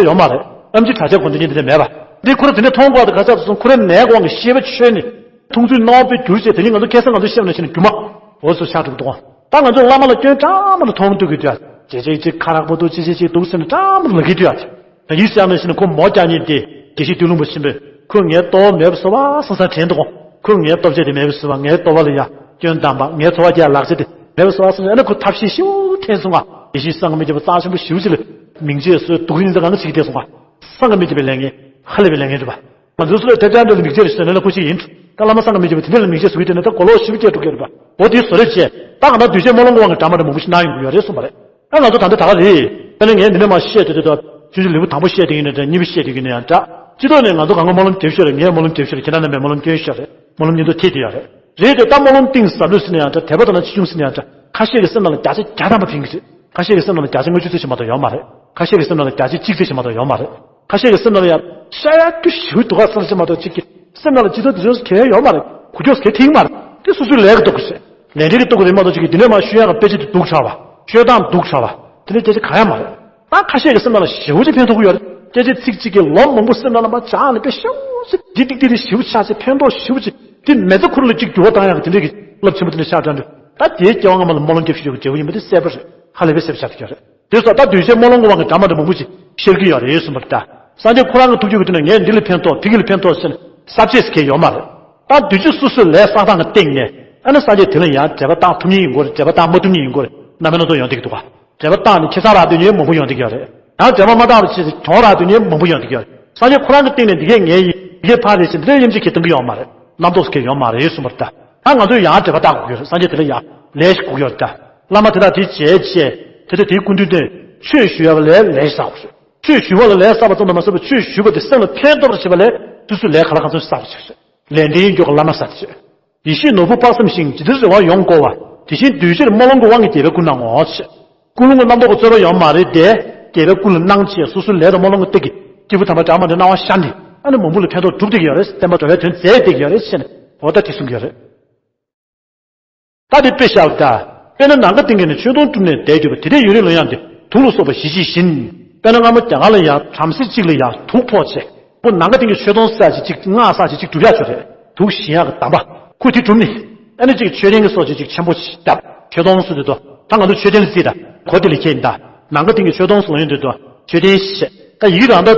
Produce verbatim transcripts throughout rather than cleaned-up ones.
ཀྱང་ཡོད་མ་རེད། ཨེམ་ཆི་དྲག་ཆས་གོ་འདི་གཉིས་དེ་འདྲ་མེད་པ། འདི་ཁོ་རང་དེ་འདྲ་མཐོང་དགོས་དེ་ག་ཚོད་སོང་། ཁོ་རང་ནད་དབང་གི་ཤེས་པ་ཆོད་ནས་མཐོང་ཚུལ་སྣང་བ་སྤེལ་གྱུར་བྱས། དེ་ནི་ང་ཚོ་ཁ་སང་ང་ཚོ་བཤད་པ་ནང་བཞིན་རྒྱུ་མ་འོ་ཚོ་ཆགས་འགྲོ་གི་འདུག་ཨང་། ད་ང་ཚོ་བླ་མ་ལ་སྐྱོན་འདྲ་མི་འདྲ་མཐོང་འདུག་གི་འདུག་ཡ། ཅེ་ཅེ་ཅེ་ཁ་རག་པོ་འདུག་ཅེ་ཅེ་ཅེ་འདུག་ཟེར་ནས་འདྲ་མི་འདྲ་ལབ་ཀྱི་འདུག་ཡ། ད་ཡིན་ཟེར་ཡ་མེད་ཟེར་ནས་ཁོ་མོ་རྒྱག་མཁན་དེ་དགེ་བཤེས་སྟོད་ལུང་པ་ཆེན་པོས་ཁོས་ངའི་ལྟོ་བ་མེད་པ་བཟོ་བ་བསམ་བསམ་དྲན་འདུག་གོ། ཁོས་ངའི་ལྟོ་ཆས་དེ་མེད་པ་བཟོ་བ། ངའི་ལྟོ་བ་ལ་ཡ་སྐྱོན་བཏང་བ། ངའི་འཚོ་བ་སྐྱེལ་ལག་ཆ་དེ་མེད་པ་བཟོ་བ་བསམ་ཡ་ན་ཁོ་ཐབས་ཤེས་ཞེ་པོ་འཐེན་སོང་ང་། དགེ་བཤེས་སངས་རྒྱས་མི་བརྒྱད་པ་རྩ་ཆེན་པོ་ཞེ་པོ་ཅིག་ལ་མིང་ཆད་བཟོས་འདུག་ཡིན་ཙང་གང་ག་བྱེད་ཀྱི་བསྡད་སོང་ང་། སངས་རྒྱས་མི་བརྒྱད་པའི་ལས་ངན་ཧ་ལས་པའི་ལས་ངན་རེད་པ། ང་ཚོའི་སུ་ལ་ཐེབས་ཆག་འདྲ་ལ་མིག་ཆེར་ཞིག་ཟེར་ན་ལ་ཁོ་ཞིག་ཡིན། ད་བླ་མ་སངས་རྒྱས་མི་བརྒྱད་པ་དེ་འདྲ་ལ་མིག་ཆེར་བཟོ་གི་དེ་ནི་ད་གོ་ལོག་ཞིབ་སྐྱེས་འགྲོ་གི་རེད་པ། འོ་དེའི་བཟོ་རེ་བྱས། ད་གང་ལྟར་གདུལ་བྱའི་སྨོན་ལམ་གྱི་དབང་གིས་འདྲ་མི་འདྲ་མང་པོ་ཞིག་གནང་ཡོང་གི་ཡོད་རེད་གསུངས་པ་རེད། ད་ང་ཚོ་ད་ལྟ་ད་ག་རེད། དཔེར་ན་ངས་འདི་ནས་མར་བཤད་དུས་དུས་ད་ཆུང་ཆུང་ལེའུ་དང་པོ་བཤད་དེ་ཡིན་ན་འདྲ། གཉིས་པ་བཤད་དེ་ཡིན་ན་ཡང་འདྲ། སྤྱི་ཚོགས་ནས་ང་ཚོ་གང་ག་སྨོན་ལམ་རྒྱབ་ཤོར་རེད། ངས་སྨོན་ལམ་རྒྱབ་ཤོར་རེད། ཁྱེད་རང་རྣམ་པས་སྨོན་ལམ་སྐྱོན་ཤོར་རེད། སྨོན་ལམ་མཉེས་འདུག་ཐེབས་དེ་ཡོད་རེད། རེད་དེ་ད་སྨོན་ལམ་གཏིང་ཟབ་ལོས་ཟེར་ན་ཡང་འདྲ། དད་པ་དང་ན་ཆེ་ཆུང་ཟེར་ན་ཡང་འདྲ། ཁ་ཤས་ཀྱི་སེམས་ནང་ལ་བརྒྱ་ཆ་བརྒྱ་ཐམ་པ་ཕན་གྱི་རེད། ཁ་ཤས་ཀྱི་སེམས་ནང་ལ་བརྒྱ་ཆ་དངུལ་ཆུ་ཚོད་ཞིག་མ་གཏོགས་ཡོད་མ་རེད། ཁ་ཤས་ཀྱི་སེམས་ནང་ལ་བརྒྱ་ཆ་གཅིག་ཙམ་ཞིག་མ་གཏོགས་ཡོད་མ་རེད། ཁ་ཤས་ཀྱི་སེམས་ནང་ལ་ཡང་ཤ་ཡ་ཀྱུ་ཞིག་འདུག་ག་ས་ལ་ཞིག་མ་གཏོགས་གཅིག་གི་སེམས་ནང་ལ་ཅི་ཐུབ་དེ་ཚོ་གལ་ཡོད་མ་རེད། གུ་ཅོག་གལ་ཐིག་མ་རེད། དེ་སོ་སོའི་ལས་ཀྱི་སྟོབས་ཀྱིས་རེད། ལས་འབྲས་ཀྱི་སྟོབས་ཀྱིས་རེད་མ་གཏོགས་གཅིག་གི་འདི་ནས་མར་ཤོད་ཡག་གི་དཔེ་ཆ་དེ་སྡུག་དྲགས་པ། ཤོད་སྟངས་སྡུག་དྲགས་པ། དེ་ནས་སྐད་ཆ་གང་ཡང་མ་རེད། ད་ཁ་ཤས་ཀྱི་སེམས་ནང་ལ་ཞེ་པོ་ཅིག་ཕན་ཐོགས་ཀྱི་ཡོད་རེད། སྐད་ཆ་ཚིག་གཅིག་གིས་ལོ་མང་པོ་སེམས་ནང་ལ་མར་སྦྱངས་ནས་དཔེ་ཞེ་པོ་ཅིག་འདི་ཏིག་ཏིག་རེད། ཞེ་པོ་ཆགས་ཅིག་ཕན་ཐོགས་ཞེ་པོ་ཅིག་དེ་མི་ཚེ་ཁོ་རང་ལ་གཅིག་འགྱུར་བ་བཏང་ཡག་གི་དེ་འདྲས་ཀྱི་རླབས་ཆེན་པོ་དེ་འདྲ་ཆགས་འགྲོ་འདུག་ད་དེའི་སྐྱེ་བ་སྔ་མ་ལ་སྨོན་ལམ་རྒྱབ་ཤོར་ཡོད་ཀྱི་འབྲས་བུ་ཡིན་པ་དེ་གསལ་པོ་རེད། ཧ་ལས་པའི་གསལ་པོ་ཆགས་བསྡད་ཀྱི་ཡོད་རེད། དེ་སོགས་ད་གདུལ་བྱའི་སྨོན་ལམ་གྱི་དབང་གིས་འདྲ་མི་འདྲ་མང་པོ་ཅིག་ཤར་གྱི་ཡོད་རེད་གསུངས་པ་རེད། ད་སངས་རྒྱས་ཁོ་རང་གི་ཐུགས་རྒྱུད་ཀྱི་སྟེང་ནས་ངས་འདི་ལ་ཕན་ཐོགས། དེ་གི་ལ་ཕན་ཐོགས་ཟེར་ནས་གསལ་བཤད་ཟེར་མཁན་ཡོད་མ་རེད། ད་གདུལ་བྱ་སོ་སོའི་ལས་བསགས་སྟངས་ཀྱི་སྟེང་ནས་ཨ་ནི་སངས་རྒྱས་དེ་ལ་ཡང་འགྲེལ་པ་བཏང་ཐུབ་མཁན་ཡིན་དགོས་རེད། འགྲེལ་པ་བཏང་མ་ཐུབ་མཁན་ཡིན་དགོས་རེད། རྣམ་པའི་སྣ་ཚོགས་ཡོང་བསྡད་ཀྱི་འདུག་ག་འགྲེལ་པ་བཏང་ནས་ཁེ་བཟང་རག་འདོད་མཁན་མང་པོ་ཡོང་བསྡད་ཀྱི་ཡོད་རེད། ཡང་འགྲེལ་པ་མ་བཏང་བ་བྱས་ཙང་གྱོང་རག་འདོད་མཁན་མང་པོ་ཡོང་བསྡད་ཀྱི་ཡོད་རེད། སངས་རྒྱས་ཁོ་རང་གི་སྟེང་ནས་འདི་གས་ངའི་ཡིན། འདི་གས་ཕར་རེད་ཟེར་འདི་འདྲ་སྙིང་རྗེ་གིས་གཏོང་གི་ཡོད་མ་རེད། རྣམ་རྟོག་གིས་ཡོད་མ་རེད་གསུངས་པ་རེད། ད་ད་ང་ཚོས་ཡང་འགྲེལ་པ་བཏང་དགོས་ཀྱི་ཡོད་རེད། སངས་རྒྱས་དེ་ལ་ཡང་ལས་ཤིག་དགོས་ཀྱི་ཡོད་རེད། ད་བླ་མ་དེ་དག་དེ་བྱས་བྱས་དེ་ཚོ་དེའི་སྐུ་མདུན་དུ་ཆོས་ཞུ་ཡག་ལ་ལས་ལས་ཤིག་བསགས་དགོས་རེད། ཆོས་ཞུ་བ་ལ་ལས་བསགས་པ་ཙམ་དུ་མ་ཟད་པར་ཆོས་ཞུ་བ་དེ་སེམས་ལ་ཕན་ཐོགས་པར་བྱེད་པ་ལས་སོ་སོའི་ལས་གང་ལ་གང་འཚམ་ཞིག་བསགས་པ་བྱེད་དགོས་རེད། ལས་འབྲས་ཡིན་རྒྱུ་ག་བླ་མ་ཟེར་དེ་བྱས། ཡེ་ཤེས་ནོར་བུ་དཔག་བསམ་ཤིང་། ཇི་ལྟར་རེ་བ་ཡོངས་བསྐོར་བ། དེ་བཞིན་གདུལ་བྱའི་སྨོན་ལམ་གྱི་དབང་གིས་རྒྱལ་བའི་སྐུར་སྣང་ངོ་། ཀུན་སློང་གི་རྣམ་རྟོག་གི་རྩོལ་བ་ཡོད་མ་རེད་དེ། རྒྱལ་བའི་སྐུ་ལ་སྣང་བྱས་སོ་སོའི་ལས་དང་སྨོན་ལམ་གྱི་སྟེགས་ཀྱིས་སྐྱེས་བུ་དམ་པ་འདྲ་མི་འདྲ་སྣང་བ་ཤར་ནས་ཨ་ནི་མང་པོ་ལ་ཕན་ཐོགས་སྒྲུབ་བསྡད་ཀྱི་ཡོད་རེད། བསྟན་པ་འགྲོ་བའི་དོན་མཛད་བསྡད་ཀྱི་ཡོད་རེད་ཟེར་ནས་འོ་ད་དེ་གསུང་གི་ཡོད་རེད། ད་དེ་དཔེ་བཞག་ད། དཔེར་ན་ནམ་མཁའ་སྟེང་གི་ནི་མཆོད་སྡོང་བཀྲུས་ནས་བསྡད་གྱུར་པ། དེ་འདྲའི་ཡུན་རིང་ལོ་ཡང་དེ་དུག་ལ་སོགས་པ་ཞི་བྱེད་བཞིན། དཔེར་ན་སྔ་མོ་རྒྱ་གར་ལ་ཡང་བྲམ་ཟེ་གཅིག་ལ་ཡང་དུག་ཕོག་བྱས། ཁོ་ནམ་མཁའ་སྟེང་གི་མཆོད་སྡོང་བསགས་བྱས་གཅིག་སྔགས་བསགས་བྱས་གཅིག་སྒྲུབ་ཡག་ཅིག་ཡོད་རེད། དུག་ཞི་ཡག་གི་གདམས་པ། ཁོས་དེ་བསྒྲུབས་ནས། ཨ་ནི་གཅིག་མཆོད་རྟེན་གྱི་སོགས་ཀྱི་གཅིག་ཆེན་པོ་ཞིག་བརྒྱབ། མཆོད་སྡོང་ཟེར་དུས་དོ། ད་ང་ཚོ་མཆོད་རྟེན་ལ་བརྩིས་ད། གོ་དེ་ལ་ཁྱེད་ཡིན་ད། ནམ་མཁའ་སྟེང་གི་མཆོད་སྡོང་ཟེར་ལ་ཡོང་དུས་དོ། མཆོད་རྟེན་ཞེས། ད་ཡི་གེ་རང་ད།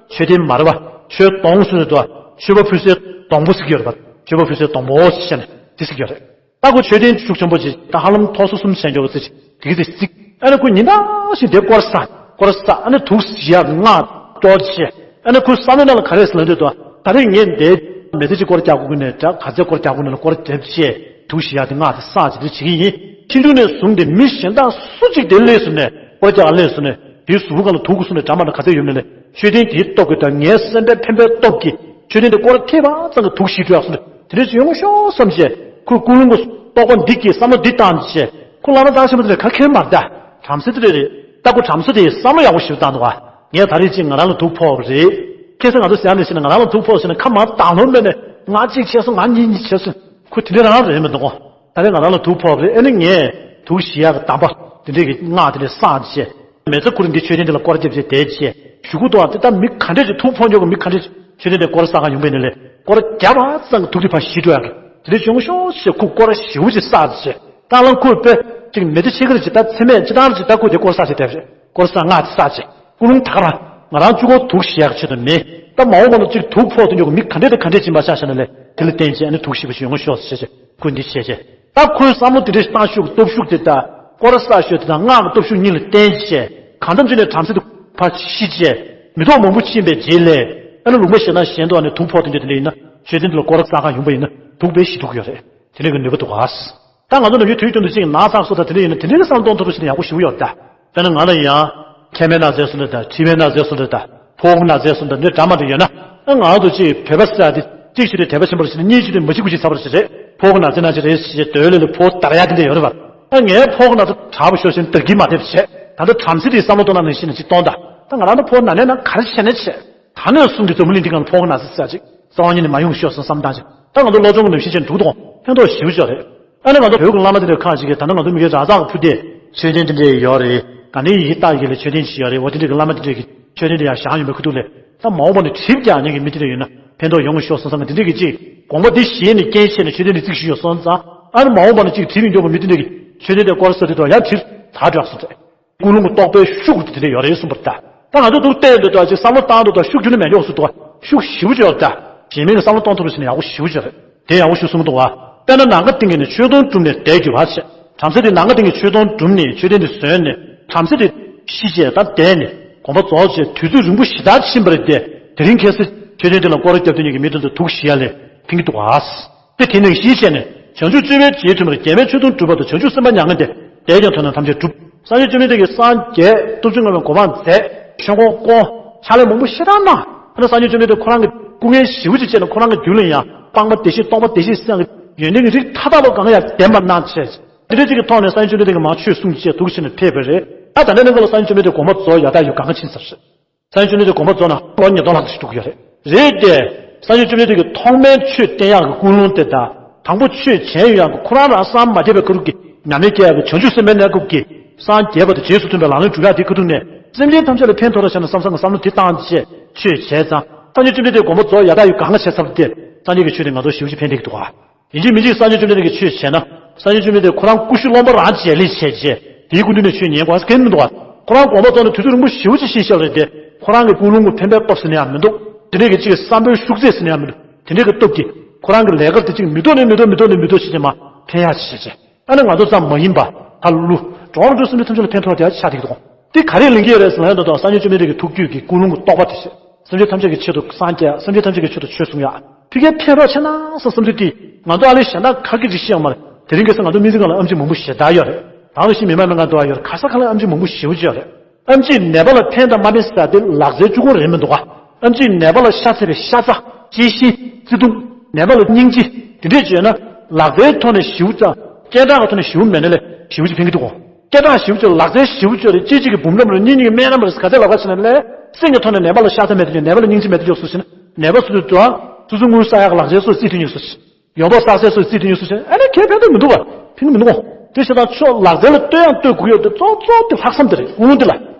མཆོད་རྟེན་མ་རེད་པ། མཆོད་སྡོང་ཟེར་དུས་དོ། མཆོད་པ་ཕུལ་སའི་སྡོང་པོ་ཟེར་གྱི་ཡོད་རེད་པ། མཆོད་པ་ཕུལ་སའི་སྡོང་པོ་ཞེས་ནས་དེ་ཟེར་གྱི་ཡོད་རེད། ད་ཁོ་མཆོད་རྟེན་ཤུགས་ཆེན་པོ་ཅིག་ད་ཧ་ལམ་མཐོ་ས་གསུམ་ཟེར་མཁན་པོ་ཅིག་དེ་གི་དེ་བརྩིགས། ཨ་ནི་ཁོ་ཉིན་ལྟར་བཞིན་དེ་སྐོར་བསགས། སྐོར་བསགས། ཨ་ནི་དུག་ཞི་ཡག་གི་སྔགས་སྐྱོར་བྱས། ཨ་ནི་ཁོའི་བསམ་བློའི་ནང་ལ་ག་རེ་ཟེར་ལབ་དུས་དོ། ད་རེས་ངས་འདིར་མེ་ལྕེ་གཅིག་སྐོར་རྒྱག་དགོས་ཀྱི་ནས་འདྲ། ག་ཚད་སྐོར་རྒྱག་དགོས་ནས་སྐོར་བརྒྱབ་བྱས། དུག་ཞི་ཡག་དེ་སྔགས་དེ་བསགས་བྱས་དེ་བྱེད་ཀྱི་ཡིན། ཕྱི་འགྱུར་ནས་བཟུང་སྟེ་མི་གཞན་དག་སུ་གཅིག་དེ་སླེབས་སོང་ནས་སྐོར་རྒྱག་སླེབས་སོང་ནས་དེའི་གཟུགས་པོ་སྒང་ལ་དུག་གིས་བཟུང་ནས་འདྲ་མི་འདྲ་ག་ཚད་ཡོད་མེད་ལས། མཆོད་རྟེན་དེའི་སྟོབས་ཀྱིས་དང་ངའི་སེམས་པའི་འཕེན་པའི་སྟོབས་ཀྱིས་མཆོད་རྟེན་དེ་སྐོར་ཐེབས་པ་ཙམ་གྱིས་དུག་ཞི་འགྲོ་ཡག་སོང་ནས་དེ་འདྲ་ཅིག་ཡོང་ཤོག་བསམ་བྱས། ཁོས་ཀུན་སློང་གི་རྟོག་པ་འདི་གིས་བསམ་བློ་འདི་བཏང་བྱས། ཁོ་བླ་མ་རྩ་ཆེན་པོ་དེ་ལ་ག་གེ་མ་རེད་ད། བྲམ་ཟེ་དེ་རེད། ད་ཁོ་བྲམ་ཟེ་དེ་ཡིས་བསམ་བློ་ཡག་པོ་ཞིག་བཏང་འདུག་ག་ངས་ད་རེས་ཅིག་ང་རང་ལ་དུག་ཕོག་པ་རེད། ཁ་སང་ང་ཚོ་ཟེར་ནས་ཟེར་ནས་ང་རང་ལ་དུག་ཕོག་ཟེར་ནས་ཁ་མར་བཏང་ལོང་མེད་ནས་ང་གཅིག་བྱས་སོང་། ང་གཉིས་གཉིས་བྱས་སོང་། ཁོ་དེ་འདྲ་རང་རེད་མི་འདུག་གོ། ད་རེས་ང་རང་ལ་དུག་ཕོག་པ་རེད། ཨ་ནི་ངས་དུག་ཞི་ཡག་གི་གདམས་པ་དེ་འདྲས་ཀྱི་སྔགས་དེ་འདྲས་བསགས་བྱས། མེ་ལྕེ་ཁོ་རང་འདི་མཆོད་རྟེན་དེ་ལ་སྐོར་རྒྱབ་བྱས་བསྡད་བྱས། གཞུག་གུ་དུའང་དེ་ལྟར་མི་ག་འདྲས་ཅིག་དུག་ཕོག་མྱོང་གི་མི་ག་འདྲས་ཅིག་མཆོད་རྟེན་དེ་སྐོར་བསགས་ག་ཡོང་པས་ནི་ལས་སྐོར་རྒྱབ་པ་ཙམ་གྱིས་དུག་དེ་ཕར་ཞི་འགྲོ་ཡག་གི་དེ་འདྲས་བྱུང་ཤོག་ཅེས་ཁོས་སྐོར་ཞེ་པོ་ཅིག་བསགས་བྱས། ད་ལམ་ཁོས་དཔེ་ཅིག་མེ་ལྕེ་ཕྱེད་ཀ་རེ་ཅིག་ད་ཚེར་མས་ཅི་ལྟར་ཅིག་ད་ཁོས་དེ་སྐོར་བསགས་བྱས་བསྡད་རེད། སྐོར་བསགས་སྔགས་དེ་བསགས་བྱས། ཀུན་སློང་ད་ག་རང་ང་རང་གཅིག་པོ་དུག་ཞི་ཡག་ཆེད་དུ་མེད། ད་མ་འོངས་པ་ལ་ཅིག་དུག་ཕོག་དུ་འགྱོ་གི་མི་ག་འདྲས་དང་ག་འདྲས་ཅིག་ཡིན་པ་ཆ་བཞག་ན་ལས་དེ་ལ་བརྟེན་བྱས་ཨ་ནི་དུག་ཞི་བ་ཞིག་ཡོང་གི་ཤོག་ཟེར་བྱས་ཁོས་འདི་བྱས་བྱས། ད་ཁོའི་བསམ་བློ་དེ་འདྲས་ཤིག་བཏང་ཤུགས་སྟོབས་ཤུགས་དེ་དང་སྐོར་བསགས་ཤོས་དེ་དང་སྔགས་ཀྱི་སྟོབས་ཤུགས་གཉིས་ལ་བརྟེན་བྱས་གང་འཚམ་ཅིག་ནས་བྲམ་ཟེ་དེ་ཕར་ཤི་བྱས་མི་ཐོག་མང་པོ་ཕྱིན་པའི་རྗེས་ལ་ཨ་ནི་ལུང་པ་གཞན་དང་གཞན་དུ་ཨ་ནི་དུག་ཕོག་དུ་འགྱོ་དེ་འདྲས་ཡིན་ན་མཆོད་རྟེན་དེ་ལ་སྐོར་བསགས་ག་ཡོང་པ་ཡིན་ན་དུག་དཔེ་ཞི་འགྲོ་གི་ཡོད་རེད། དེ་འདྲས་ཀྱི་ནུས་པ་འདུག་ག་ད་ང་ཚོ་ནམ་རྒྱུན་དུས་རྒྱུན་དུ་ཅིག་ན་ཚ་སོགས་དང་དེ་འདྲ་ཡིན་ན་དེ་འདྲའི་བསམ་སྟངས་ཐོག་ཏུ་ཞིག་ན་ཡག་པོ་ཞེ་པོ་ཡོད་ད། དཔེར་ན་ང་ལ་ཡང་མཁལ་མའི་ན་ཚ་སོགས་འདྲ་དང་མཁྲིས་པའི་ན་ཚ་སོགས་འདྲ་དང་ཕོ་བའི་ན་ཚ་སོགས་འདྲ་འདྲ་འདྲ་མ་འདྲ་ཡོད་ན། ཨ་ང་ཚོ་ཅིག་བོད་པ་ཟེར་ཡ་དེ་གཅིག་ཞུ་དུས་དད་པ་ཆེན་པོ་རེད་ཟེར་ནས་གཉིས་ཞུ་དུས་མ་ཞུ་དགོས་ཅིག་ཚ་བ་རེད་ཟེར་རེད། ཕོ་བའི་ན་ཚ་ན་ཚ་རེད་ཟེར་དོལ་ལེ་ལ་ཕོ་བ་དར་ཡ་དེ་འདྲ་ཡོད་རེད་པ། ཨ་ངའི་ཕོ་བའི་ན་ཚ་དྲག་པོ་ཤོར་ཕྱིན་དར་གྱིས་མ་ཐེབས་བྱས་ད་ལྟ་བྲམ་ཟེ་དེའི་བསམ་བློ་གཏོང་ན་ནང་བཞིན་ནས་ཅིག་གཏོང་ད། ད་ང་རང་ཚོ་ཕོ་བ་ན་ནས་ན་ག་རེ་བྱས་ནས་བྱས། ད་ནས་བཟུང་གི་འཛམ་བུ་གླིང་འདི་སྒང་ལ་ཕོ་བ་ན་ཚ་ཟེར་ཅིག་རྩ་བ་ཉིད་ནས་མ་ཡོང་ཤོག་ཟེར་བསམ་བཏང་ཅིག་ད་ང་ཚོ་སློབ་སྦྱོང་གི་ནང་བཞིན་བྱས་འགྲོ་གི་འདུག་ཕན་ཐོགས་ཞེ་པོ་ཅིག་རེད། ཨ་ནི་ང་ཚོ་བོད་ཀྱི་བླ་མ་དེ་འདྲའི་ཁག་ཅིག་གིས་ད་ནི་ང་ཚོ་མི་རྒན་གྲྭ་ཚང་གི་ཕུ་དེ་མཆོད་རྟེན་དེ་འདྲས་ཡོད་རེད། ད་ནི་ཡི་གེ་རྟགས་ཀྱི་ལ་མཆོད་རྟེན་ཅིག་ཡོད་རེད། འོ་དེ་འདྲས་ཀྱི་བླ་མ་དེ་འདྲས་ཀྱི་མཆོད་རྟེན་དེ་ཡང་བཞེངས་ཡོད་པའི་ཁུ་ཐུག་ལས། ད་མ་འོངས་པ་ནས་གྲིབ་རྒྱག་མཁན་གྱི་མི་དེ་འདྲས་ཡོད་ན་ཕན་ཐོགས་ཡོང་གི་ཤོག་བསམ་བསམ་གི་དེ་འདྲས་ཀྱི་ཅིག་དགོངས་པ་དེ་བཞེས་ནས་རྐྱེན་བྱས་ནས་མཆོད་རྟེན་དེ་བརྩིགས་ཞུས་ཡོད་སོང་ཙང་ཨ་ནི་མ་འོངས་པ་ནས་ཅིག་གྲིབ་ཡིན་འགྱོ་བ་མི་དེ་འདྲས་ཀྱི་ མཆོད་རྟེན་དེ་སྐོར་ས་དེ་དང་ཡང་ཕྱིར་དག་འགྲོ་སོང་ཟེར། ཀུན་སློང་གི་རྟོག་པའི་ཤུགས་དེ་འདྲ་ཡོད་རེད་གསུངས་པ་རེད་ད། ད་ང་ཚོ་འདུག་བལྟས་འདུག་ད་ཅིག་བསམ་བློ་བཏང་འདུག་ད་ཤུགས་རྒྱུན་ནས་མེད་འཇོག་སུ་འདུག་ཤུགས་ཞེ་པོ་ཅིག་ཡོད་རེད་ད། གཞན་མི་གི་བསམ་བློ་གཏོང་ཐུབ་པ་ཞིག་ནས་ཡག་པོ་ཞེ་པོ་ཅིག་ཡོད་རེད། དེ་ཡག་པོ་ཞིག་གསུངས་འདུག་བ། དཔེར་ན་ནམ་མཁའ་སྟེང་གི་ནི་མཆོད་སྡོང་གྲུབ་ནས་འདས་གྱུར་པ་ཞེས། བྲམ་ཟེ་དེ་ནམ་མཁའ་སྟེང་གི་མཆོད་སྡོང་གྲུབ་ནས་མཆོད་རྟེན་དེ་བཟོས་ནས་བྲམ་ཟེ་དེ་ཤི་བྱས་ད་འདས་ནས་དགོངས་པ་རྫོགས་བྱས་དུས་ཚོད་རིང་པོ་ཞེ་དྲག་ཕྱིན་པ་རེད་དེ། དེ་རིང་ཁ་སང་མཆོད་རྟེན་དེ་ལ་སྐོར་ར་བརྒྱབ་སྡོད་མཁན་གྱི་མི་དེ་ཚོ་དུག་ཤི་ཡ་ལས་ཕན་གྱི་འདུག་ག། དེ་དེ་ནས་ཤི་བྱས་ནས་བྱང་ཆུབ་སྤྱོད་པའི་རྗེས་མཐུན་པར་རྒྱལ་བའི་མཆོད་སྡོང་གྲུབ་པ་དང་བྱང་ཆུབ་སེམས་དཔའ་མྱ་ངན་འདས། འདས་ཀྱང་ཐོབ་ནས་ཐམས་ཅད་འགྲུབ། སངས་རྒྱས་བཅོམ་ལྡན་འདས་ཀྱིས་སངས་རྒྱས་སྟོབས་བཅུ་མངའ་བའི་གོ་འཕང་མཛད། ཆོས་འཁོར་བསྐོར། ཕྱག་ལས་མང་པོ་ཞེ་དྲག་གནང་། ཨ་ནི་སངས་རྒྱས་བཅོམ་ལྡན་འདས་ཁོ་རང་གི་སྐུ་ངལ་ཞེ་པོ་ཅིག་བྱས་ནས་ཁོ་རང་གི་རྒྱུད་ལ་ཡང་སྤངས་པ་བདེ་གཤེགས་སྟོང་པ་བདེ་གཤེགས་སེམས་ཀྱི་ཡོན་ཏན་གྱི་རིགས་མཐའ་དག་པ་གང་ཡང་ལྡན་པ་གནང་བྱས། དེ་འདྲ་ཅིག་གི་ཐོག་ནས་སངས་རྒྱས་བཅོམ་ལྡན་འདས་ཀྱིས་མར་ཆོས་གསུངས་བྱས་འདུག་ཕྱིན་ནས་ཕེབས་པ་རེད། ཨ་ད་ལྟ་ནི་ང་ལ་སངས་རྒྱས་བཅོམ་ལྡན་འདས་དགོངས་པ་རྫོགས་ཡག་ཐག་ཡོད་གང་ག་ཕྱིན་ཚར་རེད། སངས་རྒྱས་བཅོམ་ལྡན་འདས་དགོངས་པ་རྫོགས་ན་ལོ་ཉིས་སྟོང་ལྷག་ཙམ་འགྲོ་གི་ཡོད་རེད། རེད་དེ། སངས་རྒྱས་བཅོམ་ལྡན་འདས་ཀྱིས་ཐོག་མའི་ཆོས་བསྟན་ཡག་གི་ཀུན་སློང་དེ་དང་། དང་པོ་ཆོས་བྱས་ཡོང་ཡག་གི་ཁོ་རང་རང་སངས་མ་རྒྱས་པའི་སྐབས་ཀྱི་ཉམས་ལེན་སྐྱེ་ཡག་གི་བྱང་ཆུབ་སེམས་དཔའི་གནས་སྐབས་ཀྱི་སངས་རྒྱས་པ་དང་རྗེས་སུ་མཐུན་པའི་ལག་ལེན་སྒྲུབ་ཡག་དེ་ཁ་ཐུག་ནས་སེམས་ཅན་ཐམས་ཅད་ལ་ཕན་ཐོགས་ར་བྱས་ན་བསམ་བསམ་གྱི་བསམ་བློ་དེ་བཏང་བྱས་ཆོས་བྱས་ཙང་། སངས་རྒྱས་བཅོམ་ལྡན་འདས་དགོངས་པ་རྫོགས་ཡག་ཐག་ཡོད་གང་ག་བྱས་ཚར་ཏེ། སངས་རྒྱས་ཀྱི་ཆོས་དེ་ང་ཚོར་ཞེ་པོ་ཅིག་ཕན་བདེ་གི་འདུག་ག། ཡིན་གཅིག་མིན་གཅིག་སངས་རྒྱས་བཅོམ་ལྡན་འདས་ཀྱིས་ཆོས་བྱས་ན། སངས་རྒྱས་བཅོམ་ལྡན་འདས་ཁོ་རང་སྐུ་གཞོགས་སློབ་མ་རང་བྱས་ལས་བྱས་བྱས། དེའི་སྐུ་མདུན་ནས་ཆོས་ཉན་དགོས་ཟེར་མཁན་མི་འདུག་བ། ཁོ་རང་དགོངས་པ་རྫོགས་ནས་དུས་ཚོད་རིང་པོ་ཞེ་པོ་ཅིག་ཕྱིན་བཞག་པ་རེད་དེ། ཁོ་རང་གི་ཀུན་སློང་གི་འཕེན་པའི་སྟོབས་ཟེར་ན་ཡང་མི་འདུག་དེ་འདྲས་ཀྱི་ཅིག་བསམ་པའི་ཤུགས་ཚད་ཟེར་ན་ཡང་མི་འདུག་དེ་འདྲས་ཀྱི་སྟོབས་ཀྱིས་ཁོ་རང་གི་ལས་ཀ་དེ་ཅིག་མི་ཐོག་ནས་མི་ཐོག་མི་ཐོག་ནས་མི་ཐོག་ཕྱིན་ནས་མར་འཕེན་ཡག་བྱས་བྱས། ཨ་ནི་ང་ཚོ་ཙམ་མ་ཡིན་པ། ཕ་ལུ། འགྲོ་བ་རིགས་དྲུག་སེམས་ཅན་ཐམས་ཅད་ལ་ཕན་ཐོགས་དེ་ཆགས་བསྡད་ཀྱི་འདུག་དེ་ག་རེ་ལེན་གྱི་ཡོད་རེད་ཟེར་ན། ཡང་དང་དུ་སངས་རྒྱས་བཅོམ་ལྡན་འདས་ཀྱི་ཐུགས་རྒྱུད་ཀྱི་ཀུན་སློང་གི་རྟོགས་པ་དེ་བྱས། སེམས་ཅན་ཐམས་ཅད་ཀྱི་ཆེད་དུ་སངས་རྒྱས། སེམས་ཅན་ཐམས་ཅད་ཀྱི་ཆེད་དུ་ཆོས་གསུང་ཡག་ཕ་གིར་ཕན་རོགས་བྱས་ན་བསམ་བསམ་ཚུལ་དེ། ང་ཚོ་ཨ་ལེ་གཞན་དག་ག་གི་རིགས་ཤེས་ཡོད་མ་རེད། དེ་རིང་ཁ་སང་ང་ཚོ་སྨན་རྩིས་ཁང་ལ་ཨེམ་ཆི་མང་པོ་ཞེ་དྲག་ཡོད་རེད། རང་ལ་ཤི་མི་མ་མི་ང་འདུག་ཨ་ཡོད་རེད། ག་ས་ག་ལ་ཨེམ་ཆི་མང་པོ་ཞེ་པོ་ཅིག་ཡོད་རེད། ཨེམ་ཆིས་ནད་པ་ལ་ཕན་དང་མ་ཕན་ཟེར་དེ་ལག་རྩལ་གཅིག་པོ་རེད་མི་འདུག་ག། ཨེམ་ཆིས་ནད་པ་ལ་ཤ་ཚ་བའི་ཤ་ཚ། གཅེས་ཤིང་། བརྩེ་དུང་། ནད་པ་ལ་སྙིང་རྗེ། དེ་འདྲས་བྱས་ན། ལག་རྩལ་ཐོག་ནས་ཞེ་པོ་ཙམ། སྐད་གྲགས་ཀྱི་ཐོག་ནས་ཞེ་པོ་མེད་ན་ལས་ཞེ་པོ་ཅིག་ཕན་གྱི་འདུག་ག། སྐད་གྲགས་ཞེ་པོ་ཅིག་ལག་རྩལ་ཞེ་པོ་ཅིག་རེད། གཅེས་གཅིག་གི་འབུམ་རམས་རེད། གཉེན་གཉིས་ཀྱི་སྨན་རམས་རེད། ག་ཚད་ལབ་ག་ཕྱིན་ན་ལས། སེམས་ཀྱི་ཐོག་ནས་ནད་པ་ལ་ཤ་ཚ་མེད་དུས་ནད་པ་ལ་སྙིང་རྗེ་མེད་དུས་ཡོད་སུ་ཞིག་ན། ནད་པ་སུ་དུས་དུའང་སོ་སོ་དངུལ་ས་ཡག་ལག་རྩལ་སོགས་རྩིས་དུས་ཡོད་སུ་ཞིག། ཡོང་འབབ་བསགས་སའི་སོགས་རྩིས་དུས་ཡོད་སུ་ཞིག་ན། ཨ་ནི་ཁེ་ཕན་དུ་མི་འདུག་བ། ཕན་གྱི་མི་འདུག་ག། དེ་བྱས་ཙང་ཕྱོགས་ལག་རྩལ་ལ་ལྟོས་ཡང་ལྟོས་དགོས་ཡོད་དེ་གཙོ་གཙོ་དེ་ལྷག་བསམ་དེ་རེད། ཀུན་སློང་དེ་ལ།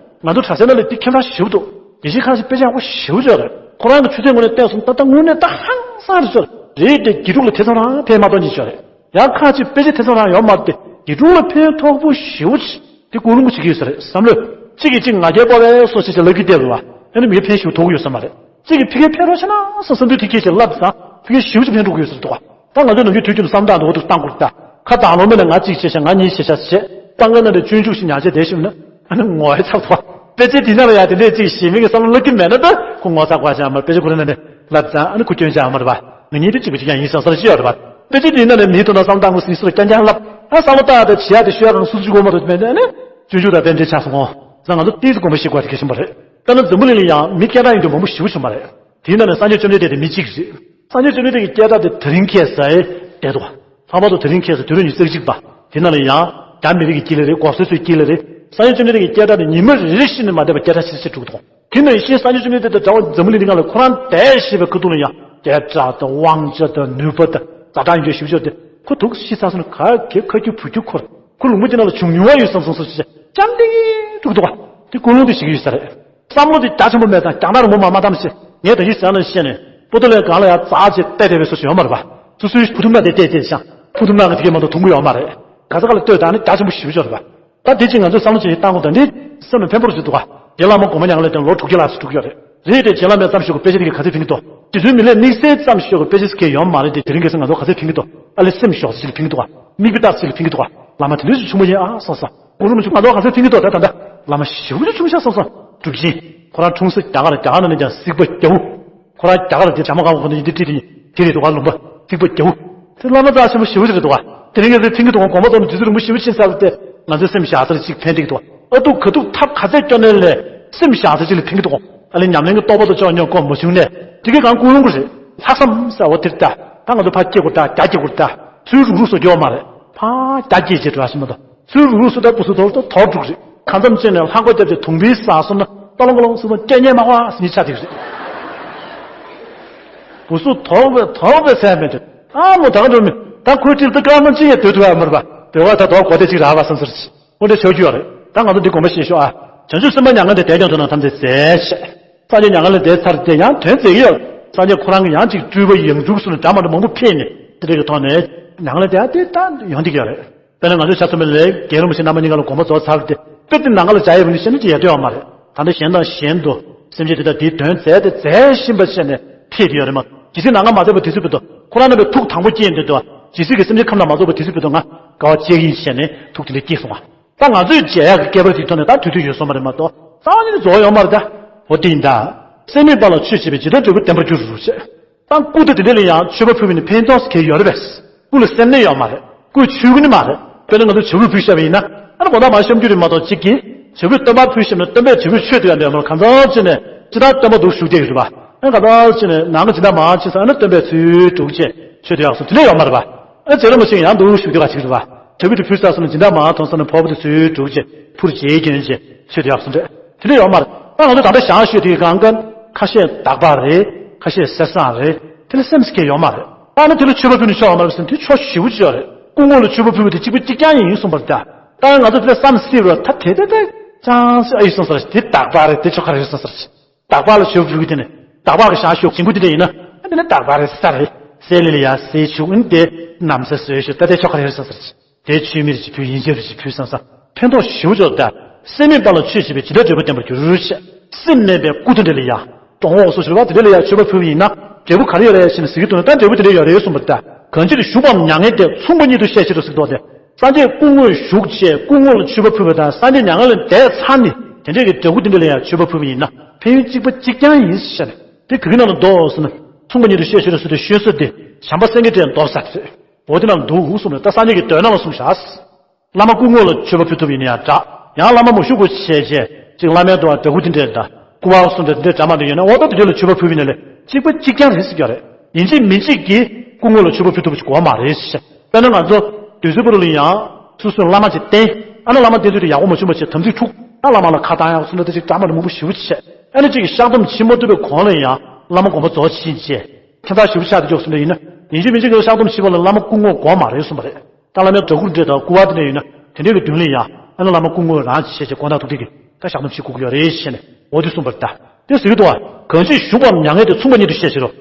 ང་ཚོ་གྲྭ་ས་ནང་ལ་དེ་ཁྱད་པར་ཞེ་པོ་འདུག་དགེ་བཤེས་ཁང་ཞིག་དཔེ་ཆ་ཡག་པོ་ཞེ་པོ་ཅིག་ཡོད་རེད། ཁོ་རང་གི་ཆུ་ཚད་ངོས་ནས་བལྟས་སོང་ད་ལྟ་དངོས་གནས་ད་ཧང་སང་རེད་ཤག་རེད་དེ། དགེ་ཕྲུག་ལ་ཐེ་ཚོམ་རང་ཕན་མ་གཏོང་གི་ཤོག་རེད། ཡང་ཁ་ཅིག་དཔེ་ཆ་ཐེ་ཚོམ་རང་ཡོད་མ་རེད་དེ། དགེ་ཕྲུག་ལ་ཕན་ཐོགས་པོ་ཞེ་པོ་ཅིག་དེ་ཀུན་སློང་པོ་བྱེད་ཀྱི་ཡོད་ས་རེད། བསམ་བློས། གཅིག་གིས་གཅིག་ང་རྒྱལ་སྤོབས་པའི་སོགས་བྱས་བྱས་ལབ་ཀྱི་བསྡད་པ། ཨ་ནི་མི་ཕན་ཞིག་ཐོགས་ཀྱི་ཡོད་ས་མ་རེད། གཅིག་གིས་ཕ་གིར་ཕན་རོགས་བྱས་ན་བསམ་བསམ་དུས་དེ་སྐད་ཅིག་ལབ་ཙང་ཕ་གིར་ཞེ་པོ་ཅིག་ཕན་ཐོགས་ཀྱི་ཡོད་ས་རེད་འདུག་ག། ད་ང་ཚོ་ནམ་རྒྱུན་དུས་རྒྱུན་དུ་བསམ་སྟངས་འདི་འོག་ཏུ་བཏང་དགོས་རེད་ད། ཁ་དང་ལོ་མེད་ན་ང་གཅིག་བྱས་ཤག་ང་གཉིས་བྱས་ཤག་བྱས། སྤང་ཁ་ན་ནས་སྤྱོད་འཇུག་ཞིག་ཉར་བྱས་བསྡད་ཤིག་ན། ཨ་ནི་ངོ་ཡ་ཚབ་ཐོག་དཔེ་ཆའི་དེ་ན་ལ་ཡ་དེ་འདྲས་ཅིག་ཞེ་མེད་ཀྱི་བསམ་བློ་སླེབས་ཀྱི་མེད་ན་ད་ཁོ་ངོ་ཚ་དགོས་ཅིག་ཡོད་མ་རེད། དཔེ་ཆ་ཁོ་རང་ན་ནས་ལབ་ཙང་ཨ་ནི་ཁོ་སྐྱོན་ཅིག་ཡོད་མ་རེད་པ། ང་གཉིས་དེ་གཅིག་པ་གཅིག་རྐྱང་ཡིན་བསམ་བསམ་ཅིག་ཡོད་རེད་པ། དཔེ་ཆ་དེ་ན་ནས་མིའི་དོན་དག་བསམ་སྟངས་ངོ་ཟིན་སོར་རྐྱང་རྐྱང་ལབ། ཨ་བསམ་བློ་བཏང་ཡ་དང་བྱེད་ཡ་དེ་སུ་གཅིག་གོ་མ་ཐུབ་མེད་ན་ཨ་ནི་སྤྱོད་འཇུག་དང་དཔེ་འདྲས་ཆགས་སོང་ངོ་། ཙང་ང་ཚོ་ཏིས་དགོངས་པ་བཞེས་དགོས་དེ་གལ་ཆེན་པོ་རེད། ད་ནི་འཛམ་བུ་གླིང་ལ་ཡང་མི་སྐད་གྲགས་ཡིན་དུས་མང་པོ་ཞེ་པོ་བྱུང་བ་རེད། དེའི་ནང་ནས་སངས་རྒྱས་བཅོམ་ལྡན་འདས་དེ་མི་གཅིག་རེད། སངས་རྒྱས་བཅོམ་ལྡན་འདས་ཀྱི་སྐད་གྲགས་དེ་དེ་རིང་ཁ་སང་བསྡད་འདུག་ལྷག་པར་དུ་དེ་རིང་ཁ་སང་དུས་རབས་ཉི་ཤུ་རྩ་གཅིག་པ་དེ་ནང་ལ་ཡང་རྒྱ་མི་རིགས་ཀྱི་དཀྱིལ་ལ་རེད། གོང་ས་མཆོག་ཚོའི་དཀྱིལ་ལ་རེད། སངས་རྒྱས་བཅོམ་ལྡན་འདས་ཀྱི་སྐད་གྲགས་དེ་ཉི་མ་རེ་རེ་བཞིན་ནས་མ་བསྡད་པར་སྐད་གྲགས་ཆེ་རུ་ཆེ་རུ་འགྲོ་གི་འདུག་དེ་ནང་བཞིན་སངས་རྒྱས་བཅོམ་ལྡན་འདས་དང་འདྲ་བ་འཛམ་བུ་གླིང་འདི་སྒང་ལ་ཁོ་རང་བསྡད་ཤེས་པའི་ཁ་ཐུག་ལ་ཡང་སྐད་གྲགས་དང་དབང་ཆ་དང་ནུས་པ་དང་ཛ་དྲག་ཡོད་ཤེས་པ་ཅིག་ཡོད་དེ། ཁོ་དུག་ཤི་ཚར་སོང་ན་ག་གེ་ཁ་རྒྱུ་བུ་རྒྱུ་འཁོར། ཁོ་ལུང་པ་ཅིག་ནང་ལ་བྱུང་མྱོང་བ་ཡོད་བསམ་སོང་སོང་ཞེས་སྐྱབས་འདི་འགྲུག་འདུག་ག། དེ་ཀུན་སློང་དེ་ཞིག་ཡོད་ས་རེད། བསམ་བློ་དེ་རྒྱ་ཆེན་པོ་མེད་ཙང་རྒྱ་ནག་རི་མོ་མ་མ་བཏང་ཞེས་ངས་ད་ཡིད་བཞིན་ལ་བཤད་ནས་པོ་ཏོ་ལའི་སྒང་ལ་ཡར་འཛེགས་བྱས་བལྟས་བསྡད་པའི་བཟོ་ཞིག་ཡོད་མ་རེད་པ། སོ་སོའི་བུ་ཐུམ་ནག་དེ་བལྟས་བལྟས་ཤག་བུ་ཐུམ་ནག་གི་དེ་གས་མ་གཏོགས་མཐོང་གི་ཡོད་མ་རེད། ག་ས་ག་ལ་ལྟོས་དང་ནི་རྒྱ་ཆེན་པོ་ཞེ་པོ་ཅིག་ཡོད་རེད་པ། ད་དེ་ཅིག་ང་ཚོས་བསམ་བློ་ཅིག་བཏང་དགོས་དང་འདི་སེམས་ལ་ཕན་པོ་རུ་ཅིག་འདུག་ག། རྗེ་བླ་མ་གོང་མ་མྱ་ངན་ལས་འདས་ལོ་དྲུག་བརྒྱ་ལྷག་ཙམ་འགྲོ་གི་ཡོད་རེད། རེད་དེ་རྗེ་བླ་མས་བརྩམས་ཤོག་གི་དཔེ་ཆ་དེ་གས་ག་ཚད་ཕན་གྱི་འདུག་རྗེ་བཙུན་མི་ལས་དམིགས་བསལ་བརྩམས་ཤོག་གི་དཔེ་ཆ་ཟེར་མཁན་ཡོད་མ་རེད་དེ། དེ་རིང་ཁ་སང་ང་ཚོ་ག་ཚད་ཕན་གྱི་འདུག་ཨ་ལས་སེམས་ཤོག་ཟེར་ཅིག་ལ་ཕན་གྱི་འདུག་ག། མིག་དཔེ་ལྟ་ཟེར་ཅིག་ལ་ཕན་གྱི་འདུག་ག། བླ་མ་དེ་འདྲ་ཞིག་བྱུང་བ་ཡིན་ཨ་བསམ་སོང་། གོང་རིམ་ཞིག་ང་ཚོ་ག་ཚད་ཕན་གྱི་འདུག་ད་ད་ད། བླ་མ་ཞེ་པོ་ཅིག་བྱུང་ཤག་བསམ་སོང་། གྲུབ་ཆེན། ཁོ་རང་འཁྲུངས་ས་རྒྱ་གར། རྒྱ་གར་ནང་ནས་ཀྱང་གཟིགས་པ་རྒྱ་བོ། ཁོ་རང་རྒྱ་གར་དེ་བྱ་མ་གང་བ་ཁོ་ན་ཡིན་དེ་བྲིས་དེ་ཡིན། དེ་རེད་འདུག་ག། ལུང་པ་གཟིགས་པ་རྒྱ་བོ། དེ་བླ་མ་རྩ་ཆེན་པོ་ཞེ་པོ་ཅིག་རེད་འདུག་ག། དེ་རིང་ངས་དེ་ཕན་གྱི་འདུག་ག། དགོངས་པ་རྫོགས་ནས་དུས་ཚོད་རིང་པོ་ཞེ་པོ་ཕྱིན་ཚར་བ་དེ་ང་ཚོའི་སེམས་བཞག་ས་ཅིག་ཕན་བདེ་གི་འདུག་ག། ཨ་ཐུག་ག་ཐུག་ཐབས་ག་ཚད་སྐྱོ་ནའི་ལས་སེམས་བཞག་ས་ཅིག་ལ་ཕན་གྱི་འདུག་ག། ཨ་ལས་ཉམས་ལེན་གྱི་རྟོགས་པ་དང་ཅོག་ཉོག་གོ་མ་བྱུང་ནས་དེ་གས་གང་ཀུན་སློང་གི་རེད། ལྷག་བསམ་ཟེར་བ་དེ་ལྟ། ད་ང་ཚོ་ཕར་སྐྱེ་དགོས་ད་རྒྱ་སྐྱེ་དགོས་ད། ཚུར་རུག་རུག་སོགས་སྐྱེ་བ་མ་རེད། ཕར་རྒྱ་སྐྱེ་བྱེད་འགྲོ་ཞིག་མ་གཏོགས། ཚུར་རུག་རུག་སོགས་ད་བུ་སུ་དོར་དོར་དོར་འགྲོ་གི་རེད། གང་འཚམ་ཅིག་ནས་ལྷག་པ་བརྒྱབ་བྱས་དུང་བུའི་ཟག་སོང་ན་ཏོ་ལོང་ཀོ་ལོང་སོང་ན་སྐྱེ་ཉེས་མ་གོ་ཟེར་ནི་ཆགས་བསྡད་ཀྱི་རེད། བུ་སུ་དོར་བས་དོར་བས་ཟེར་མེད་དེ། ཨ་མོ་ད་ག་འགྲོ་མི་ད་ཁོའི་ཁྲིར་ད་སྐར་མ་གཅིག་ཡང་སྡོད་ཐུབ་ཡ་མ་རེད་པ། སྡོད་ག་ད་དོར་གོ་དེ་གཅིག་རག་པ་བསམ་ཟེར་གྱི། འོ་འདྲ་ཆོག་རྒྱུ་ཡོད་རེད། ད་ང་ཚོ་འདི་དགོངས་པ་བཞེས་ཤོག་ཨ། བྱང་ཆུབ་སེམས་དཔའ་མྱ་ངན་འདས་དེ་ཀྱང་ཐོབ་རྣམས་ཐམས་ཅད་མཛད་ཅེས། སངས་རྒྱས་མྱ་ངན་ལས་འདས་ཚར་ཏེ་ཡང་དོན་མཛད་ཀྱི་ཡོད། སངས་རྒྱས་ཁོ་རང་གི་ཡང་ཅིག་སྤྲུལ་པ་ཡང་དྲུག་སོང་ནས་འདྲ་མ་འདྲ་མང་པོ་ཕེབས་ནས་དེ་འདྲ་གི་ཐོག་ནས་མྱ་ངན་ལས་འདས་ཡ་དེ་ད་ཡོང་བསྡད་ཀྱི་ཡོད་རེད། དཔེར་ན་ང་ཚོས་ཆ་མཚོན་པ་ལས་རྒན་རིན་པོ་ཆེ་རྣམ་པ་གཉིས་ཀ་ལ་དགོངས་པ་རྫོགས་ཚར་ཏེ། དཔེ་དེ་ནང་ཁ་ལ་བྱ་ཡས་པ་ནི་བཤད་ན་ཅི་ཡ་ལྟོས་ཡོད་མ་རེད། ད་ལྟ་གཞན་དང་གཞན་དུ་སེམས་ཅན་དེ་དག་དེའི་དོན་མཛད་དེ་མཛད་བཞིན་པ་བྱས་ནས་ཕེབས་ཏེ་ཡོད་རེད་མ་གཏོགས། ཇི་སྲིད་ནང་ཁ་མ་ཐོན་པ་དེ་ཚོའི་བར་དུ་ཁོ་རང་རྣམ་པའི་ཐུགས་དང་པོ་སྐྱེས་འདི་དུ། ཇི་སྲིད་ཀྱི་སེམས་ཅན་ཁམས་ལ་མ་རྫོགས་པ་དེ་ཚོའི་བར་དུ་ང་དགའ་བ་གཅིག་ཡིན་བྱས་ནས་ཐུགས་དེ་འདྲ་སྐྱེས་སོང་བ། ད་ང་ཚོས་མཇལ་ཡག་གི་སྐལ་པ་དེའི་ཐོག་ནས་ད་དུས་ཚོད་ཡོལ་སོང་བ་རེད་མ་གཏོགས། རྩ་བ་ཉིད་ནས་རྫོགས་ཡོད་མ་རེད་ད། འོ་དེ་ཡིན་ད། སྲེད་མེད་དཔའ་ལ་ཆོས་བྱས་པས་ཇི་ལྟར་འབྲས་བུ་བརྟན་པར་འགྱུར་ཞེས། ད་སྐུ་དེ་དེ་འདྲ་ལ་ཡང་མཆོད་པ་ཕུལ་བ་ནི་ཕན་ཐོགས་གལ་ཡོད་རེད་པས། སྐུ་ལ་སེམས་ནད་ཡོད་མ་རེད། སྐུ་ཆོས་སྐུ་ནི་མ་རེད། དཔེར་ན་ང་ཚོ་བྱ་ཕུད་ཕུལ་བཞག་པ་ཡིན་ན། ཨ་ནི་དགོང་དག་མར་བཤམས་རྒྱུ་རེད་མ་གཏོགས་གཅིག་གིས། བྱ་ཕུད་སྟོན་པ་ཕུལ་བཞག་ན་སྟོན་པས་བྱ་ཕུད་མཆོད་དུ་ཡང་འདོད་མ་རེད། གང་ཟག་ཅིག་ནས་ཅི་ལྟར་སྟོན་པ་འདུག་བཞུགས་བསྡད་ཀྱི་རེད་པ། ཨ་གང་ཟག་ཅིག་ནས་ནང་གི་སྦྱིན་བདག་མར་ཕྱིན་སོང་། ཨ་ནི་སྟོན་པས་ཚུར་འགྲོ་བྱས་མཆོད་དུ་ཡག་སོང་དེ་འདྲ་ཡོད་མ་རེད་པ། ཨ་རྗེ་བླ་མ་ཞིག་ཡང་འདུག་བཞུགས་བསྡད་པ་ཅིག་རེད་པ། བྱ་ཕུད་དེ་ཕུལ་ཚར་སོང་ན་སྦྱིན་བདག་མར་ཐོན་སོང་ན་ཕོར་པ་དེ་ཚུར་འགྲོ་བྱས་ཕུར་རྗེས་གྱོན་བྱས་མཆོད་དུ་ཡག་སོང་རེད། དེ་འདྲ་ཡོད་མ་རེད། ད་ང་ཚོ་ད་ལྟ་ཞང་ཞུས་དེའི་སྒང་ག་ཁ་ཤས་དག་པ་རེད། ཁ་ཤས་གསེར་སྲང་རེད། དེ་ལ་སེམས་སྐྱེ་ཡོད་མ་རེད། ད་ནི་དེ་ལ་མཆོད་པ་ཕུལ་ནས་ཆོག་མ་རེད་ཟེར་ན་དེ་ཕྱོགས་ཞེ་པོ་ཅིག་ཡོད་རེད། སྐུ་ངོ་ལ་མཆོད་པ་ཕུལ་བ་དེ་གཅིག་པ་གཅིག་རྐྱང་ཡིན་གསུངས་པ་རེད་ད། ད་ང་ཚོ་དེ་ལ་བསམ་སྲིད་རོགས་ད་དེ་དེ་དེ་ཅང་སྲིད་ཨ་ཡིན་གསུངས་ས་རེད། དེ་དག་པ་རེད། དེ་ཆོག་ག་རེད་གསུངས་ས་རེད། དག་པ་ལ་མཆོད་པ་ཕུལ་གི་དེ་ནི་དག་པ་གི་ཞག་ཞོག་ཞིང་པོ་དེ་འདྲ་ཡིན་ན། ཨ་དེ་ནི་དག་པ་རེད་ས་རེད། སྲེད་ལི་ལི་ཡ་སྲེད་ཆུག་ཨ་དེ་ནམ་ས་སོས་ཤོག་ད་དེ་ཆོག་ག་རེད་གསུངས་ས་རེད། དེ་མཆོད་མེ་རེ་ཅིག་ཕུལ། ཡིན་ཅིག་རེ་ཅིག་ཕུལ་བསམ་བསམ་ཕན་ཐོགས་ཞེ་པོ་ཅིག་ཡོད་ད། སྲེད་མེད་དཔའ་ལ་ཆོས་བྱས་པས་ཇི་ལྟར་འབྲས་བུ་བརྟན་པར་འགྱུར་ཞེས། སེམས་མེད་པའི་སྐུ་དེ་འདྲ་ལ་ཡ། གྲོང་འོག་སོགས་ཞེས་པ་དེ་འདྲ་ལ་ཡ་མཆོད་པ་ཕུལ་བ་ཡིན་ན་འབྲས་བུ་ག་རེ་ཡོད་རེད་ཞེས་ནས་ཟེར་གྱི་འདུག་ན། ད་འབྲས་བུ་དེ་འདྲ་ཡོད་རེད་གསུངས་པ་ད། གང་ཕྱིར་བཞུགས་པའམ་མྱ་ངན་འདས། མཚུངས་པ་ཉིད་དུ་ཤེས་ཕྱིར་རོ་ཟེར་གྱི་འདུག་སྟེ། སངས་རྒྱས་སྐུ་དངོས་བཞུགས་བྱས་སྐུ་ངོ་ལ་མཆོད་པ་ཕུལ་བ་དང་སངས་རྒྱས་མྱ་ངན་ལས་འདས་ཚར་ནས་དེ་འདྲའི་གི་འབྲས་བུ་དེ་འདྲ་ལ་ཡ་མཆོད་པ་ཕུལ་བ་ཡིན་ན་ཕན་ཡོན་གཅིག་པ་གཅིག་རྐྱང་ཡིན་ཞེས་ནས། དེ་ག་གི་ནང་ལ་འདུག་ཟེར་ན། མཚུངས་པ་ཉིད་དུ་ཤེས་ཕྱིར་རོ་ཟེར་དུས་ཤོད་ས་དེ་བྱམས་པ་སེང་གེ་སྒྲས་མདོར་ཟེར་ཏེ། འོ་དེ་ནང་འདུག་གསུངས་ནས་ད་སངས་རྒྱས་ཀྱི་མདོའི་ནང་ལ་གསུངས་བཞག། བླ་མ་སྐུ་ངོ་ལ་མཆོད་པ་ཕུལ་ཐུབ་ཡིན་ན་ཡང་འདྲ། ཡང་བླ་མ་མ་བཞུགས་པ་བྱས་བྱས་ཅིག་བླ་མའི་འདུག་བ་འདྲ་སྐུ་དེ་འདྲས་འདྲ། སྐུ་བ་གསུམ་འདྲ་དེ་འདྲས་འདྲ་མ་འདྲ་ཡོད་ན་འོ་ད་དེ་འདྲས་ལ་མཆོད་པ་ཕུལ་བ་ཡིན་ན་ལས་གཅིག་པ་གཅིག་རྐྱང་རེད་ཟེར་གྱི་རེད། ཡིན་གཅིག་མིན་གཅིག་གིས་སྐུ་ངོ་ལ་མཆོད་པ་ཕུལ་ཐུབ་པ་ཅིག་དགོས་མ་རེད་ཟེར། དཔེར་ན་ང་ཚོ་དུས་ཚོད་པོ་རུ་ལ་ཡང་སོ་སོའི་བླ་མ་ཅིག་བསྟེན། ཨ་ནི་བླ་མ་བསྟེན་དུས་དེ་ཡག་པོ་མ་བྱུང་བ་བྱས་དམ་ཚིག་འཁྲུག་ཨ་བླ་མ་ལ་ཁ་བཏང་ཡག་གསུམ་འདྲ་དེ་ཅིག་འདྲ་མ་འདྲ་མང་པོ་ཞེ་པོ་ཅིག་བྱས། ཨ་ནི་གཅིག་གིས་བཤགས་སྡོམ་བྱེད་མ་ཐུབ་པའི་གོང་ལ་ཡང་བླ་མ་དགོངས་པ་རྫོགས་ཕྱིན་བྱས། ཁྱད་མཚར་ཞེ་པོ་ཆགས་དེ་འཇོག་གསུམ་འདྲ་ཡིན་ན། ཡིན་གཅིག་མིན་གཅིག་གིས་བཤགས་སྡོམ་བྱེད་པ་ལ་བླ་མ་སྐུ་ངོ་དགོས་མ་རེད་གསུངས་པ་རེད། ད་བླ་མའི་འདྲ་སྐུ་འདྲ་དང་སྐུ་བ་དེ་འདྲ་ཡོད་ན་དེ་འདྲའི་གི་མདུན་ལ་ཡང་ཨ་ནི་བླ་མ་སྐུ་ངོ་རང་ཅིག་བྱས་བྱས་དགོངས་དག་ཐུགས་ཐིག་གི་ད་བཤགས་སྡོམ་བྱེད་དགོས་ཀྱི་ཡོད་རེད་ཞེས་ནས་འོ་དེ་གསུངས་པར་གདའ། དེ་ཟེར་གྱི་འདུག་བ། གང་ཕྱིར་བཞུགས་པའམ་མྱ་ངན་འདས། མཚུངས་པ་ཉིད་དུ་ཤེས་ཕྱིར་རོ།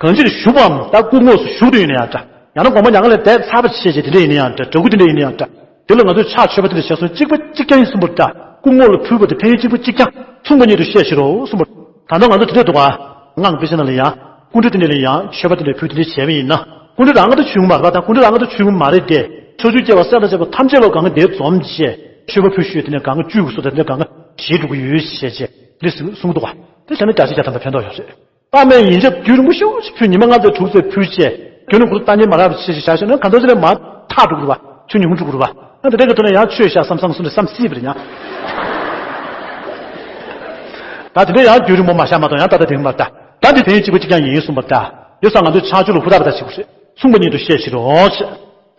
གང་ཕྱིར་བཞུགས་པའམ་ད་སྐུ་དངོས་སུ་བཞུགས་དུས་ཡིན་ན་ཡང་འདྲ། ཡང་ན་དགོངས་པ་མྱ་ངན་ལས་འདས་ཚར་བ་ཞེས་བྱས་དེ་འདྲ་ཡིན་ན་ཡང་འདྲ། འདྲ་སྐུ་དེ་འདྲ་ཡིན་ན་ཡང་འདྲ། དེ་ལ་ང་ཚོས་ཕྱག་མཆོད་པ་དེ་འདྲ་བྱས་སོང་གཅིག་པ་གཅིག་རྐྱང་ཡིན་གསུངས་པར་གདའ། སྐུ་དངོས་ལ་ཕུལ་བ་དེ་ཕན་ཡོན་གཅིག་པ་གཅིག་རྐྱང་། མཚུངས་པ་ཉིད་དུ་ཤེས་ཕྱིར་རོ་གསུངས་པར། ད་ལྟ་ང་ཚོ་དེ་འདྲ་འདུག་ག། སྔགས་དཔེ་ཆ་ནང་ལ་ཡང་སྐུ་འདྲ་དེ་འདྲ་ལ་ཡང་མཆོད་པ་དེ་འདྲ་ཕུལ་དེ་འདྲ་བྱས་པ་ཡིན་ན། སྐུ་འདྲ་རང་ག་དུ་ཆུད་མ་རེད་པ། ད་སྐུ་འདྲ་རང་ག་དུ་ཆུད་མ་རེད་དེ། ཕྱོགས་བཅུའི་སྐྱེ་བ་སྲས་དང་བཅས་པ་ཐམས་ཅད་ལ་གང་ག་དེ་འཛོམས་བྱས། མཆོད་པ་ཕུལ་ཞུས་དེ་འདྲ་གང་ག་བཅུ་དགུ་སོགས་དེ་འདྲ་གང་ག་བྱེད་འགྲོ་གི་ཡོད་ཞེས་བྱས་འདི་གསུང་གི་འདུག་ག། དེ་བྱས་ན་བརྒྱ་ཆ་བརྒྱ་ཐམ་པ་ཕན་ཐོགས་ཡོད་རེད། དཔག་མེད་ཡན་ཆད་རྒྱུན་རིང་པོ་ཞེ་པོ་ཞིག་ཕུལ། ཉི་མ་ལྔ་བརྒྱ་དྲུག་ཚེ་ཕུལ་བྱས། རྒྱུན་རིང་པོ་བརྟན་གྱི་མ་རག་པ་ཞེས་ཞེས་བྱ་ཞོར་ན་གང་ཚོད་ཚོད་ལས་མར་ཐག་འགྲོ་གི་རེད་པ། ཆུ་ཉུང་འགྲོ་གི་རེད་པ། ཨ་དེ་འདྲ་གི་ཐོག་ནས་ཡང་ཆོས་བཤད་བསམ་བསམ་གསུམ་དུ་བསམ་སྲིད་པ་རེད་ཡང་། ད་དེ་འདྲ་ཡང་རྒྱུན་རིང་པོ་མ་བཞག་མ་གཏོགས་ཡང་ད་ལྟ་དེ་མ་ད། ད་འདི་ཕན་ཡོན་གཅིག་པ་གཅིག་རྐྱང་ཡིན་གསུངས་པ་ད། ཡོད་ས་ང་ཚོས་ཕྱག་མཆོད་ལ་ཧུར་ཐག་པ་ད་བྱེད་དགོས་རེད། མཚུངས་པ་ཉིད་དུ་ཤེས་ཕྱིར་རོ།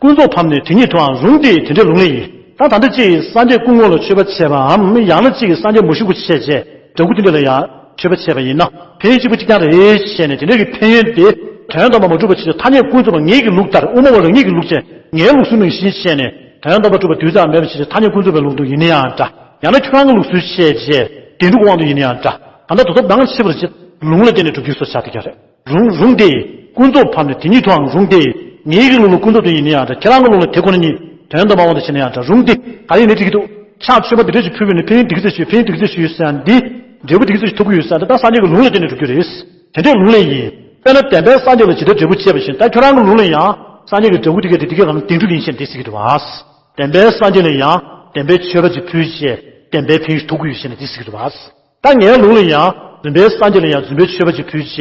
ཀུན་རྫོབ་ཕམ་ནས་དེ་ཉིད་མཐོའང་རུང་སྟེ་དེ་འདྲའི་ལུང་ལས་ཡིན། ད་ད་ལྟ་གཅིག་གིས་སངས་རྒྱས་སྐུ་ངོ་ལ་མཆོད་པ་བྱས་པའམ་ཡང་ན་གཅིག་གིས་སངས་རྒྱས་མ་བཞུགས་པ་བྱས་བྱས་འདྲ་སྐུ་དེ་འདྲ་ལ་ཡང་མཆོད་པ་བྱས་པ་ཡིན་ན་ཕན་ཡོན་གཅིག་པ་གཅིག་རྐྱང་རེད་ཞེས་ནས་དེ་འདྲ་གི་ཕན་ཡོན་དེ་དོན་དམ་པར་མ་གྲུབ་པ་ཕྱིར་ཐ་སྙད་ཀུན་རྫོབ་པ་ངེད་ཀྱི་ལུགས་ལྟར་དབུ་མ་པ་རང་ཉིད་ཀྱི་ལུགས་ཅན་ངའི་ལུགས་སྲོལ་ནང་བཞིན་བྱས་ནས་དོན་དམ་པར་གྲུབ་པ་དུས་ཙམ་མེད་པ་ཕྱིར་ཐ་སྙད་ཀུན་རྫོབ་པའི་ལུགས་ལྡོག་ཡིན་ན་ཡང་འདྲ། ཡང་ན་ཁྱོད་རང་གི་ལུགས་སྲོལ་བཤད་བྱས་བདེན་གྲུབ་དབང་དུ་ཡིན་ན་ཡང་འདྲ། གང་ལྟར་དོ་དམ་ནང་ཆེ་བར་བྱེད་ལུང་ལ་བརྟེན་ནས་གྲུབ་འགྱུར་སོགས་བྱ་སྟེ་ཀྱང་རེད། རུང་རུང་སྟེ། ཀུན་རྫོབ་ཕམ་ནས་དེ་ཉིད་མཐོའང་རུང་སྟེ། ངེད་ཀྱི་ལུགས་ལ་ཀུན་རྫོབ་ཏུ་ཡིན་ན་ཡང་འདྲ། ཁྱེད་རང་གི་ལུགས་ལ་དེ་ཁོ་ན་ཉིད་དོན་དམ་པར་དབང་དུ་བྱས་ན་ཡང་འདྲ། རུང་སྟེ། ག་རེ་ཡིན་ནའི་འགྲིག་གི་འདུག་ཕྱག་མཆོད་པ་འདི་འདྲ་ཞིག་ཕུལ་བས་ནི་ཕན་ཡོན་འདི་ག་ཚད་ཞུས་ཕན་ཡོན་འདི་ག་ཚད་ཞུས་ཟེར་ཡང་འདི། འབྲས་བུ་འདི་ག་ཚད་ཞིག་ཐོབ་ཀྱི་ཡོད་ཟེར་ཡང་འདི་ད་སངས་རྒྱས་ཀྱི་ལུང་ལ་བརྟེན་ནས་གྲུབ་རྒྱུ་རེད། དེ་འདྲའི་ལུང་ལས་ཡིན། དཔེར་ན་བདེན་པའི་སངས་རྒྱས་ལ་ཇི་ལྟར་འབྲས་བུ་བཅས་པ་བཞིན་ད་ཁྱོད་རང་གི་ལུང་ལ་ཡང་སངས་རྒྱས་ཀྱི་འབྲས་བུ་འདི་ག་འདི་འདི་ག་གང་ལ་བདེན་གྲུབ་ཡིན་ཞེས་འདི་ཟེར་གྱི་འདུག་བ། བདེན་པའི་སངས་རྒྱས་ལ་ཡང་བདེན་པའི་མཆོད་པ་ཅིག་ཕུལ་བྱས་བདེན་པའི་ཕན་ཡོན་ཐོབ་ཀྱི་ཡོད་ཞེས་ནས་འདི་ཟེར་གྱི་འདུག་བ། ད་ངའི་ལུགས་ལ་ཡང་རྫུན་པའི་སངས་རྒྱས་ལ་ཡང་རྫུན་པའི་མཆོད་པ་ཅིག་ཕུལ་བྱས་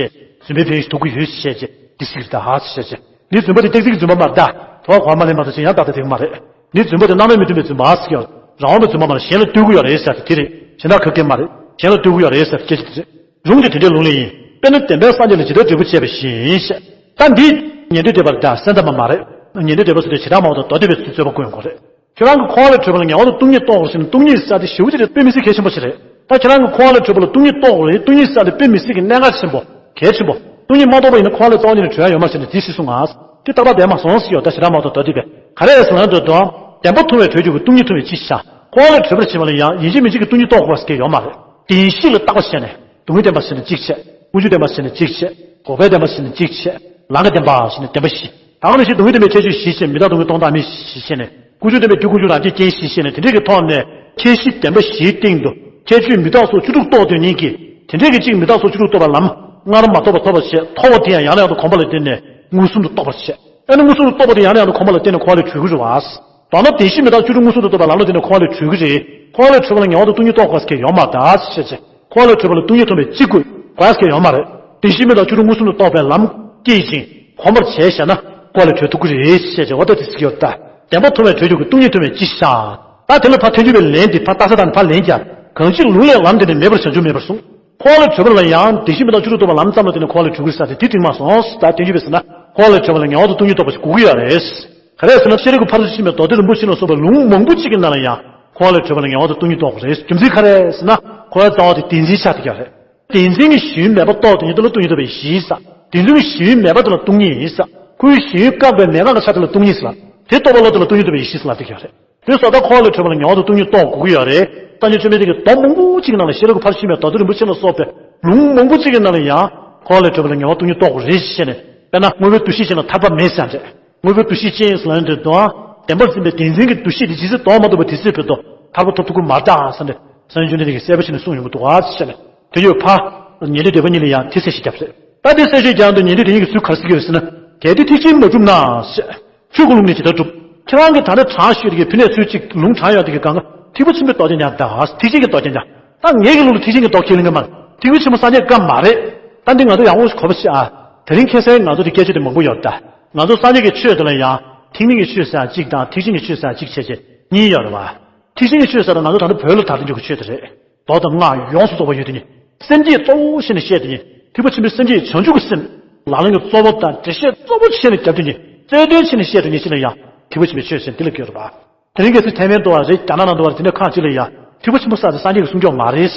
རྫུན་པའི་ཕན་ཡོན་ཐོབ་ཀྱི་ཡོད་ཞེས་བྱས་འདི་ཟེར་གྱི་འདུག་ཨ་ཟེར་བྱས། འདི་རྫུན་པ་དེ་ཏག་ཏག་གི་རྫུན་པ་མ་རེད་ད། དོ་བ་གོ་བ་མ་ལེན་པ་དང་ཅི་ཡང་ཏག་ཏག་དེ་གི་མ་རེད། འདི་རྫུན་པ་དེ་རྣམ་སྨིན་མི་མཐུན་པའི་རྫུན་པ་ཨ་ཟེར་གྱི་ཡོད་རེད། རང་དབང་པའི་རྫུན་པ་མ་རེད། གཞན་ལ་བསྟོད་ཀྱི་ཡོད་རེད་ཟེར་ཏེ་དེ་རེད། གཞན་དག་ཁ་སྐད་མ་རེད། གཞན་ལ་བསྟོད་ཀྱི་ཡོད་རེད་ཟེར་ཏེ་སྐད་ཆ་དེ་རེད། རུང་སྟེ་དེ་འདྲའི་ལུང་ལས་ཡིན། དཔེར་ན་བདེན་པའི་སངས་རྒྱས་ལ་ཇི་ལྟར་འབྲས་བུ་བཅས་པ་བཞིན་ཞེས། ད་འདི་ཉན་ཐོས་སྡེ་པ་དང་སེམས་ཙམ་པ་མ་རེད། ཉན་ཐོས་སྡེ་པ་ཟེར་དུས་བྱེ་བྲག་སྨྲ་བ་དང་མདོ་སྡེ་པའི་ཚུལ་རྩོད་པ་སྐུལ་ཡོང་གི་རེད། ཁྱེད་རང་གིས་འཁོར་བ་ལས་གྲོལ་བ་ལ་ངེས་པར་དུ་སྟོང་ཉིད་རྟོགས་དགོས་ཟེར་ན་སྟོང་ཉིད་ཟེར་དེ་ཞེ་པོ་ཅིག་རེད། དཔེ་མི་སྲིད་གལ་ཆེན་པོ་ཞིག་རེད། ད་ཁྱེད་རང་གིས་འཁོར་བ་ལས་གྲོལ་བ་ལ་སྟོང་ཉིད་རྟོགས་དགོས་རེད། སྟོང་ཉིད་ཟེར་དེ་དཔེ་མི་སྲིད་ཀྱི་གནད་འགག་ཆེན་པོ་གལ་ཆེན་པོ། སྟོང་ཉིད་མ་རྟོགས་པ་ཡིན་ན་འཁོར་བ་ལས་རྩ་བ་ཉིད་ནས་གྲོལ་ཡ་ཡོད་མ་རེད་ཟེར་ནས་དེ་སྲིད་གསུང་ང་། དེ་ཏག་ཏག་བསྡད་མ་སོང་ཟེར་ཡོད། ད་བྱེ་བྲག་སྨྲ་བ་དང་མདོ་སྡེ་པས་ག་རེ་ཟེར་ན་འདོད་དོ། བདེན་པ་མཐོང་བས་གྲོལ་འགྱུར་བའི་སྟོང་ཉིད་མཐོང་བའི་ཕྱིར་བཞག་འཁོར་བ་ལས་གྲོལ་བར་བྱེད་པ་ལ་ཡང་ཡིན་གཅིག་མིན་གཅིག་གི་སྟོང་ཉིད་རྟོགས་དགོས་པ་ཞིག་ཡོད་མ་རེད། བདེན་བཞི་ལ་བརྟག་པ་བྱས་ནས། སྡུག་བསྔལ་བདེན་པ་ཟེར་ན་གཅིག་བྱས། ཀུན་འབྱུང་བདེན་པ་ཟེར་ན་གཅིག་བྱས། འགོག་པའི་བདེན་པ་ཟེར་ན་གཅིག་བྱས། ལམ་གྱི་བདེན་པ་ཟེར་ན་བདེན་པ་བཞི། ད་ག་ནང་བཞིན་སྡུག་བསྔལ་བདེན་པའི་ཁྱད་ཆོས་བཞི་བྱས། མི་རྟག་སྡུག་བསྔལ་སྟོང་བདག་མེད་བཞི་བྱས་ནས། ཀུན་འབྱུང་བདེན་པའི་རྒྱུ་ཀུན་འབྱུང་རང་རྒྱུད་རྐྱེན་བཞི་ཞེས་ནས། དེ་འདྲའི་གི་ཐོག་ནས་ཁྱད་གཞི་བདེན་པ་བཞིའི་སྟེང་དུ་ཁྱད་ཆོས་མི་རྟག་སོགས་བཅུ་དྲུག་རྟོགས་དོན་ཉིད་ཀྱིས། དེ་འདྲའི་གི་གཅིག་མི་རྟག་སོགས་བཅུ་དྲུག་རྟོགས་པ་ལམ་སྔར་མ་རྟོགས་པ་ཐོབ་པ་བྱས། ཐོབ་པ་དེ་ཡང་ཡང་ཡང་དུ་གོམས་པ་ལ་བརྟེན་ནས་མངོན་སུམ་དུ་རྟོགས་པར་བྱེད། ཨ་ནི་མངོན་སུམ་དུ་རྟོགས་པ་དེ་ཡང་ཡང་དུ་གོམས་པ་ལ་བརྟེན་ནས་འཁོར་བ་ལས་གྲོལ་གྱི་རེད་བ། མདོར་ན་བདེན་བཞི་མི་རྟག་བཅུ་དྲུག་མངོན་སུམ་དུ་རྟོགས་པ་ལམ་ལ་བརྟེན་ནས་འཁོར་བ་ལས་གྲོལ་གྱི་རེད། འཁོར་བ་ལས་གྲོལ་བ་ལ་ངེས་པར་དུ་སྟོང་ཉིད་རྟོགས་དགོས་ཟེར་མཁན་ཡོད་མ་རེད་ཟེར་བྱས། འཁོར་བ་ལས་གྲོལ་བ་ལ་སྟོང་ཉིད་མཐོང་བའི་གཅིག་དགོས་དགོས་ཟེར་མཁན་ཡོད་མ་རེད། བདེན་བཞི་མི་རྟག་བཅུ་དྲུག་མངོན་སུམ་དུ་རྟོགས་པའི་ལམ་སྐྱེད་ཅིང་གོམས་པར་བྱས་བྱས་ན་འཁོར་བ་ལས་གྲོལ་ཐུབ་ཀྱི་རེད་ཟེར་བྱས། འོ་ད་དེ་ཟེར་གྱི་ཡོད་ད། བདེན་པ་མཐོང་བས་གྲོལ་འགྱུར་གྱི་སྟོང་ཉིད་མཐོང་བས་ཅི་བྱ། ད་དེ་ལ་ཕར་ཐལ་འགྱུར་བའི་ལན་དེ་ཕར་ལྟ་ས་དང་ཕར་ལན་རྒྱག། གང་ཕྱིར་ལུང་ལས་ལམ་འདི་ནི་མེད་པར་བྱང་ཆུབ་མེད་པར་གསུངས། འཁོར་བ་ལས་གྲོལ་བ་ལ་ཡང་བདེན་བཞི་མི་རྟག་བཅུ་དྲུག་རྟོགས་པ་ལམ་ཙམ་ལ་བརྟེན་ནས་འཁོར་བ་ལས་གྲོལ་གྱི་རེད་ཟེར་དེ་དེ་འགྲིག་མ་སོང་། ད་དེ་འགྲིག་པས་ཟེར་ན་འཁོར་བ་ལས་གྲོལ་བ་ལ་ངེས་པར་དུ་སྟོང་ཉིད་རྟོགས་པ་ཞིག་དགོས་ཀྱི་ཡོད་རེད། ག་རེ་ཟེར་ན་ཤེས་རབ་ཀྱི་ཕ་རོལ་ཏུ་ཕྱིན་པའི་མདོ་སྡེ་རིན་པོ་ཆེ་ལ་སོགས་པའི་ལུང་མང་པོ་གཅིག་གི་ནང་ལ་ཡང་འཁོར་བ་ལས་གྲོལ་བ་ལ་ངེས་པར་དུ་སྟོང་ཉིད་རྟོགས་དགོས་རེད། རྒྱུ་མཚན་ག་རེ་ཟེར་ན་འཁོར་བའི་རྩ་བ་དེ་བདེན་འཛིན་ཆགས་བསྡད་ཀྱི་ཡོད་རེད། བདེན་འཛིན་གྱི་ཞེན་ཡུལ་མེད་པ་རྟོགས་དོན་ཉིད་དེ་ལ་སྟོང་ཉིད་རྟོགས་པའི་གཞི་ཟེར། བདེན་འཛིན་གྱི་ཞེན་ཡུལ་མེད་པ་དེ་ལ་སྟོང་ཉིད་ཡིན་ཟེར། ཁོའི་ཞེན་ཡུལ་བཀག་པའི་མེད་དགག་གི་ཆ་དེ་ལ་སྟོང་ཉིད་ཟེར། དེ་རྟོགས་པ་ལ་དེ་ལ་སྟོང་ཉིད་རྟོགས་པའི་གཞི་ཟེར་ལབ་བསྡད་ཀྱི་ཡོད་རེད། དེ་སོགས་ད་འཁོར་བ་ལས་གྲོལ་བ་ལ་ངེས་པར་དུ་སྟོང་ཉིད་རྟོགས་དགོས་ཀྱི་ཡོད་རེད། སངས་རྒྱས་བཅོམ་ལྡན་འདས་ཀྱིས་མདོ་མང་པོ་གཅིག་གི་ནང་ལ་ཤེས་རབ་ཀྱི་ཕ་རོལ་ཏུ་ཕྱིན་པའི་མདོ་སྡེ་རིན་པོ་ཆེ་ལ་སོགས་པའི་ལུང་མང་པོ་གཅིག་གི་ནང་ལ་ཡང་འཁོར་བ་ལས་གྲོལ་བ་ལ་ངེས་པར་སྟོང་ཉིད་རྟོགས་དགོས་རེད་ཞེས་ནས། དཔེར་ན་དངོས་པོའི་འདུ་ཤེས་ཅན་ལ་ཐར་པ་མེད་ཟེར་ཡང་རེད། དངོས་པོའི་འདུ་ཤེས་ཅན་ཟེར་ལབ་ཡོང་དུས་དང་བདེན་པར་འཛིན་པའི་བདེན་འཛིན་གྱི་འདུ་ཤེས་དེ་ཇི་སྲིད་དོར་མ་ཐུབ་པ་དེ་སྲིད་བར་དུ་ཐར་པ་ཐོབ་ཐུབ་ཀྱི་མ་རེད་ཟེར་ནས། སངས་རྒྱས་བཅོམ་ལྡན་འདས་ཀྱིས་གསལ་པོ་བྱས་ནས་གསུངས་ཡོང་གི་འདུག་ཟེར་ནས། དེ་ཡོད་ཕ། ཉན་ཐོས་སྡེ་པ་གཉིས་ལ་ཡང་དེ་གསལ་བཤད་བརྒྱབ་རེད། ད་དེ་གསལ་བཤད་རྒྱག་འདུག་ཉན་ཐོས་དེ་གཉིས་ཀྱིས་ཚུར་ག་རེ་ཟེར་གྱི་ཡོད་ཟེར་ན། གལ་ཏེ་ཐེག་ཆེན་མ་གྲུབ་ན་ཟེར། ཁྱོད་ཀྱི་ལུགས་ནི་ཇི་ལྟར་གྲུབ། ཁྱེད་རང་གིས་ད་ནི་དྲངས་ཞུས་དེ་གའི་ཕི་ནས་ཚུར་གཅིག་ལུང་དྲངས་ཡོང་དེ་གའི་སྒང་ག་ཐེག་པ་ཆེན་པོའི་མདོ་རྒྱན་ཀྱང་ད་ཐེག་ཆེན་གྱི་མདོ་རྒྱན་ཀྱང་། ད་ངེད་ཀྱི་ལུགས་ལ་ཐེག་ཆེན་གྱི་མདོ་ཁས་ལེན་གྱི་མ་རེད། ཐེག་པ་ཆེན་པོ་སངས་རྒྱས་བཀའ་མ་རེད། ད་འདི་ང་ཚོ་ཡག་པོ་ཞིག་གོ་བ་ཤེས་ཨ། དེ་རིང་ཁ་སང་ང་ཚོ་དེ་སྐད་ཆ་དེ་མང་པོ་ཡོད་ད། ང་ཚོ་སངས་རྒྱས་ཀྱི་ཆོས་དེ་ལ་ཡང་ཐེག་དམན་གྱི་ཆོས་ཟེར་ཡང་གཅིག་དང་ཐེག་ཆེན་གྱི་ཆོས་ཟེར་ཡང་གཅིག་བྱས་བྱས་གཉིས་ཡོད་རེད་བ། ཐེག་ཆེན་གྱི་ཆོས་ཟེར་ན་ང་ཚོ་ད་ལྟ་བོད་ལ་དར་དུ་འཇུག་གི་ཆོས་དེ་རེད། མདོ་དང་སྔགས་ཡོངས་སུ་རྫོགས་པ་ཡོད་དེ་ཉིད། སེམས་བསྐྱེད་གཙོ་བོ་བྱས་ནས་བཤད་དེ་ཉིད། ཐེག་པ་ཆེན་པོའི་སེམས་བསྐྱེད་བྱང་ཆུབ་ཀྱི་སེམས། ལག་ལེན་གྱི་གཙོ་བོ་དང་འགྲེལ་བཤད་གཙོ་བོ་བྱས་ནས་རྒྱབ་དེ་ཉིད། རྩོད་དོན་བྱས་ནས་བཤད་དེ་ཉིད་ཅི་ལ་ཡང་ཐེག་པ་ཆེན་པོའི་ཆོས་ཟེར་འདི་ལ་གྱུར་པ། དེ་རིང་གལ་སྲིད་ཐའེ་ཝན་དུ་བ་རེད། རྒྱ་ནག་ནང་དུ་བ་རེད། དེ་འདྲ་ཁག་ཅིག་ལ་ཡང་ཐེག་པ་ཆེན་པོ་ཟེར་དེ་སངས་རྒྱས་ཀྱི་གསུང་ཆོས་མ་རེད།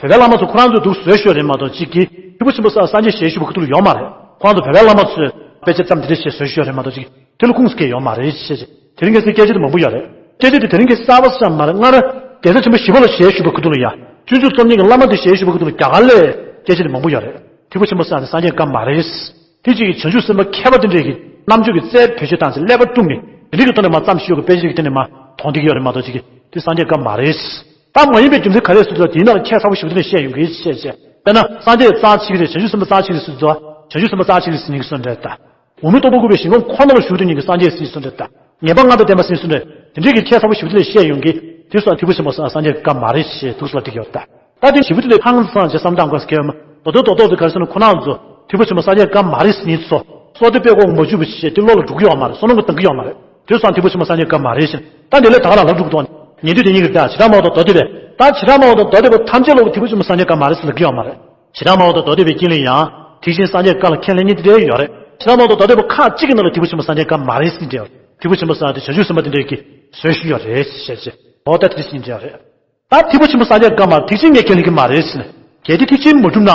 བོད་པའི་བླ་མ་ཚོ་ཁོ་རང་ཚོས་འདུག་བཟོས་ཤོག་རེད་མ་གཏོགས་གཅིག་གིས་ཐེག་པ་ཆེན་པོ་ཟེར་སངས་རྒྱས་ཞལ་བཞུགས་པ་ཁུ་ཐུག་ལ་ཡོད་མ་རེད། ཁོ་རང་ཚོ་བོད་པའི་བླ་མ་ཚོས་དཔེ་ཆ་བརྩམས་དེ་འདྲ་བྱས་བཟོས་ཤོག་རེད་མ་གཏོགས་གཅིག་དེ་ལ་ཁུངས་སུ་སྐྱེལ་ཡོད་མ་རེད་ཅེས། དེ་རིང་གལ་སྲིད་སྐད་ཆ་དེ་མང་པོ་ཡོད་རེད། སྐད་ཆ་དེ་དེ་རིང་གི་གསར་པ་ཟེར་མ་རེད། སྔར་རྒྱལ་སྲས་ཆེན་པོ་ཞི་བ་ལྷ་ཞལ་བཞུགས་པ་ཁུ་ཐུག་ལ་ཡ། སྤྱོད་འཇུག་རྩོམ་མཁན་གྱི་བླ་མ་དེ་ཞལ་བཞུགས་པ་ཁུ་ཐུག་ལ་རྒྱ་གར་ལ་སྐད་ཆ་དེ་མང་པོ་ཡོད་རེད། ཐེག་པ་ཆེན་པོ་ཟེར་དེ་སངས་རྒྱས་བཀའ་མ་རེད། དེ་གཅིག་གིས་བྱང་ཆུབ་སེམས་དཔའ་མཁས་པ་དེ་འདྲས་ཀྱིས་རྣམ་དཔྱོད་ཀྱི་རྩལ་བེད་སྤྱོད་བཏང་ཚེ་ཀླད་པ་བཀྲུམས་ནས་དེ་འདྲས་ཀྱི་ཐོག་ནས་མར་བརྩམས་ཤོག་གི་དཔེ་ཆ་གི་སྟེང་ནས་མར་མཐོང་བསྡད་ཀྱི་ཡོད་རེད་མ་གཏོགས་གཅིག་གིས་དེ་སངས་རྒྱས་བཀའ་མ་རེད། ད་མ་ཡིན་པའི་རྒྱུ་མཚན་ག་རེ་སུ་ཚོ་དེའི་ནང་ཁྱད་མཚར་པོ་ཞིག་དེ་ནས་བཤད་ཡོང་གི་བཤད་བཤད། དཔེར་ན་སངས་རྒྱས་རྩ་གཅིག་རེད། བྱང་ཆུབ་སེམས་དཔའ་རྩ་གཅིག་རེད་སུ་ཚོ། བྱང་ཆུབ་སེམས་དཔའ་རྩ་གཅིག་རེད་ཟེར་ནས་གསུངས་རེད་ད། འོག་མིན་སྟོང་པ་འགུགས་པའི་ཞིང་ཁམས་ཁོ་ན་ལ་བཞུགས་དུས་ཉིད་ཀྱི་སངས་རྒྱས་ཟེར་གསུངས་རེད་ད། ངེས་པ་ལྔ་དང་ལྡན་པ་ཟེར་གསུངས་རེད། དེ་འདྲས་ཀྱི་ཁྱད་མཚར་པོ་ཞིག་དེ་ནས་བཤད་ཡོང་གི། དེ་སོགས་ཐེག་པ་ཆེན་པོ་ཟེར་སངས་རྒྱས་བཀའ་མ་རེད་ཞེས་འདུག་ཟེར་ལབ་བསྡད་ཀྱི་ཡོད་ད། ད་དེ་ཞིབ་པོ་དེ་ལས་ཧང་སངས་བྱས་བསམ་སྟངས་དགོས་ཀྱི་ཡོད་མ། མདོ་དོན་རྡོག་རྡོག་དེ་ག་རེ་ཟེར་ན་ཁོ་རང་ཚོ་ཐེག་པ་ཆེན་པོ་སངས་རྒྱས་བཀའ་མ་རེད་ཟེར་མཁན་ཚོ། སྲོག་དེ་དཔེ་ཁོག་མ་བཅུག་པ་བྱས་དེ་བློ་ལ་འགྲོ་གི་ཡོད་མ་རེད། བསམ་བློ་གཏོང་གི་ཡོད་མ་རེད། དེ་སོང་ཐེག་པ་ཆེན་པོ་སངས་རྒྱས་བཀའ་མ་རེད་ཟེར། ད་འདི་ལས་ད་ག་རང་ལབ་འགྲོ་གི་འདུག་ཉན་ཐོས་དེ་གཉིས་ཀྱིས་ད་བྱེ་བྲག་སྨྲ་བ་དང་མདོ་སྡེ་པས། ད་བྱེ་བྲག་སྨྲ་བ་དང་མདོ་སྡེ་པ་ཐམས་ཅད་ལ་ཐེག་པ་ཆེན་པོ་སངས་རྒྱས་བཀའ་མ་རེད་ཟེར་ལབ་ཀྱི་ཡོད་མ་རེད། བྱེ་བྲག་སྨྲ་བ་དང་མདོ་སྡེ་པའི་དཀྱིལ་ལ་ཡང་ཐེག་ཆེན་སངས་རྒྱས་བཀའ་ལ་ཁས་ལེན་མཁན་དེ་འདྲ་ཡོད་རེད། བྱེ་བྲག་སྨྲ་བ་དང་མདོ་སྡེ་པ་ཁག་ཅིག་གི་ནང་ལ་ཐེག་པ་ཆེན་པོ་སངས་རྒྱས་བཀའ་མ་རེད་ཟེར་མཁན་དེ་ཡོད་རེད། ཐེག་པ་ཆེན་པོ་ཟེར་དེ་བྱང་ཆུབ་སེམས་དཔའ་དེ་འདྲ་གིས་བཟོས་བཞག་ཡོད་རེད་ཅེས་བཤད་བྱས། འོ་ད་དེ་འདྲ་ཟེར་མཁན་དེ་ཡོད་རེད། ད་ཐེག་པ་ཆེན་པོ་སངས་རྒྱས་བཀའ་མ་ཐེག་ཆེན་ངས་ཁས་ལེན་གྱི་མ་རེད་ཟེར་ནས། གལ་ཏེ་ཐེག་ཆེན་མ་གྲུབ་ན།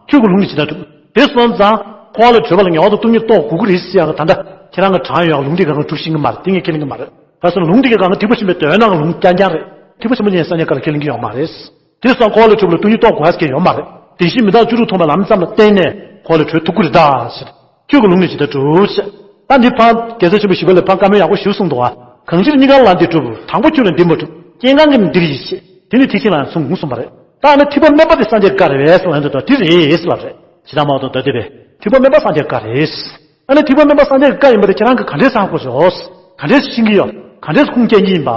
ཁྱོད་ཀྱི་ལུང་ནི་ཇི་ལྟར་གྲུབ། དེ་སོང་ཙང་འཁོར་བ་ལས་གྲོལ་བ་ལ་ངེས་པར་དུ་སྟོང་ཉིད་རྟོགས་དགོས་ཀྱི་རེད་ཟེར་ཡག་གི་ད་ལྟ་ཁྱེད་རང་གིས་དྲངས་ཡོང་ཡག་ལུང་དེ་ག་རང་གྲུབ་ཤེས་ཀྱི་མ་རེད། དེ་ངས་ཁས་ལེན་གྱི་མ་རེད། ག་རེ་ཟེར་ན་ལུང་དེ་ག་གང་ཐེག་པ་ཆེན་པོའི་མདོའི་ནང་གི་ལུང་རྐྱང་རྐྱང་རེད། ཐེག་པ་ཆེན་པོ་ཉིད་སངས་རྒྱས་བཀའ་ལ་ཁས་ལེན་གྱི་ཡོད་མ་རེད། དེ་སོང་འཁོར་བ་ལས་གྲོལ་བ་ལ་སྟོང་ཉིད་རྟོགས་དགོས་ཟེར་མཁན་ཡོད་མ་རེད། བདེན་བཞི་མི་རྟག་བཅུ་དྲུག་མཐོང་བའི་ལམ་ཙམ་ལ་བརྟེན་ནས་འཁོར་བ་ལས་གྲོལ་ཐུབ་ཀྱི་རེད་ད་ཟེར། ཁྱོད་ཀྱི་ལུང་ནི་ཇི་ལྟར་གྲུབ་ཟེར། ད་འདི་ཕར་རྒྱལ་སྲས་ཆེན་པོ་ཞི་བ་ལྷས་ཕར་བཀའ་མོལ་ཡག་པོ་ཞིག་གསུངས་འདུག་བ། གང་ཕྱིར་གཉིས་ཀ་ལ་འདི་གྲུབ། དང་པོ་ཁྱོད་ལ་འདི་མ་གྲུབ། རྐྱེན་གང་གིས་ནི་འདིར་ཡིད་ཆེས། དེ་ནི་ཐེག་ཆེན་ལ་ཡང་མཚུངས་གསུངས་པ་རེད། ད་ཨ་ནི་ཐེག་པ་དམན་པ་དེ་སངས་རྒྱས་བཀའ་རེད་པས་ལབ་ཡོང་དུས་ད་དེ་རེད་ལབ་རེད། བྱེ་བྲག་སྨྲ་བ་དང་མདོ་སྡེ་པས་ཐེག་པ་དམན་པ་སངས་རྒྱས་བཀའ་རེད། ཨ་ནི་ཐེག་པ་དམན་པ་སངས་རྒྱས་བཀའ་ཡིན་པ་དེ་ཁྱེད་རང་གིས་ག་འདྲས་ཧ་གོ་སོང་། ག་འདྲས་ཤེས་ཀྱི་ཡོད། ག་འདྲས་ཁུངས་སྐྱེལ་གྱི་ཡིན་པ།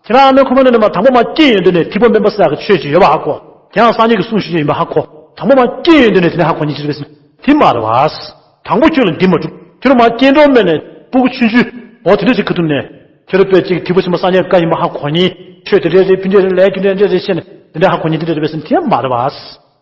ཁྱེད་རང་ཨ་མའི་ཁོག་པའི་ནང་ནས་མར་དང་པོ་མར་སྐྱེས་ཡོང་དུས་ནས་ཐེག་པ་དམན་པ་ཟེར་ཡག་གི་ཆོས་ཅིག་ཡོད་པ་ཧ་གོ། དེའང་སངས་རྒྱས་ཀྱི་གསུང་ཞུ་རྒྱུ་ཡིན་པ་ཧ་གོ། དང་པོ་མར་སྐྱེས་ཡོང་དུས་ནས་དེ་ནས་ཧ་གོ་མཁན་ཅིག་རེད་པས་ཟེར་ན་དེ་མ་རེད་པ། དང་པོ་ཁྱོད་ལ་འདི་མ་གྲུབ། ཁྱོད་རང་མར་སྐྱེས་འགྲོ་མེད་ནས་སྤུ་གུ་ཆུང་ཆུང་འོ་དེ་འདྲ་ཅིག་ཁ་ཐུག་ནས། ཁྱོད་རང་དཔེ་ཅིག་ཐེག་པ་ཆེན་པོ་སངས་རྒྱས་བཀའ་ཡིན་པ་ཧ་གོ་མཁན། ཆོས་དེ་འདྲ་རེད། ཕན་འདྲ་རེད། ལས་རྒྱུ་འདྲ་འདྲ་རེད་བཤད་ནས་དེ་འདྲ་ཧ་གོ་མཁན་དེ་འདྲ་རེད་པས་ཟེར་ན་དེ་མ་རེད་པ།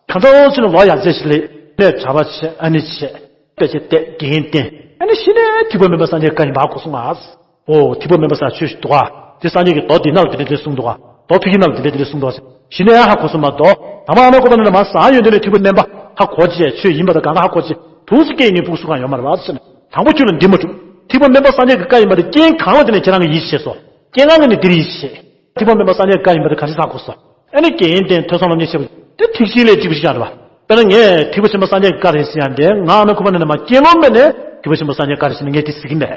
གང་འདྲ་བྱས་ནས་ལོ་ཡར་ཚེས་ཤིག་ལས་ནས་གྲྭ་པ་བྱས། ཨ་ནི་བྱས། དཔེ་ཆ་བལྟས། དགེ་རྒན་བསྟེན། ཨ་ནི་གཞི་ནས་ཐེག་པ་དམན་པ་སངས་རྒྱས་བཀའ་ཡིན་པ་ཧ་གོ་སོང་ང་། ཨོ་ཐེག་པ་དམན་པ་ཟེར་ཆོས་ཤིག་འདུག་ག། དེ་སངས་རྒྱས་ཀྱིས་མདོ་འདིའི་ནང་ལ་དེ་འདྲ་དེ་གསུངས་འདུག་ག། མདོ་ཕལ་སྐད་ནང་ལ་དེ་འདྲ་དེ་འདྲ་གསུངས་འདུག་ག་ཟེར། གཞི་ནས་ཡང་ཧ་གོ་སོང་མ་གཏོགས། དང་པོ་ཨ་མའི་ཁོག་པའི་ནང་ནས་མར་ཟ་ཡོང་དུས་ནས་ཐེག་པ་དམན་པ་ཧ་གོ་རྗེས་ཆོས་ཡིན་པ་དང་གང་ག་ཧ་གོ་རྗེས་དུས་སུ་སྐྱེས་ནས་སྤུ་གུ་སུ་གང་ཡོད་མ་རེད་པ་ཟེར་ནས། དང་པོ་ཁྱོད་ལ་འདི་མ་གྲུབ། ཐེག་པ་དམན་པ་སངས་རྒྱས་ཀྱི་བཀའ་ཡིན་པ་དེ་རྐྱེན་གང་ལ་བརྟེན་ནས་ཁྱེད་རང་གིས་ཡིད་ཆེས་སོང་། རྐྱེན་གང་གིས་ནི་འདིར་ཡིད་ཆེས། ཐེག་པ་དམན་པ་སངས་རྒྱས་བཀའ་ཡིན་པ་དེ་ག་འདྲས་ཧ་གོ་སོང་། ཨ་ནི་དགེ་རྒན་བསྟེན། ཐོས་བསམ་སློབ་གཉེར་བྱས་པ་དེ་ཐེག་ཆེན་ལས་གཅིག་པ་ཞིག་ཀྱང་རེད་པ། དཔེར་ན་ངས་ཐེག་པ་ཆེན་པོ་སངས་རྒྱས་ཀྱི་བཀའ་རེད་ཟེར་ཡང་འདྲ། ང་ཨ་མའི་ཁོག་པའི་ནང་ནས་མར་སྐྱེས་ལོང་མེད་ནས་ཐེག་པ་ཆེན་པོ་སངས་རྒྱས་བཀའ་རེད་ཟེར་ནས་ངས་དེ་ཟེར་གྱི་མེད།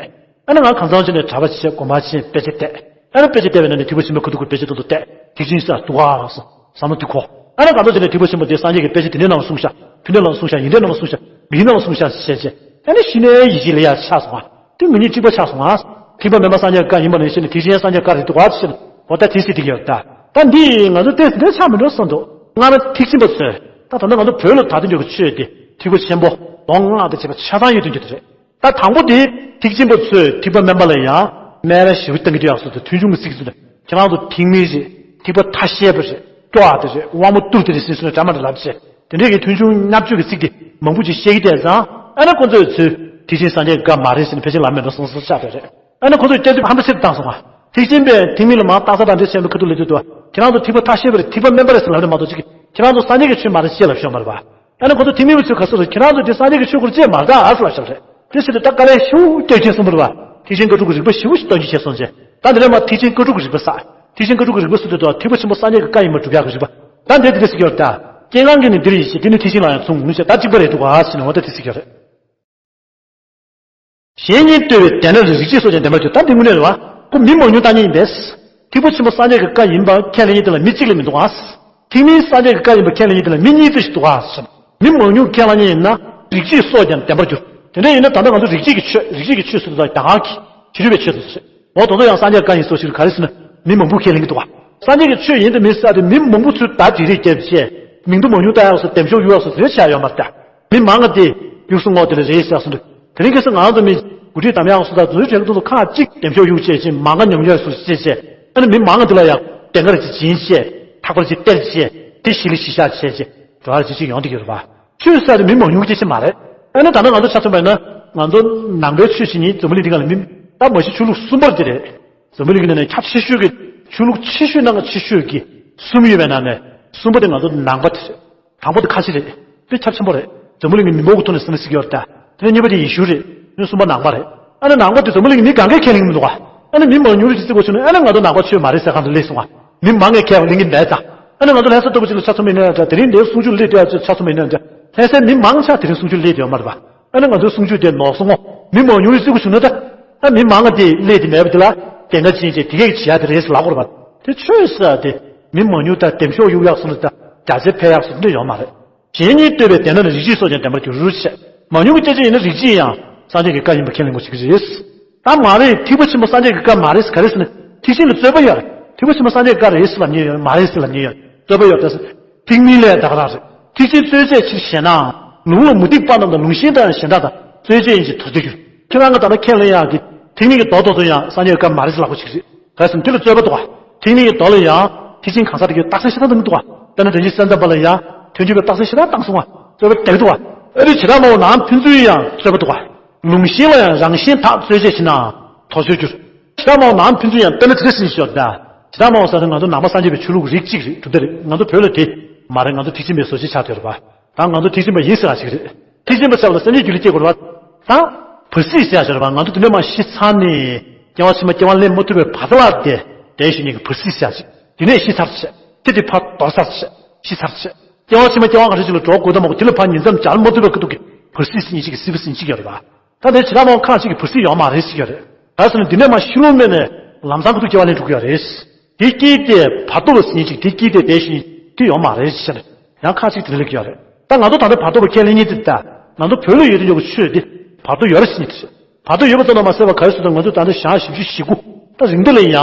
ཨ་ནི་ང་གང་འཚམ་བྱས་ནས་གྲྭ་པ་བྱས། དགོན་པ་བྱས། དཔེ་ཆ་བལྟས། ཨ་ནི་དཔེ་ཆ་བལྟས་པའི་ནང་ནས་ཐེག་པ་ཆེན་པོའི་ཁ་ཐུག་གི་དཔེ་ཆ་ཏོག་ཏོ་བལྟས། ཐེག་ཆེན་ས་འདུག་ག་བསམ་བསམ་བློ་དེ་འཁོར། ཨ་ནི་གང་འཚམ་བྱས་ནས་ཐེག་པ་ཆེན་པོ་དེ་སངས་རྒྱས་ཀྱི་དཔེ་ཆ་དེ་འདྲའི་ནང་ལ་གསུངས་ཤག་དེ་འདྲའི་ནང་ལ་གསུངས་ཤག་ཡིན་འདྲའི་ནང་ལ་གསུངས་ཤག་མིན་ནང་ལ་གསུངས་ཤག་བྱས་བྱས། ཨ་ནི་གཞི་ནས་ཡིད་ཆེས་ལ་ཡར་ཆགས་སོང་ང་། དེ་ང་གཉིས་གཅིག་པ་ཆགས་སོང་ང་། ཐེག་པ་དམན་པ་སངས་རྒྱས་བཀའ་ཡིན་པ་ནང་བཞིན་ཐེག་ཆེན་སངས་རྒྱས་བཀའ་རེད་འདུག་ག་ཟེར་ནས། འོ་ད་དེ་སྲིད་དེ་གི་ཡོད་ད། ད་འདི་ང་ཚོ་ཏོག་ཙམ་འདྲ་ཆགས་མི་འགྲོ་བསམ་འདུག་སྔ་མ་ཐེག་ཆེན་པ་ཚོས། ད་ད་ལྟ་ང་ཚོ་བོད་ལ་ད་ལྟ་འཇོག་གི་ཆོས་དེ་ཐེག་པ་ཆེན་པོ་མདོ་སྔགས་དང་བཅས་པ་ཆ་ཚང་ཡོད་དུ་འགྱུར་དེ་རེད། ད་དང་པོ་དེ་ཐེག་ཆེན་པ་ཚོས་ཐེག་པ་དམན་པ་ལ་ཡང་སྨད་ར་ཞེ་པོ་བཏང་གི་འདུག་ཡག་སོ་དང་མཐོང་ཆུང་གི་ཚིག་ཚོ་དང་། ཁྱེད་རང་ཚོ་ཐེག་དམན་རེད། ཐེག་པ་ཐ་ཤལ་པ་རེད། སྐྱོ་བ་དེ་རེད། དབང་པོ་རྟུལ་དེ་རེད་ཟེར་སོང་ནས་འདྲ་མ་འདྲ་ལབ་བྱས། དེ་འདྲའི་གི་མཐོང་ཆུང་བརྙས་བཅོས་ཀྱི་ཚིག་དེ་མང་པོ་ཅིག་བཤད་ཀྱི་བསྡད་ཙང་། ཨ་ནི་ཁོ་ཚོས་ཚུར་ཐེག་ཆེན་སངས་རྒྱས་བཀའ་མ་རེད་ཟེར་ནས་ཕལ་ཆེར་ལབ་མེད་འགྲོ་སོང་སོང་ཆགས་པ་རེད། ཨ་ནི་ཁོ་ཚོས་སྐྱག་རྫུན་ཧམ་པ་ཆེ་བཏང་སོང་ང་། ཐེག་ཆེན་པས་ཐེག་དམན་ལ་མར་སྟག་ཚང་དང་འདྲ་བྱས་པའི་ཁ་ཐུག་ལ་དུས་དུ། ཁྱེད་རང་ཚོ་ཐེག་པ་ཐ་ཤལ་པ་རེད། ཐེག་པ་དམན་པ་རེད་ཟེར་ལབ་རེད་མ་གཏོགས་ཅིག་ཁྱེད་རང་ཚོ་སངས་རྒྱས་ཀྱི་ཆོས་མ་རེད་ཅེས་ལབ་ཤོག་མ་རེད་པ། ཨ་ནི་ཁོ་ཚོ་ཐེག་དམན་པ་ཚོས་ག་ཟེར་རེད། ཁྱེད་རང་ཚོ་འདི་སངས་རྒྱས་ཀྱི་ཆོས་སྐོར་ཅེས་མ་རེད་ད་ཨ་ཟེར་ལབ་ཤོག་རེད། དེ་ཟེར་དུས་ད་དཀའ་ལས་ཤུགས་སྐྱོན་ཆེན་གསུངས་པ་རེད་པ། ཐེག་ཆེན་བཀའ་དྲུག་གི་རིགས་པ་ཞེ་པོ་ཞིག་སྟོན་རྒྱུ་བྱས་སོང་བྱས། ད་འདི་ལས་མར་ཐེག་ཆེན་བཀའ་དྲུག་གི་རིགས་པ་བསགས། ཐེག་ཆེན་བཀའ་དྲུག་གི་རིགས་པ་ཟེར་དུས་ད་ཐེག་པ་ཆེན་པོ་སངས་རྒྱས་ཀྱི་བཀའ་ཡིན་པར་སྒྲུབ་ཡག་གི་རིགས་པ། ད་འདི་འདི་འདྲ་ཟེར་གྱི་ཡོད་རེད་ད། སྐྱེ་རྒ་མཁན་ནི་འདིར་ཡིད་ཆེས། དེ་ནི་ཐེག་ཆེན་ལ་ཡང་མཚུངས་ཟེར། ད་གཅིག་པ་རེད་འདུག་ག་ཟེར་ནས་འོ་ད་དེ་ཟེར་གྱི་ཡོད་རེད། གཞན་གཉིས་ལྟོས་པའི་དེ་ན་རིགས་གཅིག་སོགས་ཀྱང་བདེན་པར་འགྱུར། ད་འདི་དངོས་གནས་རེད་བ། ཁོ་མི་མང་ཉུང་བཏང་མཁན་ཡིན་པས། ཐེག་པ་ཆེན་པོ་སངས་རྒྱས་ཀྱི་བཀའ་ཡིན་པ་ཁས་ལེན་མཁན་དེ་ལ་མི་གཅིག་ལས་མི་འདུག་ག། ཐེག་དམན་སངས་རྒྱས་ཀྱི་བཀའ་ཡིན་པ་ཁས་ལེན་མཁན་དེ་ལ་མི་གཉིས་ཙམ་ཞིག་འདུག་ག། མི་མང་ཉུང་ཁས་བླངས་མཁན་ཡིན་ན་རིགས་གཅིག་སོགས་ཀྱང་བདེན་པར་འགྱུར། དེ་འདྲ་ཡིན་ན་ད་ལྟ་ང་ཚོ་རིགས་གཅིག་གི་ཆོས། རིགས་གཅིག་གི་ཆོས་ཟེར་དུས་རྒྱ་གར་གྱི་ཕྱི་རོལ་པའི་ཆོས་ཚོ་ཟེར། འོ་དེ་ཚོ་ཡང་སངས་རྒྱས་བཀའ་ཡིན་སོགས་ཞིག་ག་རེ་ཟེར་ན་མི་མང་པོས་ཁས་ལེན་གྱི་འདུག་ག། སངས་རྒྱས་ཀྱི་ཆོས་ཡིན་དུ་མི་ཟེར་དེ་མི་མང་པོ་ཚོས་ད་དེ་རེད་བརྒྱབ་བྱས། མིང་དུ་མང་ཉུང་བཏགས་ཡག་སོགས་འདེམས་ཤོག་གཡུག་ཡག་སོགས་དེ་འདྲ་བྱས་ཡོད་མ་རེད་ད། མི་མང་ང་དེ་གཡུག་སོང་ངོ་། དེ་ལ་རེད་ཟེར་སོང་དུས། དེ་རིང་ཁ་སང་ང་ཚོ་མི་འགོ་ཁྲིད་དམ་ཡག་སོ་དང་རྫུ་འཕྲུལ་ཁྲིད་ཀྱི་ཁ་གཅིག་འདེམས་ཤོག་གཡུག་བྱས་ཕྱིན་མང་ང་ཉམས་མྱོང་སོ་བྱས་བྱས། ཨ་ནི་མི་མང་ང་དེ་ལ་ཡག་བདེན་ཁ་རེ་ཅིག་སྦྱིན་བྱས། ཐག་པ་རེ་ཅིག་སྟེར་བྱས། དེ་ཞི་ལི་ཞི་བཤགས་བྱས་བྱས་འགྲོ་བ་རེ་ཅིག་ཅིག་ཡོང་བསྡད་ཀྱི་ཡོད་རེད་པ། ཆོས་ཟེར་དེ་མི་མང་ཉུང་སྐད་ཆ་མ་རེད། ཨ་ནི་ད་ནི་ང་ཚོ་ཆ་མཚོན་པ་ཡིན་ན་ང་ཚོ་ནང་པའི་ཆོས་བྱེད་མཁན་འཛམ་བུ་གླིང་འདི་སྒང་ལ་མི་ད་མ་གཞི་ཆོས་ལུགས་གསུམ་པ་དེ་རེད། འཛམ་བུ་གླིང་གི་ནང་ནས་ཁྱབ་ཆེ་ཤོས་ཀྱི་ཆོས་ལུགས་ཆེ་ཤོས་ནང་གི་ཆེ་ཤོས་ཀྱི་གསུམ་ཡོད་པའི་ནང་ནས་གསུམ་པ་དེ་ང་ཚོ་ནང་པ་དེ་རེད། དང་པོ་དེ་ཁ་ཆེ་རེད། དཔེ་ཁྱབ་ཆེན་པོ་རེད། འཛམ་བུ་གླིང་གི་མི་མང་གི་ཐོག་ནས་བསམ་བློ་ཞིག་ཡོད་རེད་ད། དེ་ནས་གཉིས་པ་དེ་ཡེ་ཤུ་རེད། དེ་ནས་གསུམ་པ་ནང་པ་རེད། ཨ་ནི་ནང་པ་དེ་འཛམ་བུ་གླིང་གི་མི་གང་གས་ཁས་ལེན་གྱི་མི་འདུག་ག། ཨ་ནི་མི་མང་ཉུང་རེ་ཅིག་བརྩི་དགོས་བྱུང་ན་ཨ་ནི་ང་ཚོ་ནང་པ་ཆོས་མ་རེད་ཟེར་གང་དུ་སླེབས་སོང་ང་། མི་མང་ངས་ཁས་ལེན་གྱི་མེད་ད། ཨ་ནི་ང་ཚོ་ལྷ་ས་ལྟ་བུ་ཅིག་ལ་ཆ་མཚོན་པ་ཡིན་ན་འདྲ། དེ་རིང་འདིར་གསུང་ཆོས་སླེབས་བསྡད་ཡག་ཆ་མཚོན་པ་ཡིན་ན་འདྲ། ལྷ་སའི་མི་མང་ཆ་དེ་རིང་གསུང་ཆོས་སླེབས་བསྡད་ཡོད་མ་རེད་པ། ཨ་ནི་ང་ཚོའི་གསུང་ཆོས་དེ་ནོར་སོང་ངོ་། མི་མང་ཉུང་རེ་བརྩི་དགོས་བྱུང་ན་ད། ཨ་མི་མང་ང་དེ་སླེབས་དེ་མེད་པ་དེ་ལ་བདེན་ཁ་ཅན་བྱས་དེ་གས་ཀྱི་བྱེད་ཡག་དེ་རེད་ཟེར་ལབ་དགོས་རེད་པ། དེ་ཆོས་ཟེར་དེ་མི་མང་ཉུང་ད་འདེམས་ཤོག་གཡུག་ཡག་སོང་ན་ད་རྒྱ་ཆེ་འཕེལ་ཡག་སོང་འདི་ཡོད་མ་རེད། གཞན་གཉིས་ལྟོས་པའི་དེ་ན་ནི་རིགས་གཅིག་སོགས་ཀྱང་བདེན་པར་འགྱུར་ཞེས། མང་ཉུང་གི་སྐད་ཆ་ཡིན་ན་རིགས་གཅིག་ཡང་སངས་རྒྱས་ཀྱི་བཀའ་ཡིན་པ་ཁས་ལེན་དགོས་ཀྱི་རེད། ད་མ་རེད། ཐེག་པ་ཆེན་པོ་སངས་རྒྱས་ཀྱི་བཀའ་མ་རེད་ག་རེ་ཟེར་ན་ཐེག་ཆེན་ལ་རྩོད་པ་ཡོད་རེད། ཐེག་པ་ཆེན་པོ་སངས་རྒྱས་ཀྱི་བཀའ་རེད་ཟེར་ལབ་མཁན་ཡོད། མ་རེད་ཟེར་ལབ་མཁན་ཡོད། རྩོད་པ་ཡོད་རེད། ཐེག་དམན་ལས་ད་ག་རང་རེད། ཐེག་ཆེན་རྩོད་བྱེད་ཕྱིར་ཞེ་ནའང་། ལུང་ལ་མུ་སྟེགས་པ་རྣམས་དང་། ལུང་གཞན་དག་ཡང་གཞན་དག་དང་། རྩོད་བྱེད་ཡིན་ཕྱིར་དོར་བྱེད་འགྱུར། ཁྱེད་རང་གི་ད་ལྟ་ཁས་ལེན་ཡག་གི་ཐེག་དམན་གྱི་མདོ་དེ་ཚོ་ཡང་སངས་རྒྱས་ཀྱི་བཀའ་མ་རེད་ཟེར་ལབ་དགོས་ཀྱི་རེད། ག་རེ་ཟེར་ན་དེ་ལ་རྩོད་པ་འདུག་ག། ཐེག་དམན་གྱི་མདོ་ལ་ཡང་ཐེག་ཆེན་གང་ཟག་དེ་གའི་རྟགས་གསལ་ཞེ་དྲག་འདུག་མི་འདུག་ག། དཔེར་ན་དོན་ཆེན་གསལ་བྱེད་པ་ལ་ཡང་ཐོས་བྱེད་པའི་རྟགས་གསལ་ཞེ་དྲག་བཏང་སོང་ང་། རྩོད་པ་དེ་འདུག་ག། ཨ་རི་བྱེ་བྲག་སྨྲ་བ་ནང་ཕན་ཚུན་ཡང་རྩོད་པ་འདུག་ག། ལུང་གཞན་ལ་ཡང་རང་གཞན་དག་རྩོད་བྱེད་ཕྱིར་ནའང་དོར་བྱེད་འགྱུར། བྱེ་བྲག་སྨྲ་བ་ནང་ཕན་ཚུན་ཡང་དཔེར་ན་དེ་འདྲ་ཟེར་ནས་ཤོད་ད། བྱེ་བྲག་སྨྲ་བ་ཟེར་ན་ང་ཚོ་ནང་པ་སངས་རྒྱས་པའི་ཆོས་ལུགས་རིགས་གཅིག་རེད། གྲུབ་མཐའ་རེད། ང་ཚོ་བོད་ལ་དེ་མ་རེད། ང་ཚོ་ཐེག་ཆེན་པའི་བཟོ་བྱེད་ཆགས་བསྡད་ཡོད་རེད་པ། ད་ང་ཚོ་ཐེག་ཆེན་པ་ཡིན་ཟེར་ཡག་ཅིག་རེད། ཐེག་ཆེན་པ་ཆགས་པ་ལ་སེམས་ཅན་རྒྱུད་ལ་སྐྱེ་དགོས་རེད་པ། ད་བར་སྲིད་ཟེར་ཡག་ཅིག་རེད་པ། ང་ཚོ་དེ་འདྲ་མ་ཤི་ཚར་ནས་སྐྱེ་བ་ཕྱི་མ་སྐྱེ་བ་ལེན་མ་ཐུབ་པའི་བར་ཐག་ལ་དེ་བསྡད་ཞུ་མཁན་གྱི་བར་སྲིད་ཟེར་ཡག་ཅིག། དེ་ནས་ཤི་ཚར་བྱས། དེ་དེ་ཕར་དོར་ཚར་བྱས། ཤི་ཚར་བྱས། སྐྱེ་བ་ཕྱི་མ་སྐྱེ་བ་ག་འདྲ་ཅིག་ལ་འགྲོ་དགོས་དམ་མ་དགོས། དེ་ལ་ཕར་ཉིང་མཚམས་སྦྱར་མ་ཐུབ་པའི་ཁ་ཐུག་གི་བར་སྲིད་ཟེར་མཁན་ཅིག་གི་སྲིད་པ་ཟེར་མཁན་ཅིག་ཡོད་རེད་པ། ད་དེ་བྱེ་བྲག་སྨྲ་བ་ཁག་ཅིག་གིས་བར་སྲིད་ཡོད་མ་རེད་ཟེར་གྱི་ཡོད་རེད། ག་རེ་ཟེར་ན་འདི་འདྲ་མ་ཤི་ལོང་མེད་ནས་ལམ་སང་ཁ་ཐུག་སྐྱེ་བ་ལེན་འགྲོ་གི་ཡོད་རེད། དེ་སྐྱེས་ཏེ་བར་དོ་བ་ཟེར་མཁན་ཅིག་དེ་སྐྱེས་ཏེ་བསྡད་ཤིང་དེ་ཡོད་མ་རེད་ཟེར་ནས་ཡང་ཁག་ཅིག་དེ་འདྲ་ལབ་ཀྱི་ཡོད་རེད། ད་ང་ཚོ་ད་ལྟ་བར་དོ་བ་ཁས་ལེན་མཁན་དེ་ད་ང་ཚོ་བོད་ལ་ཡོད་དུ་ཡོད་པའི་ཆོས་དེ་བར་དོ་ཡོད་རེད་ཟེར་མཁན་དེ་རེད། བར་དོ་ཡོད་པ་ཙམ་དུ་མ་ཟད་པར་ག་རེ་ཟེར་ན་ང་ཚོ་ད་ལྟ་ཞག་བཞི་བཅུ་ཞེ་དགུ། ད་རིང་འདི་ལ་ཡང་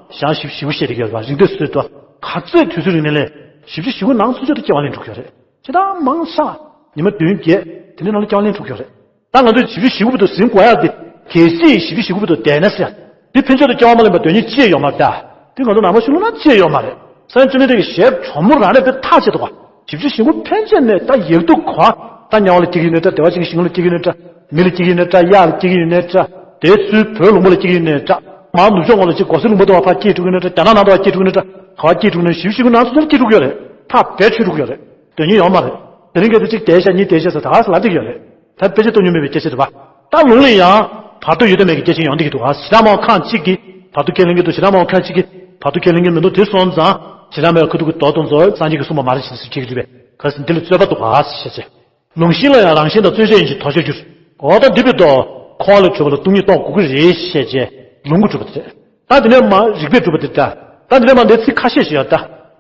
ཞག་བཞི་བཅུ་ཞེ་དགུ་བཤད་བསྡད་ཀྱི་ཡོད་རེད་པ། རིང་འདི་བཟོས་ཏེ་ག་ཚོད་དུས་ཚོད་རིང་ནས་ལས་བཞི་བཅུ་ཞེ་དགུ་ནང་ཚུད་ཚོད་དུ་སྐྱེ་བ་ལེན་འགྲོ་གི་ཡོད་རེད། ཇི་ལྟར་མང་ཆེ་ཉི་མ་བདུན་བརྒྱད་དེ་འདྲའི་ནང་ལ་སྐྱེ་བ་ལེན་འགྲོ་གི་ཡོད་རེད། ད་ང་ཚོས་བཞི་བཅུ་ཞེ་དགུ་བར་དུ་ཟིན་དགོས་ཡག་དེ་གལ་སྲིད་བཞི་བཅུ་ཞེ་དགུ་བར་དུ་བསྡད་ན་ཟེར། དེ་ཕན་ཆད་དུ་སྐྱེ་བ་མ་ལེན་པར་སྡོད་མཁན་ཅི་ཡང་ཡོད་མ་རེད་ད། དེ་ང་ཚོ་ནང་པ་ཆོས་ལུགས་ནང་ཅི་ཡང་ཡོད་མ་རེད། སངས་རྒྱས་བཅོམ་ལྡན་འདས་ཀྱི་ཞལ་གྲོགས་མོ་རང་རེད་པས་ཐག་བཅད་འདུག་ག། བཞི་བཅུ་ཞེ་དགུ་ཕན་ཆད་ནས་ད་ཡག་སྡུག་ག་ད་དམྱལ་བ་ལ་སྐྱེ་གི་ཡོད་ནའི་འདྲ། བདེ་བ་ཅན་གྱི་ཞིང་ཁམས་ལ་སྐྱེ་གི་ཡོད་ནའི་འདྲ། མི་ལ་སྐྱེ་གི་ཡོད་ནའི་འདྲ། གཡག་ལ་སྐྱེ་གི་ཡོད་ནའི་འདྲ། དེ་ཚུར་བོད་ལུང་པ་ལ་སྐྱེ་གི་ཡོད་ནའི་འདྲ། མར་ནུབ་ཕྱོགས་ངོས་ལ་ཅིག་གོ་སེ་ལུང་པ་དུ་བ་ཕར་སྐྱེ་འགྲོ་གི་ཡོད་ནའི་འདྲ། རྒྱ་ནག་ནང་དུ་བ་སྐྱེ་འགྲོ་གི་ཡོད་ནའི་འདྲ། ག་བ་སྐྱེ་འགྲོ་གི་ཡོད་ནའི་བཞི་བཅུ་ཞེ་དགུ་ནང་ཚུད་ཚུད་སྐྱེ་འགྲོ་གི་ཡོད་རེད། ཐག་རྦད་ཆོད་འགྲོ་གི་ཡོད་རེད། སྡོད་མཁན་ཡོད་མ་རེད། དེ་རིང་གལ་ཏེ་གཅིག་བསྡད་ཤག་གཉིས་བསྡད་ཤག་ཟེར་ད་ག་ཟེར་ལབ་བསྡད་ཀྱི་ཡོད་རེད། ད་དཔེ་ཆ་བཏོན་མྱོང་མེད་པའི་སྐད་ཆ་རེད་པ། ད་ལུང་ལ་ཡང་བར་དོ་ཡོད་དམ་མེད་ཀྱི་སྐད་ཆ་ཡོང་བསྡད་ཀྱི་འདུག་ག། བྱེ་བྲག་སྨྲ་བ་ཁག་ཅིག་གིས་བར་དོ་ཁས་ལེན་གྱི་འདུག། བྱེ་བྲག་སྨྲ་བ་ཁག་ཅིག་གིས་བར་དོ་ཁས་ལེན་གྱི་མི་འདུག། དེ་སོང་ཙང་བྱེ་བྲག་སྨྲ་བའི་ཁ་ཐུག་གི་མདོ་དེ་ཚོ་སངས་རྒྱས་ཀྱིས་གསུངས་པ་མ་རེད་ཅེས་ཟེར་བྱེད་ཀྱི་རེད་པས། ག་ཟེར་འདི་ལ་རྩོད་པ་འདུག་ག་ཟེར་བཤད་བྱས། ལུང་གཞན་ལ་ཡང་རང་གཞན་དང་རྩོད་བྱེད་ཡིན་ཕྱིར་དོར་བྱེད་འགྱུར། འོ་ད་འདི་བས་དོ། འཁོར་བ་ལས་གྲོལ་བ་ལ་སྟོང་ཉིད་རྟོགས་དགོས་ཀྱི་རེད་ཞེས་བྱས་ལུང་གིས་གྲུབ་པ་དེ་རེད། ད་དེ་ནས་མ་རིགས་པས་གྲུབ་པ་དེ་འདྲ། ད་དེ་ནས་མ་འདི་ཚིག་ཁ་ཤས་ཤིག་ཡོད་ད།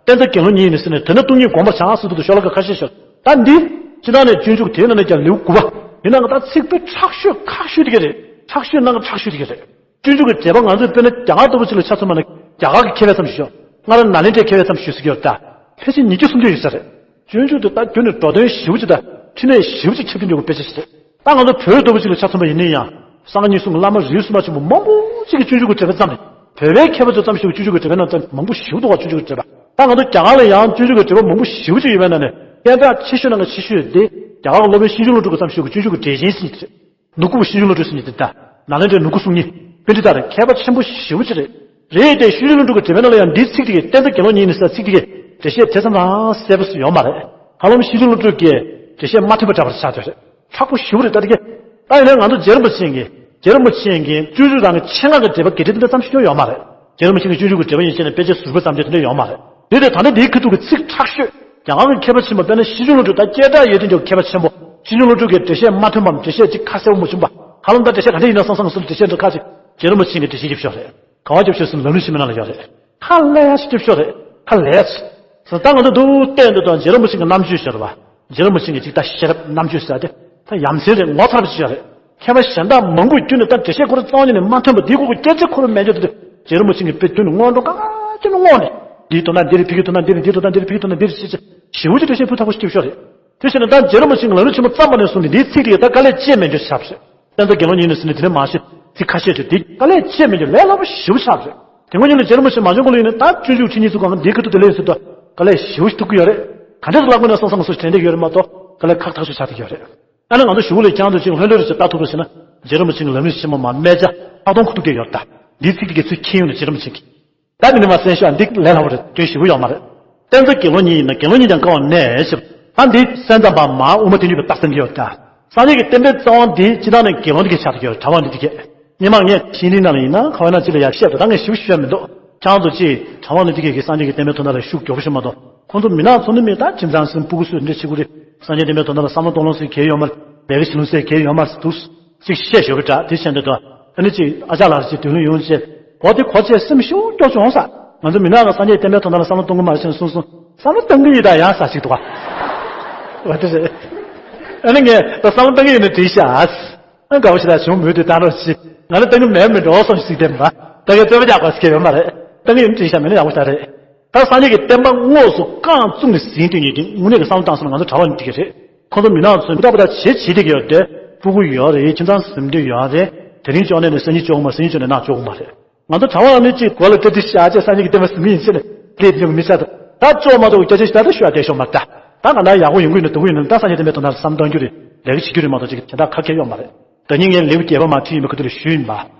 བསྟན་རྩ་དགེ་སློང་ཉིད་ཡིན་ཟེར་ནས་དེ་ནས་སྟོང་ཉིད་དགོངས་པར་བྱ་ཟེར་དུས་ཤོ་ལོ་ཀ་ཁ་ཤས་ཤིག་ཡོད་ད། འདི་སྤྱི་བཏང་ནས་སྤྱོད་འཇུག་དེའི་ནང་ནས་ཀྱང་ལེའུ་དགུ་པ། དེ་ནང་གི་ད་ཚིག་དཔེ་མཁྲེགས་ཤོས་ཁག་ཤོས་དེ་ག་རེད། མཁྲེགས་ཤོས་ནང་གི་མཁྲེགས་ཤོས་དེ་ག་རེད། སྤྱོད་འཇུག་གི་འགྲེལ་པ་ང་ཚོས་དཔེར་ན་རྒྱ་གར་ལྟ་བུ་ཅིག་ལ་ཆ་མཚོན་པ་ན་རྒྱ་གར་གྱི་མཁས་པའི་མཚམས་ཤོད། སྔར་ནཱ་ལེནྡྲའི་མཁས་པའི་མཚམས་ཤོད་ཟེར་གྱི་ཡོད་ད། ཕལ་ཆེར་ཉིས་བརྒྱ་སུམ་བརྒྱ་ཡོད་ས་རེད། སྤྱོད་འཇུག་དེ་ད་རྒྱུན་ནས་འགྲོ་དོན་ཞེ་པོ་ཅིག་དང་འཕྲིན་ལས་ཞེ་པོ་ཅིག་ཁྱབ་ཀྱི་འཇུག་པའི་དཔེ་ཆ་ཞིག་རེད། ད་ང་ཚོ་བོད་ལྟ་བུ་ཅིག་ལ་ཆ་མཚོན་པ་ཡིན་ན་ཡང་། སངས་རྒྱས་གཉིས་གསུམ་གྱི་བླ་མ་རིས་སུ་མ་ཆད་པ་མང་པོ་ཅིག་གིས་སྤྱོད་འཇུག་གི་འགྲེལ་པ་བརྩམས་ནས། བོད་པའི་མཁས་པ་ཚོས་བརྩམས་ཤིང་སྤྱོད་འཇུག་གི་འགྲེལ་པའི་ནང་ཙམ་མང་པོ་ཞེ་པོ་འདུག་ག་སྤྱོད་འཇུག་གི་འགྲེལ་པ། ད་ང་ཚོ་རྒྱ་གར་ལ་ཡང་སྤྱོད་འཇུག་གི་འགྲེལ་པ་མང་པོ་ཞེ་པོ་ཅིག་ཡོད་པའི་ནང་ནས། སྐད་གྲགས་ཆེ་ཤོས་ནང་གི་ཆེ་ཤོས་དེ། རྒྱ་གར་གྱི་སློབ་དཔོན་ཤེར་ཕྱིན་ལུང་གྲུབ་ཀྱིས་བརྩམས་ཤིང་སྤྱོད་འཇུག་གི་འགྲེལ་ཆེན་ཟེར་མཁན་དེ་རེད། ནུ་གུ་ཤེར་ཕྱིན་ལུང་གྲུབ་ཟེར་མཁན་དེ་ད། ནཱ་ལེནྡྲའི་ནུ་གུ་གསུང་རྙིང་། པཎྜི་ཏ་རེད། མཁས་པ་ཆེན་པོ་ཞེ་པོ་ཅིག་རེད། རེད་དེ་ཤེར་ཕྱིན་ལུང་གྲུབ་ཀྱི་འགྲེལ་པའི་ནང་ལ་ཡང་འདིའི་ཚིག་དེ་གའི་བསྟན་རྩ་དགེ་སློང་ཉིད་ཡིན་ཟེར་ཚིག་དེ་གའི་འགྲེལ་བཤད་དེ་ཙམ་རང་གསལ་པོ་ཞིག་ཡོད་མ་རེད། ཧ་ལམ་ཤེར་ཕྱིན་ལུང་གྲུབ་ཀྱི་འགྲེལ་བཤད་མ་ཐོན་པ་འདྲ་བ་ཆགས་བསྡད་རེད། མཁྲེགས་པོ་ཞེ་པོ་རེད་ད་དེ་གའི། ད་ཡིན་ནའི་ང་ཚོ་རྗེ་རིན་པོ་ཆེ་གིས། རྗེ་རིན་པོ་ཆེ་གིས་སྤྱོད་འཇུག་རང་གི་ཆེད་མངགས་ཀྱི་འགྲེལ་པ་དགེ་འགྲེལ་དེ་འདྲ་ཙམ་ཞིག་ཀྱང་ཡོད་མ་རེད། རྗེ་རིན་པོ་ཆེ་གིས་སྤྱོད་འཇུག་གི་འགྲེལ་པ་ཡིན་ཞེས་ནས་དཔེ་ཆ་ཟུར་པ་ཙམ་དེ་དེ་འདྲ་ཡོད་མ་རེད། དེ་དེ་ད་ལྟ་འདིའི་ཁ་ཐུག་གི་ཚིག་མཁྲེགས་ཤོས། རྒྱ་གར་གྱི་མཁས་པ་ཆེན་པོ་དཔེར་ན་ཤེར་ཕྱིན་ལུང་གྲུབ་ད་སྐད་གྲགས་ཡོད་དུས་ཀྱང་མཁས་པ་ཆེན་པོ། ཤེར་ཕྱིན་ལུང་གྲུབ་ཀྱི་འགྲེལ་བཤད་མ་ཐོན་པའམ་འགྲེལ་བཤད་ཅིག་ཁ་གསལ་པོ་མ་བྱུང་བ། ཧ་ལམ་ད་འགྲེལ་བཤད་ག་འདྲ་ཡིན་ན་བསམ་བསམ་སོང་འགྲེལ་བཤད་འདྲ་ཁ་ཅིག་རྗེ་རིན་པོ་ཆེ་གིས་འགྲེལ་བཤད་རྒྱབ་ཤོག་རེད། ག་བ་རྒྱབ་ཤོག་ཟེར་ན་ལམ་རིམ་ཕྱི་མའི་ནང་ལ་ཡོད་རེད། ཁ་ལས་ཡ་ཞིག་རྒྱབ་ཤོག་རེད། ཁ་ལས་ཡ་ཞིག་ཟེར་ད་ང་ཚོ་འདུག་བལྟས་འདུག་དང་རྗེ་རིན་པོ་ཆེ་གི་རྣམ་དཔྱོད་ཤར་བ། རྗེ་རིན་པོ་ཆེ་གི་ཅིག་ད་ཤེས་རབ་རྣམ་དཔྱོད་ཟེར་ཏེ། ད་ཡ་མཚན་རེད། ངོ་མཚར་བ་ཅིག་ཡོད་རེད། མཁས་པ་གཞན་དག་མང་པོས་བསྐྱུར་ནས་ད་འགྲེལ་བཤད་ཁོ་རང་རྩ་བ་ཉིད་ནས་མ་ཐོན་པ་འདིའི་སྐོར་གྱི་སྐད་ཆ་ཁོ་རང་མེད་འཇོག་དེ། རྗེ་རིན་པོ་ཆེ་གིས་དཔེ་བསྐྱུར་ནས་སྔོན་འགྲོ་ག་ག་བསྐྱུར་ནས་སྔོག་ནས། འདིའི་དོན་དག་འདི་རེད། ཕ་གིའི་དོན་དག་འདི་རེད། འདིའི་དོན་དག་འདི་རེད། ཕ་གིའི་དོན་དག་འདི་རེད་ཅེས་བྱས། ཞེ་པོ་ཅིག་འགྲེལ་བཤད་ཕུ་ཐག་པོ་ཞིག་རྒྱབ་ཤོག་རེད། དེ་བྱས་ན་ད་རྗེ་རིན་པོ་ཆེ་གིས་ལམ་རིམ་ཆེན་མོ་བརྩམས་པ་ནས་བཟུང་སྟེ་འདིའི་ཚིག་དེ་ད་དཀའ་ལས་སྤྱད་མེད་འཇོག་ཆགས་པ་རེད། བསྟན་རྩ་དགེ་སློང་ཉིད་ཡིན་ཟེར་ནས་དེ་ནས་མ་བཤད་ཚིག་ཁ་ཤས་ཤིག་དེ་དཀའ་ལས་སྤྱད་མེད་འཇོག་ལས་སླ་པོ་ཞེ་པོ་ཆགས་པ་རེད། དེ་སྔོན་ཉིད་ལ་རྗེ་རིན་པོ་ཆེ་མ་བྱུང་གོང་ལ་ཡིན་ན་ད་སྤྱོད་འཇུག་ཁྲིད་ཉན་ཚོ་གང་ག་འདིའི་ཁ་ཐུག་དེ་ལས་ཡོང་ཟེར་དུས་དཀའ་ལས་ཞེ་པོ་ཞིག་ཐུག་གི་ཡོད་རེད། ག་འདྲས་སུ་བཀླག་དགོས་ན་བསམ་བསམ་སོ་དྲན་བསྡད་ཡོད་རེད་མ་གཏོགས་དཀའ་ལས་ཁག་ཐག་ཆོད་ཆགས་བསྡད་ཡོད་རེད། ཨ་ནི་ང་ཚོ་ཞུ་བོ་ལས་ཀྱང་དུ་ཅིག་ལྷོད་ལྷོད་རེ་ཞིག་ལྟ་ཐུབ་པ་ཞིག་ན་རྗེ་རིན་པོ་ཆེ་གི་ལམ་རིམ་ཆེན་མོ་མ་སྨད་བྱ་ལྷག་མཐོང་ཁུ་ཐུག་གི་ཡོད་ད། འདིའི་ཚིག་དེ་གའི་ཚུལ་མཁྱེན་ཡོང་ནས་རྗེ་རིན་པོ་ཆེ་གིས། ད་འདི་ནི་མ་གསན་ཤོག་འདི་ལས་སླ་པོ་རེད། དོན་ཞིབ་པོ་ཡོད་མ་རེད། བསྟན་རྩ་དགེ་སློང་ཉིད་ཡིན་ན་དགེ་སློང་ཉིད་ཀྱང་དཀའ་བ་ནས་ཞེས། ད་འདི་གསན་ཙམ་པ་མ་དབུ་མ་དོན་གཉིས་པའི་རྟགས་བསྟན་གྱི་ཡོད་ད། སངས་རྒྱས་ཀྱི་བསྟན་པའི་རྩ་བ་འདི་སྤྱི་བཏང་ནས་དགེ་སློང་འདི་གའི་ཆགས་བསྡད་ཀྱི་ཡོད་རེད། གྲྭ་པ་འདི་འདི་གས། སྔོན་མ་ངས་ཤེས་རིག་ནང་ལ་ཡིན་ན་ག་བ་ན་ཅི་ལ་ཡར་བཤད་འདུག་ད་ངས་ཞིབ་ཞིབ་ཤོད་མི་འདུག་ཁྱང་དུ་ཅི་གྲྭ་པ་འདི་འདི་གས་ཀྱི་སངས་རྒྱས་ཀྱི་བསྟན་པའི་དོན་དག་ལ་ཤུགས་མགྱོགས་པོ་ཞིག་མ་གཏོགས། ཁོང་ཚོ་མི་ནག་ཚོ་ནི་མི་ད་ཁྱིམ་ཚང་སྲིན་སྤུ་གུ་སུ་འདྲ་ཆེ་གུ་རེ། སངས་རྒྱས་བསྟན་པའི་དོན་དག་ལ་བསམ་བློ་གཏོང་ལོང་སུས་གལ་ཡོད་མ་རེད། ལས་ཀ་བྱེད་ལོང་སུས་གལ་ཡོད་མ་རེད་འདུག་ཅིག་བཤད་ཞོར་གི་འདྲ་དེ་བཤད་འདྲ་དོ། ཨ་ནི་ཅིག་ཨ་ཅག་ལགས་ཅིག་དུས་ལུང་ཡོང་བྱས། འོ་དེ་གོ་བྱས་སེམས་ཤུགས་སྐྱོ་བྱུང་ས། ང་ཚོ་མི་ནག་གི་སངས་རྒྱས་བསྟན་པའི་དོན་དག་ལ་བསམ་བློ་གཏོང་གི་མ་རེད་ཟེར་ནས་གསུངས་སོང་། བསམ་བློ་གཏོང་གི་ཡིན་ད་ཡང་ས་ཞིག་འདུག་ག་འོ་དེ་རེད། ཨ་ནི་ངས་ད་བསམ་བློ་གཏོང་གི་ཡིན་ནས་དྲིས་ཤག་ཨ་དགའ་བོ་ཞིག་ད་བྱུང་མོད་དུ་བཏང་རོགས་ཞིག་ང་ལ་གཏོང་གི་མེད་མི་འགྲོ་སོང་ཞིག་དེ་མ། ད་གའི་རྩོད་པ་རྒྱག་དགོས་ཀྱི་ཡོད་མ་རེད། གཏོང་གི་ཡིན་དྲིས་ཤག་མི་ལ་ཡག་པོ་ཞིག་ད་རེད། ད་སངས་རྒྱས་ཀྱི་བསྟན་པ་དངོས་སུ་རྐང་བཙུགས་ནས་ཟིན་དུས་ཉིད་དེ་དངོས་གནས་ཀྱི་བསམ་བློ་བཏང་སོང་ན་ང་ཚོ་གྲྭ་པ་ནི་དེ་ག་རེད། ཁོང་ཚོ་མི་ནག་ཚོས་མི་རྟག་པ་དག་བྱེད་བྱེད་བསྡད་ཀྱི་ཡོད་དེ། སྤུ་གུ་ཡོད་རེད། ཁྱིམ་ཚང་ཟིན་འདོད་ཡོད་རེད། དེ་རིང་ལྕོགས་ནས་ནི་སང་ཉིན་ལྕོགས་མ། སང་ཉིན་ལྕོགས་ནས་ནག་ལྕོགས་མ་རེད། ང་ཚོ་གྲྭ་པ་ནི་གཅིག་གོ་ལ་སྤྲད་དུས་ཤ་ཆེ་སངས་རྒྱས་ཀྱི་བསྟན་པ་ཟིན་གྱི་ཡིན་ཟེར་ནས་ལས་དེ་ཉུང་མི་ཆགས་ད། ད་ལྕོགས་མ་གཏོགས་སྐྱ་ཆེན་ཞིག་ད་ལྟ་ཤོད་ཡ་བསྡད་ཤོག་མ་རེད་ད། ད་ང་ན་ཡག་པོ་ཡོང་གི་ཡོད་ན་སྡུག་གི་ཡོད་ན་ད་སངས་རྒྱས་བསྟན་པའི་དོན་དག་བསམ་གཏོང་རྒྱུ་རེད། ལས་ཀ་བྱེད་རྒྱུ་རེད་མ་གཏོགས་ཅིག་དེ་འདྲ་ཁ་ཁྱེར་ཡོད་མ་རེད། ད་ཉིན་ངས་ལེའུ་བརྒྱད་པ་མ་ཁྲིད་ཡིན་པའི་ཁ་ཐུག་ལ་ཞུས་ཡིན་པ།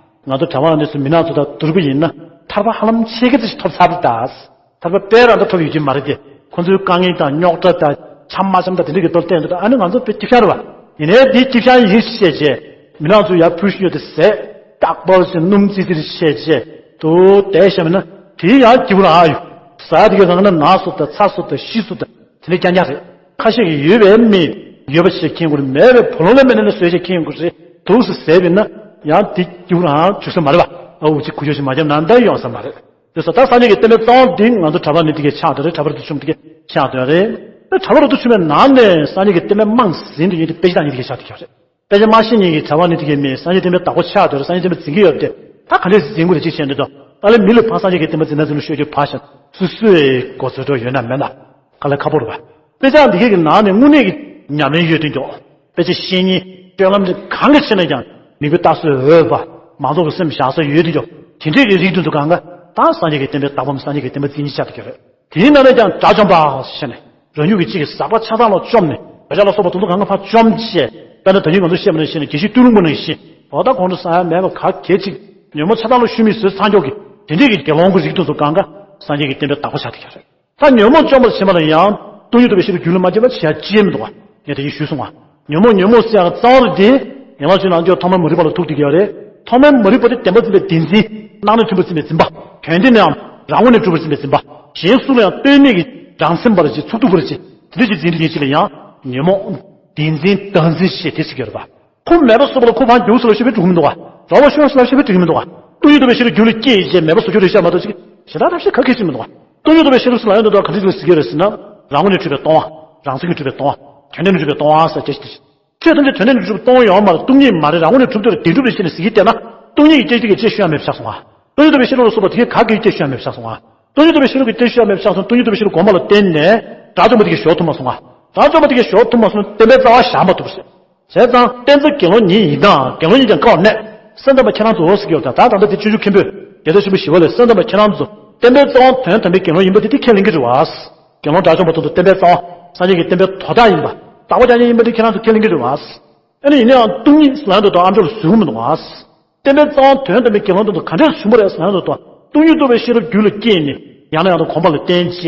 ང་ཚོ་གྲྭ་པ་འདི་ཚོ་མི་ནག་ཚོ་དང་བསྡུར་བ་ཡིན་ན་ཐར་པ་ཧ་ལམ་ཕྱེད་ཀ་ཙམ་ཞིག་ཐོབ་ཚར་ད། ཐར་པ་དཔེ་རང་ད་ཐོབ་ཡོད་ཀྱི་མ་རེད་དེ། ཁོ་ཚོའི་དཀའ་ངལ་དང་རྙོག་དྲ་དང་འཆམ་མ་འཆམ་དང་དེ་འདྲ་གི་ཐོག་བལྟས་འདུག་ཨ་ནི་ང་ཚོ་དཔེ་སྐྱིད་ཤང་རེད་བ། ཡིན་ནའི་འདི་སྐྱིད་ཤང་ཡིན་ཞེས་བྱས། མི་ནག་ཚོ་ཡར་ཕུལ་བཞིན་ཡོད་དེ་ཟས་རྟག་པར་ཞིག་སྣུམ་ཙིར་ཙིར་བྱས་བྱས་འདུག་བསྡད་བཞག་མིན་ན་དེ་ཡང་སྐྱིད་པོ་རང་ཨ་ཡོད། ཟ་དེ་ག་རང་ན་ན་སོ་དང་ཚ་སོ་དང་ཤི་སོ་དང་དེ་འདྲ་རྐྱང་རྐྱང་རེད། ཁ་ཤས་ཀྱིས་ཡོད་པའི་མི་ཡོད་པ་ཞིག་མཁྱེན་དགོས་རེད། མེད་པའི་བུ་ལོན་ལ་མེད་ན་ནི་བཟོས་བྱས་མཁྱེན་དགོས་རེད། འདུག་སེ་ཟས་པས་ན་ཡང་དེ་སྐྱིད་པོ་རང་བྱུང་ས་མ་རེད་བ། ཨ་འུ་ཅིག་ཁུ་ཆོ་ཞིག་མ་བརྒྱབ་ན་འདའ་ཡོང་ས་མ་རེད། དེ་སོ་ད་སངས་རྒྱས་ཀྱི་བསྟན་པའི་རྩ་བ་འདི་ང་ཚོ་གྲྭ་པ་ནི་དེ་གའི་ཆགས་དེ་རེད། གྲྭ་པ་རུ་ཏུ་ཆུང་དེ་གའི་ཆགས་དེ་རེད། གྲྭ་པ་རུ་ཏུ་ཆུང་བའི་ནང་ནས་སངས་རྒྱས་ཀྱི་བསྟན་པའི་རྨང་ཟིན་དུ་ཡིན་དེ་དཔེ་ཆ་ནི་དེ་གའི་ཆགས་དེ་ཁྱོད་རེད། དཔེ་ཆ་མ་ཤེས་མཁན་གྱི་གྲྭ་པ་ནི་དེ་གའི་མི་སངས་རྒྱས་བསྟན་པའི་བདག་པོ་ཆགས་དེ་རེད། སངས་རྒྱས་བསྟན་པ་འཛིན་གྱི་ཡོད་དེ་ད་ག་འདྲས་འཛིན་དགོས་རེད་ཅིག་བཤད་འདི་དོ། ད་ལས་མི་ལ་ཕ་སངས་རྒྱས་ཀྱི་བསྟན་པ་འཛིན་ན་འཛིན་ལ་ཤོད་རྒྱུ་ཕ་ཤ་སུ་སུའི་གོ་ཚོད་འགྲོ་ཡོད་ན་མེད་ན། དཀའ་ལས་ཁག་པོ་རེད་བ། དཔེ་ཆ་འདི་གའི་གི་ནང་ནས་དངོས་གནས་ཀྱི་ཉམས་ལེན་ཡོད་དུས་མགྱོགས། དཔེ་ཆ་ཤེས་མཁན་སྤྱོད་ལམ་དེ་གང་གི་ཕྱིར་ན་ཀྱང་མི་དགེ་ལྟ་སོ་འོས་པ། མང་ཚོགས་ཀྱི་སེམས་བཞག་ས་ཡོད་དུས་མགྱོགས། དེ་འདྲས་ཀྱི་རིགས་དེ་ཚོ་གང་ག་ད་སངས་རྒྱས་ཀྱི་བསྟན་པའི་བདག་པོའམ་སངས་རྒྱས་ཀྱི་བསྟན་པ་འཛིན་གྱི་ཆགས་ཀྱི་རེད། དེའི་ནང་ནས་ཀྱང་དགྲ་བཅོམ་པ་ཞེས་ནས་རང་ཉིད་ཀྱི་གཅིག་གི་ཟག་པ་ཆགས་སྡང་ལ་བཅོམ་ནས་འདོད་ཆགས་ལ་སོགས་པ་དེ་ཚོ་གང་ག་ཕར་བཅོམ་བྱས། དཔེར་ན་ད་ནི་ང་ཚོ་བཤད་པ་ནང་བཞིན་ནས་དགེ་བཤེས་སྟོད་ལུང་པ་ནང་བཞིན་འོ་ད་ཁོང་ཁྲོ་ཟ་ཡ་མེད་པ་ག་གེ་ཅིག་ཉོན་མོངས་ཆགས་སྡང་ལ་ཞུམ་མི་བཟོས་ཚར་མགྱོགས་ཀྱི་དེ་འདྲས་ཀྱི་དགེ་སློང་གི་རིགས་དེ་ཚོ་གང་ག་སངས་རྒྱས་ཀྱི་བསྟན་པའི་བདག་པོ་ཆགས་ཀྱི་རེད། ད་ཉོན་མོངས་བཅོམ་པར་བྱེད་པ་ལ་ཡང་སྟོང་ཉིད་རྟོགས་པའི་ཤེས་རབ་རྒྱུད་ལ་མ་སྐྱེས་པ་བྱེད་ཡ་ཅི་ཡང་མི་འདུག་བ། ངས་དེ་བཞིན་ཞུས་སོང་བ། ཉོན་མོངས་ཉོན་མོངས་ཟེར་ཡ་གཙང་བོ་དེ་ཡན་ལག་བཅུ་ནང་ཆོས་ཐོག་མར་མ་རིག་པ་ལ་ཐུག་བསྡད་ཀྱི་ཡོད་རེད། ཐོག་མར་མ་རིག་པ་དེ་བདེན་པར་འཛིན་པའི་བདེན་འཛིན། སྣང་ནས་མཐུན་པར་འཛིན་པའི་འཛིན་པ། དོན་དེ་ནའང་རང་ངོས་ནས་གྲུབ་པར་འཛིན་པའི་འཛིན་པ། གཞན་སུ་ལ་ཡང་ལྟོས་མེད་ཀྱི་རང་སེམས་པར་བྱེད་ཚུགས་ཐུབ་པར་བྱེད་དེ་འདྲ་ཞིག་འཛིན་དུས་ཉིད་ཅིག་ལ་ཡང་ཉོན་མོངས་བདེན་འཛིན་བདག་འཛིན་ཞེས་དེ་ཟེར་གྱི་ཡོད་རེད་པ། ཁོ་མེད་པ་བཟོ་བ་ལ་ཁོ་ཕར་རྒྱུགས་སོང་ལ་ཤི་བའི་འགྲོ་གི་མི་འདུག་ག། ར་བ་ཤོར་སོང་ལ་ཤི་བའི་འགྲོ་གི་མི་འདུག་ག། སྟོང་ཉིད་རྟོགས་པའི་ཤེས་རབ་རྒྱུད་ལ་སྐྱེས་བྱས་མེད་པ་བཟོ་རྒྱུ་རེད་ཤག་མ་གཏོགས་ཅིག་ཞེ་དྲག་ཐབས་ཤེས་ག་གེ་ཞིག་མི་འདུག་ག། སྟོང་ཉིད་རྟོགས་པའི་ཤེས་རབ་ཟེར་ལབ་ཡོང་དུས་ད་ག་འདྲ་ཞིག་ལ་ཟེར་གི་རེད་ཟེར་ན། རང་ངོས་ནས་གྲུབ་པའི་སྟོང་པ། རང་མཚན་གྱིས་གྲུབ་པའི་སྟོང་པ། དོན་ལྡན་ནས་གྲུབ་པའི་སྟོང་པ་ཟེར་བྱས་ཤིག། ཆོས་ཐམས་ཅད་དོན་ལྡན་ནས་གྲུབ་པའི་སྟོང་པ་ཡོད་མ་རེད། སྟོང་ཉིད་མ་རེད། རང་ངོས་ནས་གྲུབ་འདོད་རེད། བདེན་གྲུབ་རེད་ཅེས་ནས་ཟེར་གྱི་བལྟས་ན། སྟོང་ཉིད་ཀྱི་སྐད་ཅིག་གི་ཅེས་ཤོད་ཡ་མེད་པ་ཆགས་སོང་ང་། སྟོང་ཉིད་རྟོགས་པའི་ཤེས་རབ་ཟེར་བ་དེ་ག་གི་ཅེས་ཤོད་ཡ་མེད་པ་ཆགས་སོང་ང་། སྟོང་ཉིད་རྟོགས་པའི་ཤེས་རབ་ཀྱི་ཅེས་ཤོད་ཡ་མེད་པ་ཆགས་སོང་། སྟོང་ཉིད་རྟོགས་པའི་ཤེས་རབ་གོང་མ་ལ་བརྟེན་ནས་དགྲ་བཅོམ་པ་དེ་གིས་ཞོར་ཐུབ་མ་སོང་ང་། དགྲ་བཅོམ་པ་དེ་གིས་ཞོར་ཐུབ་མ་སོང་ན་བསྟན་པའི་རྩ་བ་བཞག་མ་ཐུབ་ཟེར། བྱས་ཙང་བསྟན་རྩ་དགེ་སློང་ཉིད་ཡིན་དང་དགེ་སློང་ཉིད་ཀྱང་དཀའ་བར་གནས། སེམས་ཙམ་པ་ཁྱེད་རང་ཚོ་འོ་ཟེར་གྱི་ཡོད། ད་ད་ད་ལྟ་དེ་སྤྱོད་འཇུག་མཁན་པོས་རྒྱལ་སྲས་ཆེན་པོ་ཞི་བ་ལྷས་སེམས་ཙམ་པ་ཁྱེད་རང་ཚོ་བསྟན་པའི་རྩ་བ་དོན་དམ་པའི་དགེ་སློང་ཡིན་པ་དེ་དེ་ཁས་ལེན་གྱི་རེད་བ། དགེ་སློང་དགྲ་བཅོམ་པ་དེ་ཚོ་བསྟན་པའི་རྩ་བ་སངས་རྒྱས་ཀྱི་བསྟན་པའི་དོ་བདག་ཡིན་པ། བདག་པོ་རྐྱང་རྐྱང་ཡིན་པ་དེ་ཁྱེད་རང་ཚོ་ཁས་ལེན་གྱི་རེད་བ། ཨ་ནི་ཡིན་ནའང་སྟོང་ཉིད་ལབ་ཡོང་དུས་ཨ་མཆོག་ལ་ཟུག་མི་འདུག་བ། བསྟན་པའི་རྩ་བ་དོན་དམ་པའི་དགེ་སློང་དེ་ཚོ་ག་འདྲས་བྱུང་བ་རེད་ཟེར་ན་དོ། སྟོང་ཉིད་རྟོགས་པའི་ཤེས་རབ་རྒྱུད་ལ་སྐྱེས་ནས་ཡང་ནས་ཡང་དུ་གོམས་པ་ལ་བརྟེན་བྱས་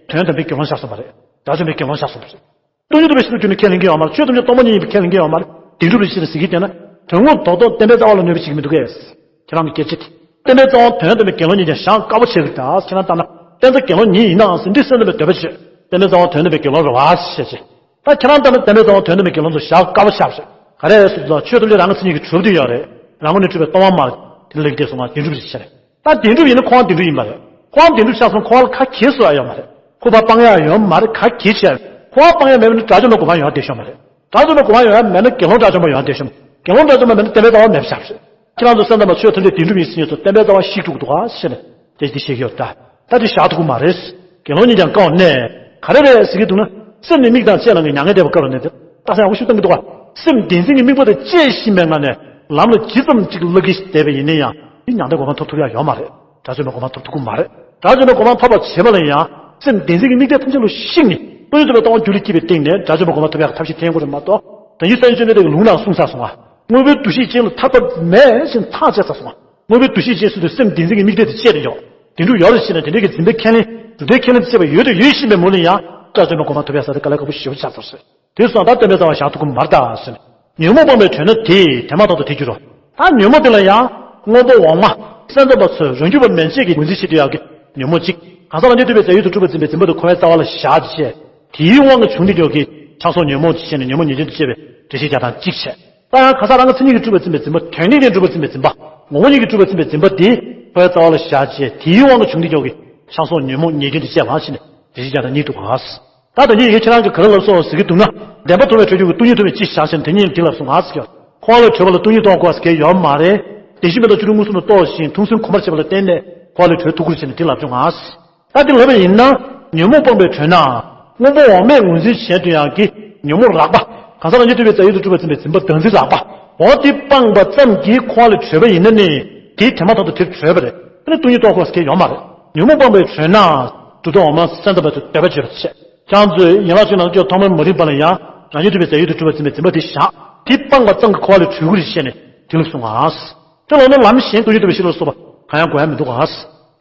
དོན་དམ་པའི་དགེ་སློང་ཆགས་སོང་བ་རེད། དགྲ་བཅོམ་པའི་དགེ་སློང་ཆགས་སོང་བ་རེད། སྟོང་ཉིད་རྟོགས་པའི་ཤེས་རབ་རྒྱུད་ནས་ཁས་ལེན་གྱི་ཡོད་མ་རེད། ཆོས་ཐམས་ཅད་སྟོང་པ་ཉིད་ཡིན་པ་ཁས་ལེན་གྱི་ཡོད་མ་རེད། བདེན་གྲུབ་རེད་ཅེས་ཟེར་གྱི་བལྟས་ན། དོན་དངོས་རྡོག་རྡོག་བསྟན་པའི་རྩ་བ་ལ་གནོད་པ་བྱེད་ཀྱི་མི་འདུག་གས། ཁྱེད་རང་གི་སྐད་ཆ་དེ། བསྟན་པའི་རྩ་བ་དོན་དམ་པའི་དགེ་སློང་ཉིད་ཀྱང་བཞག་དཀའ་པོ་ཆགས་ཀྱི་འདུག་ཁྱེད་རང་ལྟར་ན་བསྟན་རྩ་དགེ་སློང་ཉིད་ཡིན་ནའང་ཟེར་འདི་སེམས་ཙམ་པའི་འདོད་པ་བྱེད། བསྟན་པའི་རྩ་བ་དོན་དམ་པའི་དགེ་སློང་རེད་བ་ཞེས་བྱས། ད་ཁྱེད་རང་ལྟར་ན་བསྟན་པའི་རྩ་བ་དོན་དམ་པའི་དགེ་སློང་ཚོ་བཞག་དཀའ་པོ་ཆགས་ཤག་ག་རེ་ཟེར་དུས་ཆོས་ཐམས་ཅད་རང་གི་མཚན་ཉིད་ཀྱིས་གྲུབ་བསྡད་ཡོད་རེད། རང་ངོས་ནས་གྲུབ་པའི་སྟོང་པ་མ་རེད། དེ་ལ་ལེགས་སྐྱེས་སོང་ང་བདེན་གྲུབ་རེད་ཟེར། ད་བདེན་གྲུབ་ཡིན་ན་ཁོ་རང་བདེན་གྲུབ་ཡིན་པ་རེད། ཁོ་རང་བདེན་གྲུབ་ཆགས་སོང་ཁོ་རང་ལ་ག་གེ་བཟོ་ཡ་ཡོད་མ་རེད། ཁོ་ཕར་སྤང་ཡ་ཡོད་མ་རེད། ག་གེ་བྱས་ཡ་ཡོད། ཁོ་རང་སྤང་ཡ་མེད་པ་ན་དགྲ་བཅོམ་པའི་གོ་འཕང་ཡོང་ཡ་བསྡད་ཤོག་མ་རེད། དགྲ་བཅོམ་པའི་གོ་འཕང་ཡོང་ཡ་མེད་ན་དགེ་སློང་དགྲ་བཅོམ་པ་ཡོང་ཡ་བསྡད་ཤོག་དགེ་སློང་དགྲ་བཅོམ་པ་མེད་ན་བསྟན་པའི་རྩ་བ་མེད་པ་ཆགས་པ་རེད། ཁྱེད་རང་ཚོ་སེམས་ཙམ་པ་ཆོས་ཐམས་ཅད་བདེན་གྲུབ་ཡིན་ཟེར་མཁན་ཚོ་བསྟན་པའི་རྩ་བ་བཤིག་འགྲོ་གི་འདུག་ག་ཟེར་ནས་དེ་འདི་བཤད་ཀྱི་ཡོད་ད། ད་དེ་བཞག་ཐུབ་ཀྱི་མ་རེད། དགེ་སློང་ཉིད་ཀྱང་དཀའ་བར་གནས། ག་རེ་རེད་ཟེར་གྱི་འདུག་ན། སེམས་ནི་དམིགས་དང་བཅས་ལ་ངས་མྱ་ངན་འདས་པ་དཀའ་བར་གནས་ཏེ། ད་སེམས་ཡག་པོ་ཞིག་གཏོང་གི་འདུག་ག་སེམས་བདེན་འཛིན་གྱི་དམིགས་པ་དང་བཅས་བཞིན་པའི་ངང་ནས་ལམ་ལ་ཇི་ཙམ་ཅིག་བསླབ་ཀྱིན་བསྡད་པ་ཡིན་ན་ཡང་དེ་མྱང་འདས་གོ་འཕང་ཐོབ་ཐུབ་ཡ་ཡོད་མ་རེད། དགྲ་བཅོམ་པའི་གོ་འཕང་ཐོབ་ཐུབ་ཀྱི་མ་རེད། དགྲ་བཅོམ་པའི་གོ་འཕང་ཐོབ་པར་བྱེད་པ་ལ་ཡང་སེམས་བདེན་འཛིན་གྱི་དམིགས་གཏད་ཐམས་ཅད་ལ་བཤིག་ནས་སྟོང་ཉིད་རྟོགས་པའི་ལྟ་བ་རྒྱུད་ལ་སྐྱེས་པའི་སྟེང་ནས་དགྲ་བཅོམ་པའི་གོ་འཕང་ཐོབ་ཡ་གི་ཐབས་ཤེས་འཐེན་དགོས་རེད་མ་གཏོགས། ད་ཡིད་སེམས་ཅན་དེ་གི་ལུང་ནང་གསུངས་ཚར་སོང་ང་། དངོས་པོའི་འདུ་ཤེས་ཅན་ལ་ཐར་པ་མེད་ཅེས་ཐག་བཅད་ཚར་སོང་ང་། དངོས་པོའི་འདུ་ཤེས་ཅན་སུ་དེ་སེམས་བདེན་འཛིན་གྱི་དམིགས་གཏད་དེ་བཅད་དེ་ཡོད། དེ་འདྲ་ཡོད་རེད་ཅེ་ན་དེ་འདྲའི་གི་འཛིན་པའི་ཁས་ལེན་སྒྲུབ་བདེའི་ཁས་ལེན་དེ་བཅད་པ་ཡོད་དེ་ཡོད་བཞིན་པའི་མུ་ལ་ཡང་དགྲ་བཅོམ་པའི་གོ་འཕང་ཐོབ་ཡ་ས་དེ་དཀའ་ལས་ཁག་པོ་ཞེ་པོ་ཆགས་ཚར་ཟེར། དེ་སོང་ད་བསྟན་པའི་རྩ་བ་བཞག་ཐུབ་ཀྱི་མ་རེད་ད་ཟེར་ནས། ཉོན་མོངས་སྤངས་པའི་གྲོལ་ན་དེ་དེ་མ་ཐག་ཏུ་དེ་འགྱུར་རོ། ད་ཉོན་མོངས་དེ་ལ་ཡང་དངོས་པོ་འོག་མ་སེམས་ཙམ་པ་ཚོས་རང་རྒྱུད་པ་མན་ཆད་ཀྱི་ངོས་འཛིན་བྱེད་དུ་ཡག་གི་ཉོན་མོངས་གཅིག་གང་ཟག་རང་རྒྱུད་ཐུབ་པའི་རྫས་ཡུལ་དུ་གྲུབ་པར་འཛིན་པའི་འཛིན་པ་དེ་འཁོར་བའི་རྩ་བ་ལ་བཞག་བྱས། དེའི་དབང་གིས་བྱུང་སྟེ་འགྱུར་གྱི་ཆགས་སོགས་ཉོན་མོངས་ཅེས་བྱས་ནས་ཉོན་མོངས་ཉེས་ལྟུང་དུ་བཅས་པའི་འགྲེལ་བཤད་རྒྱག་སྟངས་གཅིག་བྱས། ད་ཡང་གང་ཟག་རང་གི་མཚན་ཉིད་ཀྱིས་གྲུབ་པར་འཛིན་པའི་འཛིན་པ་དོན་གཉེར་ལས་གྲུབ་པར་འཛིན་པའི་འཛིན་པ། ངོ་བོ་ཉིད་ཀྱིས་གྲུབ་པར་འཛིན་པའི་འཛིན་པ་དེ་འཁོར་བའི་རྩ་བ་ལ་བཞག་བྱས་དེའི་དབང་གིས་བྱུང་སྟེ་འགྱུར་གྱི་ཆགས་སོགས་ཉོན་མོངས་ཉེས་ལྟུང་དུ་བཅས་པ་ཞེས་ནས་འགྲེལ་བཤད་རྒྱག་སྟངས་གཉིས་འདུག་ག་ད་དོན་གཉིས་ཡིན་ཁྱེད་རང་གིས་ག་རེ་ལབ་སོང་ཟེར་གྱི་འདུག་ན། བདེན་པ་མཐོང་བའི་འཕྲོ་འགྱུར་གྱི་སྟོང་ཉིད་མཐོང་བའི་སྤྱི་བཞག་ཟེར་ནས་དེ་གཉིས་དེ་ལབ་སོང་ང་ཟེར་གྱི། འཁོར་བ་ལས་གྲོལ་བ་ལ་སྟོང་ཉིད་རྟོགས་དགོས་ཟེར་མཁན་ཡོད་མ་རེད། བདེན་བཞི་མེད་དང་བཅུ་དྲུག་མངོན་སུམ་དུ་རྟོགས་ཤིང་མཐོང་སེམས་གོམས་པར་བྱེད་པ་ལ་བརྟེན་ནས་འཁོར་བ་ལས་གྲོལ་ཐུབ་ཀྱི་རེད་ཟེར་ནས་དེ་ལབ་བྱུང་ང་། ད་དེ་ལབ་པ་ཡིན་ན། ཉོན་མོངས་སྤངས་པའི་གྲོལ་ན། དངོས་པོ་འོག་མས་ངོས་འཛིན་བྱེད་དུ་ཡག་གི་ཉོན་མོངས་རགས་པ། གང་ཟག་རང་རྒྱུད་ཐུབ་པའི་རྫས་ཡུལ་དུ་གྲུབ་པར་འཛིན་པའི་འཛིན་པ་བདག་འཛིན་རགས་པ། འོ་དེ་སྤངས་པ་ཙམ་གྱིས་འཁོར་བ་ལས་གྲོལ་བ་ཡིན་ན་ནི། དེ་དེ་མ་ཐག་ཏུ་དེར་གྲོལ་བ་རེད། དེ་ནི་སྟོང་ཉིད་རྟོགས་དགོས་ཟེར་མཁན་ཡོད་མ་རེད། ཉོན་མོངས་སྤངས་པའི་གྲོལ་ན། གྲུབ་མཐའ་འོག་མ་སེམས་ཙམ་པ་དེ་འདོད་པ་བྱེད་པ་བྱེད། ཁྱེད་ཚོས་ཡན་ལག་བཅུ་ནང་སྐྱོ་ཐོག་མར་མ་རིག་པ་ལ་ཡང་རང་རྒྱུད་ཐུབ་པའི་རྫས་ཡུལ་དུ་གྲུབ་པར་འཛིན་པའི་འཛིན་པ་དེ་བཞག་དེ་སྤངས་པ་ཙམ་གྱིས་འཁོར་བ་ལས་གྲོལ་གྱི་རེད་ཞེས་ནས་དེ་ལ་གསུངས་ཨ། དེ་ལ་ནི་ལམ་གཞན་སྟོང་ཉིད་རྟོགས་པའི་ཤེས་རབ་ལ་སོགས་པ་གང་ཡང་དགོས་ཡ་མི་འདུག་ག།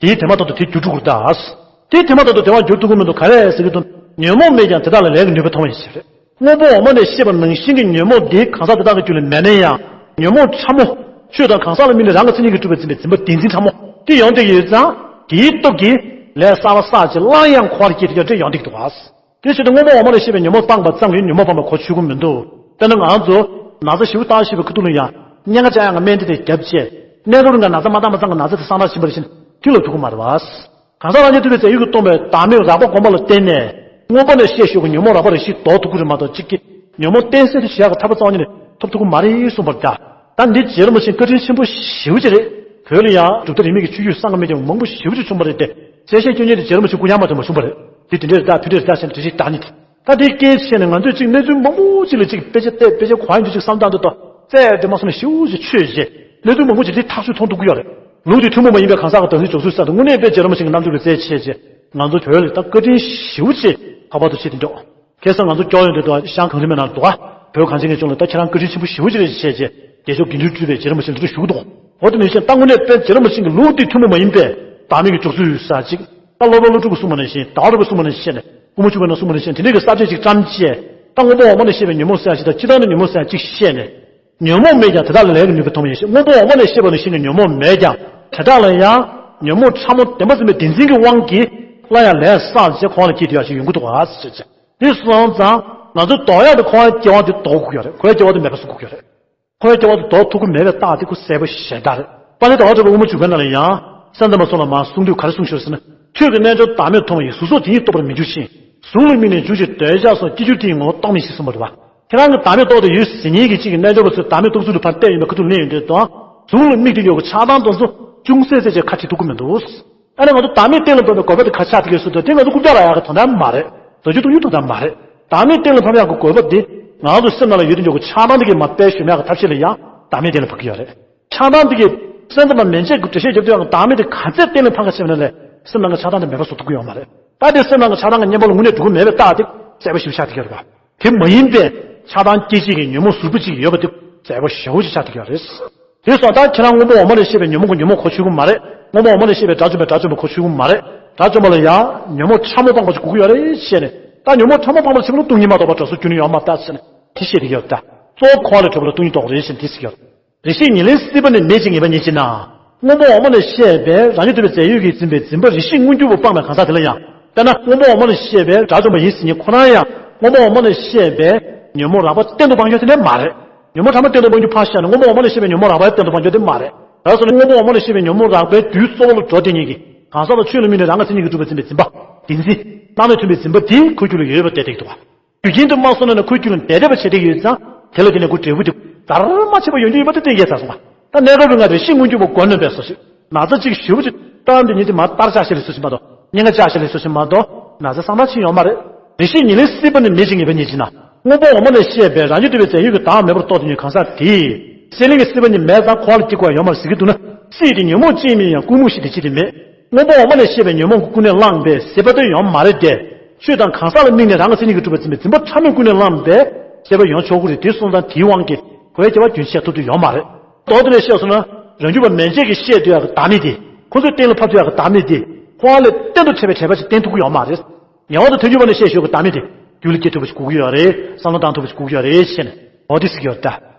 དེའི་དེ་མ་ཐག་ཏུ་དེ་འགྱུར་འགྲོ་གི་རེད་ད། དེའི་དེ་མ་ཐག་ཏུ་དེ་བ་འགྱུར་ཐུབ་ཀྱི་མི་འདུག་ག་རེ་ཟེར་གྱི་འདུག་ཉོན་མོངས་མེད་ཀྱང་དེ་དག་ལ་ལས་ཀྱི་ནུས་པ་མཐོང་བ་ཡིན་ཞེས་རེད། དངོས་པོ་འོག་མ་ནས་བཤད་པ་ནང་བཞིན་གྱི་ཉོན་མོངས་དེ་གང་ཟག་དེ་དག་གི་རྒྱུད་ལ་མེད་ན་ཡང་། ཉོན་མོངས་ཕྲ་མོ། ཆོས་དང་གང་ཟག་ལ་དམིགས་ནས་རང་གི་མཚན་ཉིད་ཀྱིས་གྲུབ་པར་འཛིན་པའི་འཛིན་པ་བདེན་འཛིན་ཕྲ་མོ་དེ་ཡོང་བསྡད་ཀྱི་ཡོད་ཙང་། དེའི་སྟོབས་ཀྱིས་ལས་གསར་པ་བསགས་བྱས་སླར་ཡང་འཁོར་བར་སྐྱེས་ཏེ་ཡང་འདྲེ་ཡོང་བསྡད་ཀྱི་འདུག་ག། དེ་བྱས་ཏེ་དངོས་པོ་འོག་མ་ནས་བཤད་པའི་ཉོན་མོངས་སྤངས་པ་ཙམ་གྱིས་ཉོན་མོངས་སྤངས་པ་གོ་ཆོད་ཀྱི་མི་འདུག་དཔེར་ན་ང་ཚོ་ན་ཚ་ཞེ་པོ་བཏང་བཞིན་པའི་ཁ་ཐུག་ལ་ཡང་གཉན་ཁ་བཅག་ཡག་གི་སྨན་དེ་དེ་བརྒྱབ་བྱས། གནས་སྐབས་རིང་ལ་ན་ཚ་མ་བཏང་མ་བཏང་གི་ན་ཚ་དེ་སངས་དྲག་བཞིན་པ་རེད་ཟེར་ནས་དེ་ལབ་ཐུབ་ཀྱི་མ་རེད་བ། གང་ཟག་རང་རྒྱུད་ཐུབ་པའི་རྫས་ཡུལ་གྱིས་སྟོང་པའི་བདག་མེད་རགས་པ་སྒོམ་པ་ལ་བརྟེན་ནས་སྔོན་པ་ནས་བཤད་ཞོར་གྱི་ཉོན་མོངས་རགས་པ་རེ་ཞིག་ལྡོག་ཐུབ་ཀྱི་རེད་མ་གཏོགས་གཅིག་གིས་ཉོན་མོངས་གཏན་སྲིད་དུ་བྱེད་ཡག་གི་ཐར་པ་རྩ་བ་ཉིད་ནས་ཐོབ་ཐུབ་ཀྱི་མ་རེད་གསུངས་པ་རེད་ད། ད་འདི་རྗེ་རིན་པོ་ཆེ་བཀའ་དྲིན་ཆེན་པོ་ཞེ་པོ་ཅིག་རེད། བོད་ལ་ཡང་གྲུབ་མཐའ་རིས་མེད་ཀྱི་ཆོས་བརྒྱུད་གསང་སྔགས་མེད་ཀྱང་མང་པོ་ཞེ་པོ་ཅིག་བྱུང་བ་རེད་དེ། གསལ་བཤད་སྐྱོན་ཅན་དེ་རྗེ་རིན་པོ་ཆེ་སྐུ་ཡང་མ་ཐོན་པ་བྱུང་བ་རེད། འདི་དེ་འདྲའི་རེད་ད་དེ་འདྲའི་རེད་ད་ཟེར་ནས་འགྲེལ་བཤད་རྒྱག་མཁན་དེ། ད་དེའི་རྐྱེན་བྱས་ནས་ང་ཚོས་གཅིག་གནས་ཚུལ་མང་པོ་ཅིག་ལ་གཅིག་དཔེ་ཆ་བལྟས་དཔེ་ཆ་གོ་ཡ་འདུག་ཅིག་བསམ་སྟངས་འདི་དང་རྩད་དེ་མ་སོང་ནས་ཞེ་པོ་ཅིག་ཆོས་བྱས། གནས་ཚུལ་མང་པོ་ཅིག་དེ་ཐག་ཆོད་མཐོང་ཐུབ་ཀྱི་ཡོད་རེད། ལུགས་དེ་ཐུན་མོང་མ་ཡིན་པའི་གང་ཟག་གི་བདག་འཛིན་འཇོག་ཚུལ་གསར་དུ་དངོས་གནས་དཔེ་རྗེ་རིན་པོ་ཆེ་གི་རྣམ་འགྱུར་གྱི་རྩལ་ཆེ་ཆེ། ང་ཚོ་བོད་ལ་ད་བཀའ་དྲིན་ཞེ་པོ་ཅིག་ལྷག་པར་དུ་ཆེ་དེ་འདྲ། ཁ་སང་ང་ཚོ་སྐྱོར་ཡོང་དུས་དུ་ཤང་གངས་རི་མའི་ནང་དུ་བོད་གངས་ཅན་གྱི་ལྗོངས་ལ་ད་ཁྱེད་རང་བཀའ་དྲིན་ཆེན་པོ་ཞེ་པོ་ཅིག་རེད་ཞེས་བྱས་རྒྱལ་མཆོག་དགེ་འདུན་གྲུབ་པས་རྗེ་རིན་པོ་ཆེ་འདི་འདྲ་ཞུ་གི་འདུག་འོ་དེ་མིན་ཞིང་ད་དངོས་གནས་དཔེ་རྗེ་རིན་པོ་ཆེ་གི་ལུགས་འདི་ཐུན་མོང་མ་ཡིན་པའི་བདག་མེད་ཀྱི་འཇོག་ཚུལ་ཡོད་ས་ཅིག་ད་སློབ་དཔོན་ཀླུ་སྒྲུབ་ཀྱིས་གསུངས་པ་ནང་བཞིན་ཟླ་བ་གྲགས་པས་གསུངས་པ་ནང་བཞིན་ནས་དབུ་མ་འཇུག་པའི་ནང་གསུངས་པ་ནང་བཞིན་དེ་འདྲའི་གི་ས་བཅད་ཅིག་བཀྲམ་བྱས་ད་དངོས་པོ་འོག་མ་ནས་བཤད་པའི་ཉོན་མོངས་ཟེར་ཡ་ཞིག་དང་སྤྱིར་བཏང་ནས་ཉོན་མོངས་ཟེར་ཡ་ཅིག་བཤད་ནས། ཉོན་མོངས་མེད་ཀྱང་དེ་དག་ལ་ལས་ཀྱི་ནུས་པ་ཐོབ་པ་ཡིན་ཞེས་དངོས་པོ་འོག་མ་ནས་བཤད་པ་ནང་བཞིན་གྱི་ཉོན་མོངས་མེད་ཀྱང་དེ་དག་ལ་ཡང་ཉོན་མོངས་ཕྲ་མོ་བདེན་པ་ཟིན་པའི་བདེན་འཛིན་གྱི་དབང་གིས་སླར་ཡང་ལས་བསགས་བྱས་འཁོར་བ་ལ་སྐྱེས་ཏེ་ཡོད་ཞིག་ཡོང་གི་འདུག་ག་ཟེར་བྱས། དེ་སོང་ཙང་ང་ཚོ་ལྡོག་ཡག་དེ་འཁོར་བའི་སྐྱེ་བ་དེ་ལྡོག་དགོས་ཀྱི་ཡོད་རེད། འཁོར་བའི་སྐྱེ་བ་དེ་མེད་པ་བཟོ་དགོས་ཀྱི་ཡོད་རེད། ཁོའི་སྐྱེ་བ་དུ་དོར་ཐུབ་ཀྱི་མེད་པའི་རྟགས་དེ་ཁོ་གསལ་པོ་ཞེ་དྲག་རེད། དཔལ་ལྡན་ཟླ་བ་གྲགས་པའི་དབུ་མ་འཇུག་པའི་ནང་ལ་ཡང་། སེམས་ཙམ་པ་སོགས་ལ་མར་གསུངས་དུས་ག་རེ་གསུངས་ཤོར་ཟེར་ན། ཁྱོད་ཀྱི་རྣལ་འབྱོར་བདག་མེད་མཐོང་བ་ཡིས། གཟུགས་སོགས་དེ་ཉིད་རྟོགས་པར་མི་འགྱུར་ཞིང་། གཟུགས་ལ་དམིགས་ནས་འཇུག་ཅིང་འདོད་ཆགས་སོགས་སྐྱེ་འགྱུར་དེ་ཡི་ངོ་བོ་རྟོགས་མི་ཤེས་གསུངས་པ་རེད་བ། ཁྱེད་རང་གི་བདག་མེད་རྟོགས་བསྡད་ཡོད་ཟེར་མཁན་གྱི་གཅིག་གི་རྣལ་འབྱོར་པ་ཚོས་བདག་མེད་རྟོགས་ཚུལ་དུ་ཕར་བལྟས་ཡོད་པའི་ཁ་ཐུག་ལེན་ཡོང་དུས་དང་། གཟུགས་ལ་དམིགས་ཏེ་ཡོད་པའི་ཆགས་སྡང་དེ་ཚོ་ཅུང་ཟད་ཟད་ཅིག་ཁ་བྲལ་ཐུབ་ཀྱི་མི་འདུག། ཨ་ནི་ང་ཚོ་བདག་མེད་གཏན་ལ་ཕབ་པའི་དགོས་པ་དེ་ག་ཆགས་ཐུབ་ཀྱི་ཡོད་ཟེར་དུས། དེ་ང་ཚོ་རྐུབ་བཀྱག་རག་ཡག་གི་དོན་དག་མ་རེད། རྡོ་རྗེ་གཏུག་རྒྱུའི་དོན་དག་མ་རེད། བདག་མེད་གཏན་ལ་ཕབ་ཡག་གི་དགོས་པ་དེ། ང་ཚོ་སེམས་ནང་ལ་ཡོད་དུ་འཇོག་གི་ཆགས་སྡང་དེ་གིས་མར་སྤེལ་ཞུམ་ཡག་གི་ཐབས་ཤེས་ལ་ཡང་བདག་མེད་གཏན་ལ་ཕབ་ཀྱི་ཡོད་རེད། ཆགས་སྡང་དེ་གིས་སེམས་ཙམ་པ་མན་ཆད་ཀྱི་འགྲེལ་བཤད་རྒྱབ་དུས་ཡང་བདག་མེད་དེ་ག་ཚད་གཏན་ལ་ཕབ་ག་བྱས་པ་ན་ལས། སེམས་ནང་གི་ཆགས་སྡང་དེ་མེད་པ་བཟོ་ཐུབ་ཀྱི་ཡོད་མ་རེད། ད་དེ་སེམས་ནང་གི་ཆགས་སྡང་གི་གཉེན་པོ་ལ་དངོས་གནས་འགྲོ་གི་མེད་པའི་རྟགས་དེ་གསལ་པོ་ཞེ་པོ་ཆགས་བསྡད་ཀྱི་ཡོད་རེད་པ། དེ་མ་ཡིན་པའི་ཆགས་སྡང་སྐྱེ་བྱེད་ཀྱི་ཉོན་མོངས་ཟུར་པ་གཅིག་ཡོད་པ་དེ་གསལ་པོ་ཞེ་པོ་ཅིག་ཆགས་བསྡད་ཀྱི་ཡོད་རེད། དེ་སོང་ཙང་ཁྱེད་རང་སྔོན་པོ་འོ་མ་ལས་བཤད་པའི་ཉོན་མོངས་ཀྱི་ཉོན་མོངས་གོ་ཆོད་ཀྱི་མ་རེད། སྔོན་པོ་འོ་མ་ལས་བཤད་པའི་དགྲ་བཅོམ་པའི་དགྲ་བཅོམ་པ་གོ་ཆོད་ཀྱི་མ་རེད། དགྲ་བཅོམ་པ་ལ་ཡང་ཉོན་མོངས་ཕྲ་མོ་སྤངས་པ་ཅིག་དགོས་ཀྱི་ཡོད་རེད་བཤད་ནས། ད་ཉོན་མོངས་ཕྲ་མོ་སྤངས་པ་ཆེན་པོ་ལ་སྟོང་ཉིད་མ་གཏོགས་པ་གྲོལ་ས་ཁྱོན་ནས་ཡོད་མ་རེད་ཟེར་ནས་དེ་བཤད་བསྡད་ཀྱི་ཡོད་རེད་ད། གཙོ་བོ་འཁོར་བ་ལས་གྲོལ་བ་ལ་སྟོང་ཉིད་རྟོགས་རེད་ཟེར་ནས་དེ་ཟེར་གྱི་ཡོད་རེད། རེ་ཞིག་ཉེར་ལེན་སྲིད་པ་ནི་མེད་ཅེས་ངེས་པ་ཉིད་ཅེ་ན། སྔོན་པོ་འོ་མ་ལས་བཤད་པའི་རང་རྒྱུད་དུ་བའི་རྫས་ཡོད་ཀྱིས་འཛིན་པའི་འཛིན་པ་རེ་ཞིག་མངོན་གྱུར་བ་སྤངས་པའི་གང་ཟག་དེ་ལ་ཡང་། དཔེར་ན་སྔོན་པོ་འོ་མ་ལས་བཤད་པའི་དགྲ་བཅོམ་པ་ཡིན་ཟེར་མཁན་ཁོ་རང་ཡང་སྔོན་པོ་འོ་མ་ལས་བཤད་པའི་ཉོན་མོངས་རགས་པ་གཏན་དུ་སྤང་རྒྱུ་དེ་འདྲ་མ་རེད། ཉོན་མོངས་ཕྲ་མོ་གཏན་དུ་སྤང་རྒྱུ་ཕར་བཞག་ནས་སྔོན་པོ་འོ་མ་ལས་བཤད་པའི་ཉོན་མོངས་རགས་པ་གཏན་དུ་སྤང་རྒྱུ་དེ་མ་རེད། ད་ག་ཟེར་ན་སྔོན་པོ་འོ་མ་ལས་བཤད་པའི་ཉོན་མོངས་རགས་པའི་རྡུལ་གཙོ་བོ་ལ་འགྲོ་བསྡད་མཁན་གྱི་གང་ཟག་ལ་ཆོས་ལ་དམིགས་ནས་རང་གི་མཚན་ཉིད་ཀྱིས་གྲུབ་པར་འཛིན་པའི་འཛིན་པ། བདེན་འཛིན། བླ་མེད་མཐུན་པའི་འཛིན་པ་དེ་ཁོའི་རྒྱུད་ལ་ཡོད་པར་བསྡད་བསྡད་ཀྱི་འདུག་བ། རྒྱུ་རྐྱེན་དུ་མ་སོང་ན་ནི་ཁོའི་རྒྱུད་ལ་འདས་འདས་པ་བྱས་བསྡད་ཀྱི་ཡོད་ཙང་། དེ་ལ་བརྟེན་ནས་ཁོ་འབྲས་བུ་དེ་རྫར་མ་ཆད་པ་ཡོང་རྒྱུ་ཡིན་པ་དེ་གཏན་འཁེལ་ཚར་སོང་བ། ད་གནས་སྐབས་རིང་ང་རེ་ཞིག་མངོན་གྱུར་བ་མགོ་གནོན་པའི་སོ་ཞིག་ན་ཚ་གཅིག་ཞེ་པོ་ཅིག་བཏང་དེ་ཉིད་དེ་མར་སྟར་ཆགས་ཤེས་ལས་སུ་ཞིག་མ་གཏོགས། སྙིང་ག་ཆགས་ཤེས་ལས་སུ་ཞིག་མ་གཏོགས་ན་ཚ་སངས་ཐག་ཆོད་ཡོད་མ་རེད། རེ་ཞིག་ཉེར་ལེན་སྲིད་པ་ནི་མེད་ཅེས་ངེས་པ་ཉིད་ཅེ་ན། སྔོན་པོ་འོ་མ་ལས་བཤད་པའི་རང་རྒྱུད་དུ་བའི་རྫས་ཡོད་ཀྱིས་བདག་མེད་པར་རྟོགས་དེ་ཉིད་གང་ཟག་དེས། སྲེད་ལེན་གྱི་སྲིད་པ་ཉིད་མེད་ཙང་འཁོར་བ་ལ་སྐྱེ་དགོས་པ་ཡོད་མ་རེད་ཟེར་གྱི་འདུག་ན། སྲིད་དེ་ཉོན་མོངས་ཅན་མིན་ཡང་ཀུན་རྨོངས་ཤིང་དེ་ཅི་སྟེ་མེད། སྔོན་པོ་འོ་མ་ལས་བཤད་པའི་ཉོན་མོངས་ཀྱིས་ཀུན་ནས་བསླངས་པའི་སྲེད་པ་དེ་ཡོད་མ་རེད་དེ། ཆོས་དང་གང་ཟག་ལ་དམིགས་ནས་རང་གི་མཚན་ཉིད་ཀྱིས་གྲུབ་པར་འཛིན་པའི་འཛིན་པ་ཕྲ་མོས་ཀུན་ནས་བསླངས་པའི་སྲེད་པ་ཡོང་ཆོག་གི་རེད། དེ་སོང་ཙང་དེའི་དབང་གིས་ཁོ་བའི་སྐྱེ་བ་རྒྱུན་ཆད་ཐུབ་རྒྱུ་ཡོད་མ་རེད། མདོ་དེ་ནས་བཤད་སོང་ན། རང་རྒྱུད་པ་མན་ཆད་ཀྱིས་བཤད་སྡོད་ཡག་གི་བདག་མེད་དེ། ཁོ་ཚོས་གཏན་ལ་ཕབ་སྡོད་ཡག་གི་བདག་མེད་དེ། འཁོར་བ་ལས་གཏན་དུ་ཐར་བའི་འབྲས་བུ་ཞིག་བསྟན་ཐུབ་ཀྱི་ཡོད་མ་རེད། ཉེ་བར་དུ་ཐལ་འགྱུར་བ་ནས་བཤད་ཞོར་གྱི་བདག་མེད་དེ། རྒྱུད་ལ་སྐྱེ་ཐུབ་པ་ཞིག་དགོས་ཀྱི་ཡོད་རེད། བསམ་བློ་བཏང་ཐུབ་པ་ཞིག་དགོས་ཀྱི་ཡོད་རེད་ཞེས་ནས། འོ་དེ་ཟེར་གྱི་ཡོད་ད།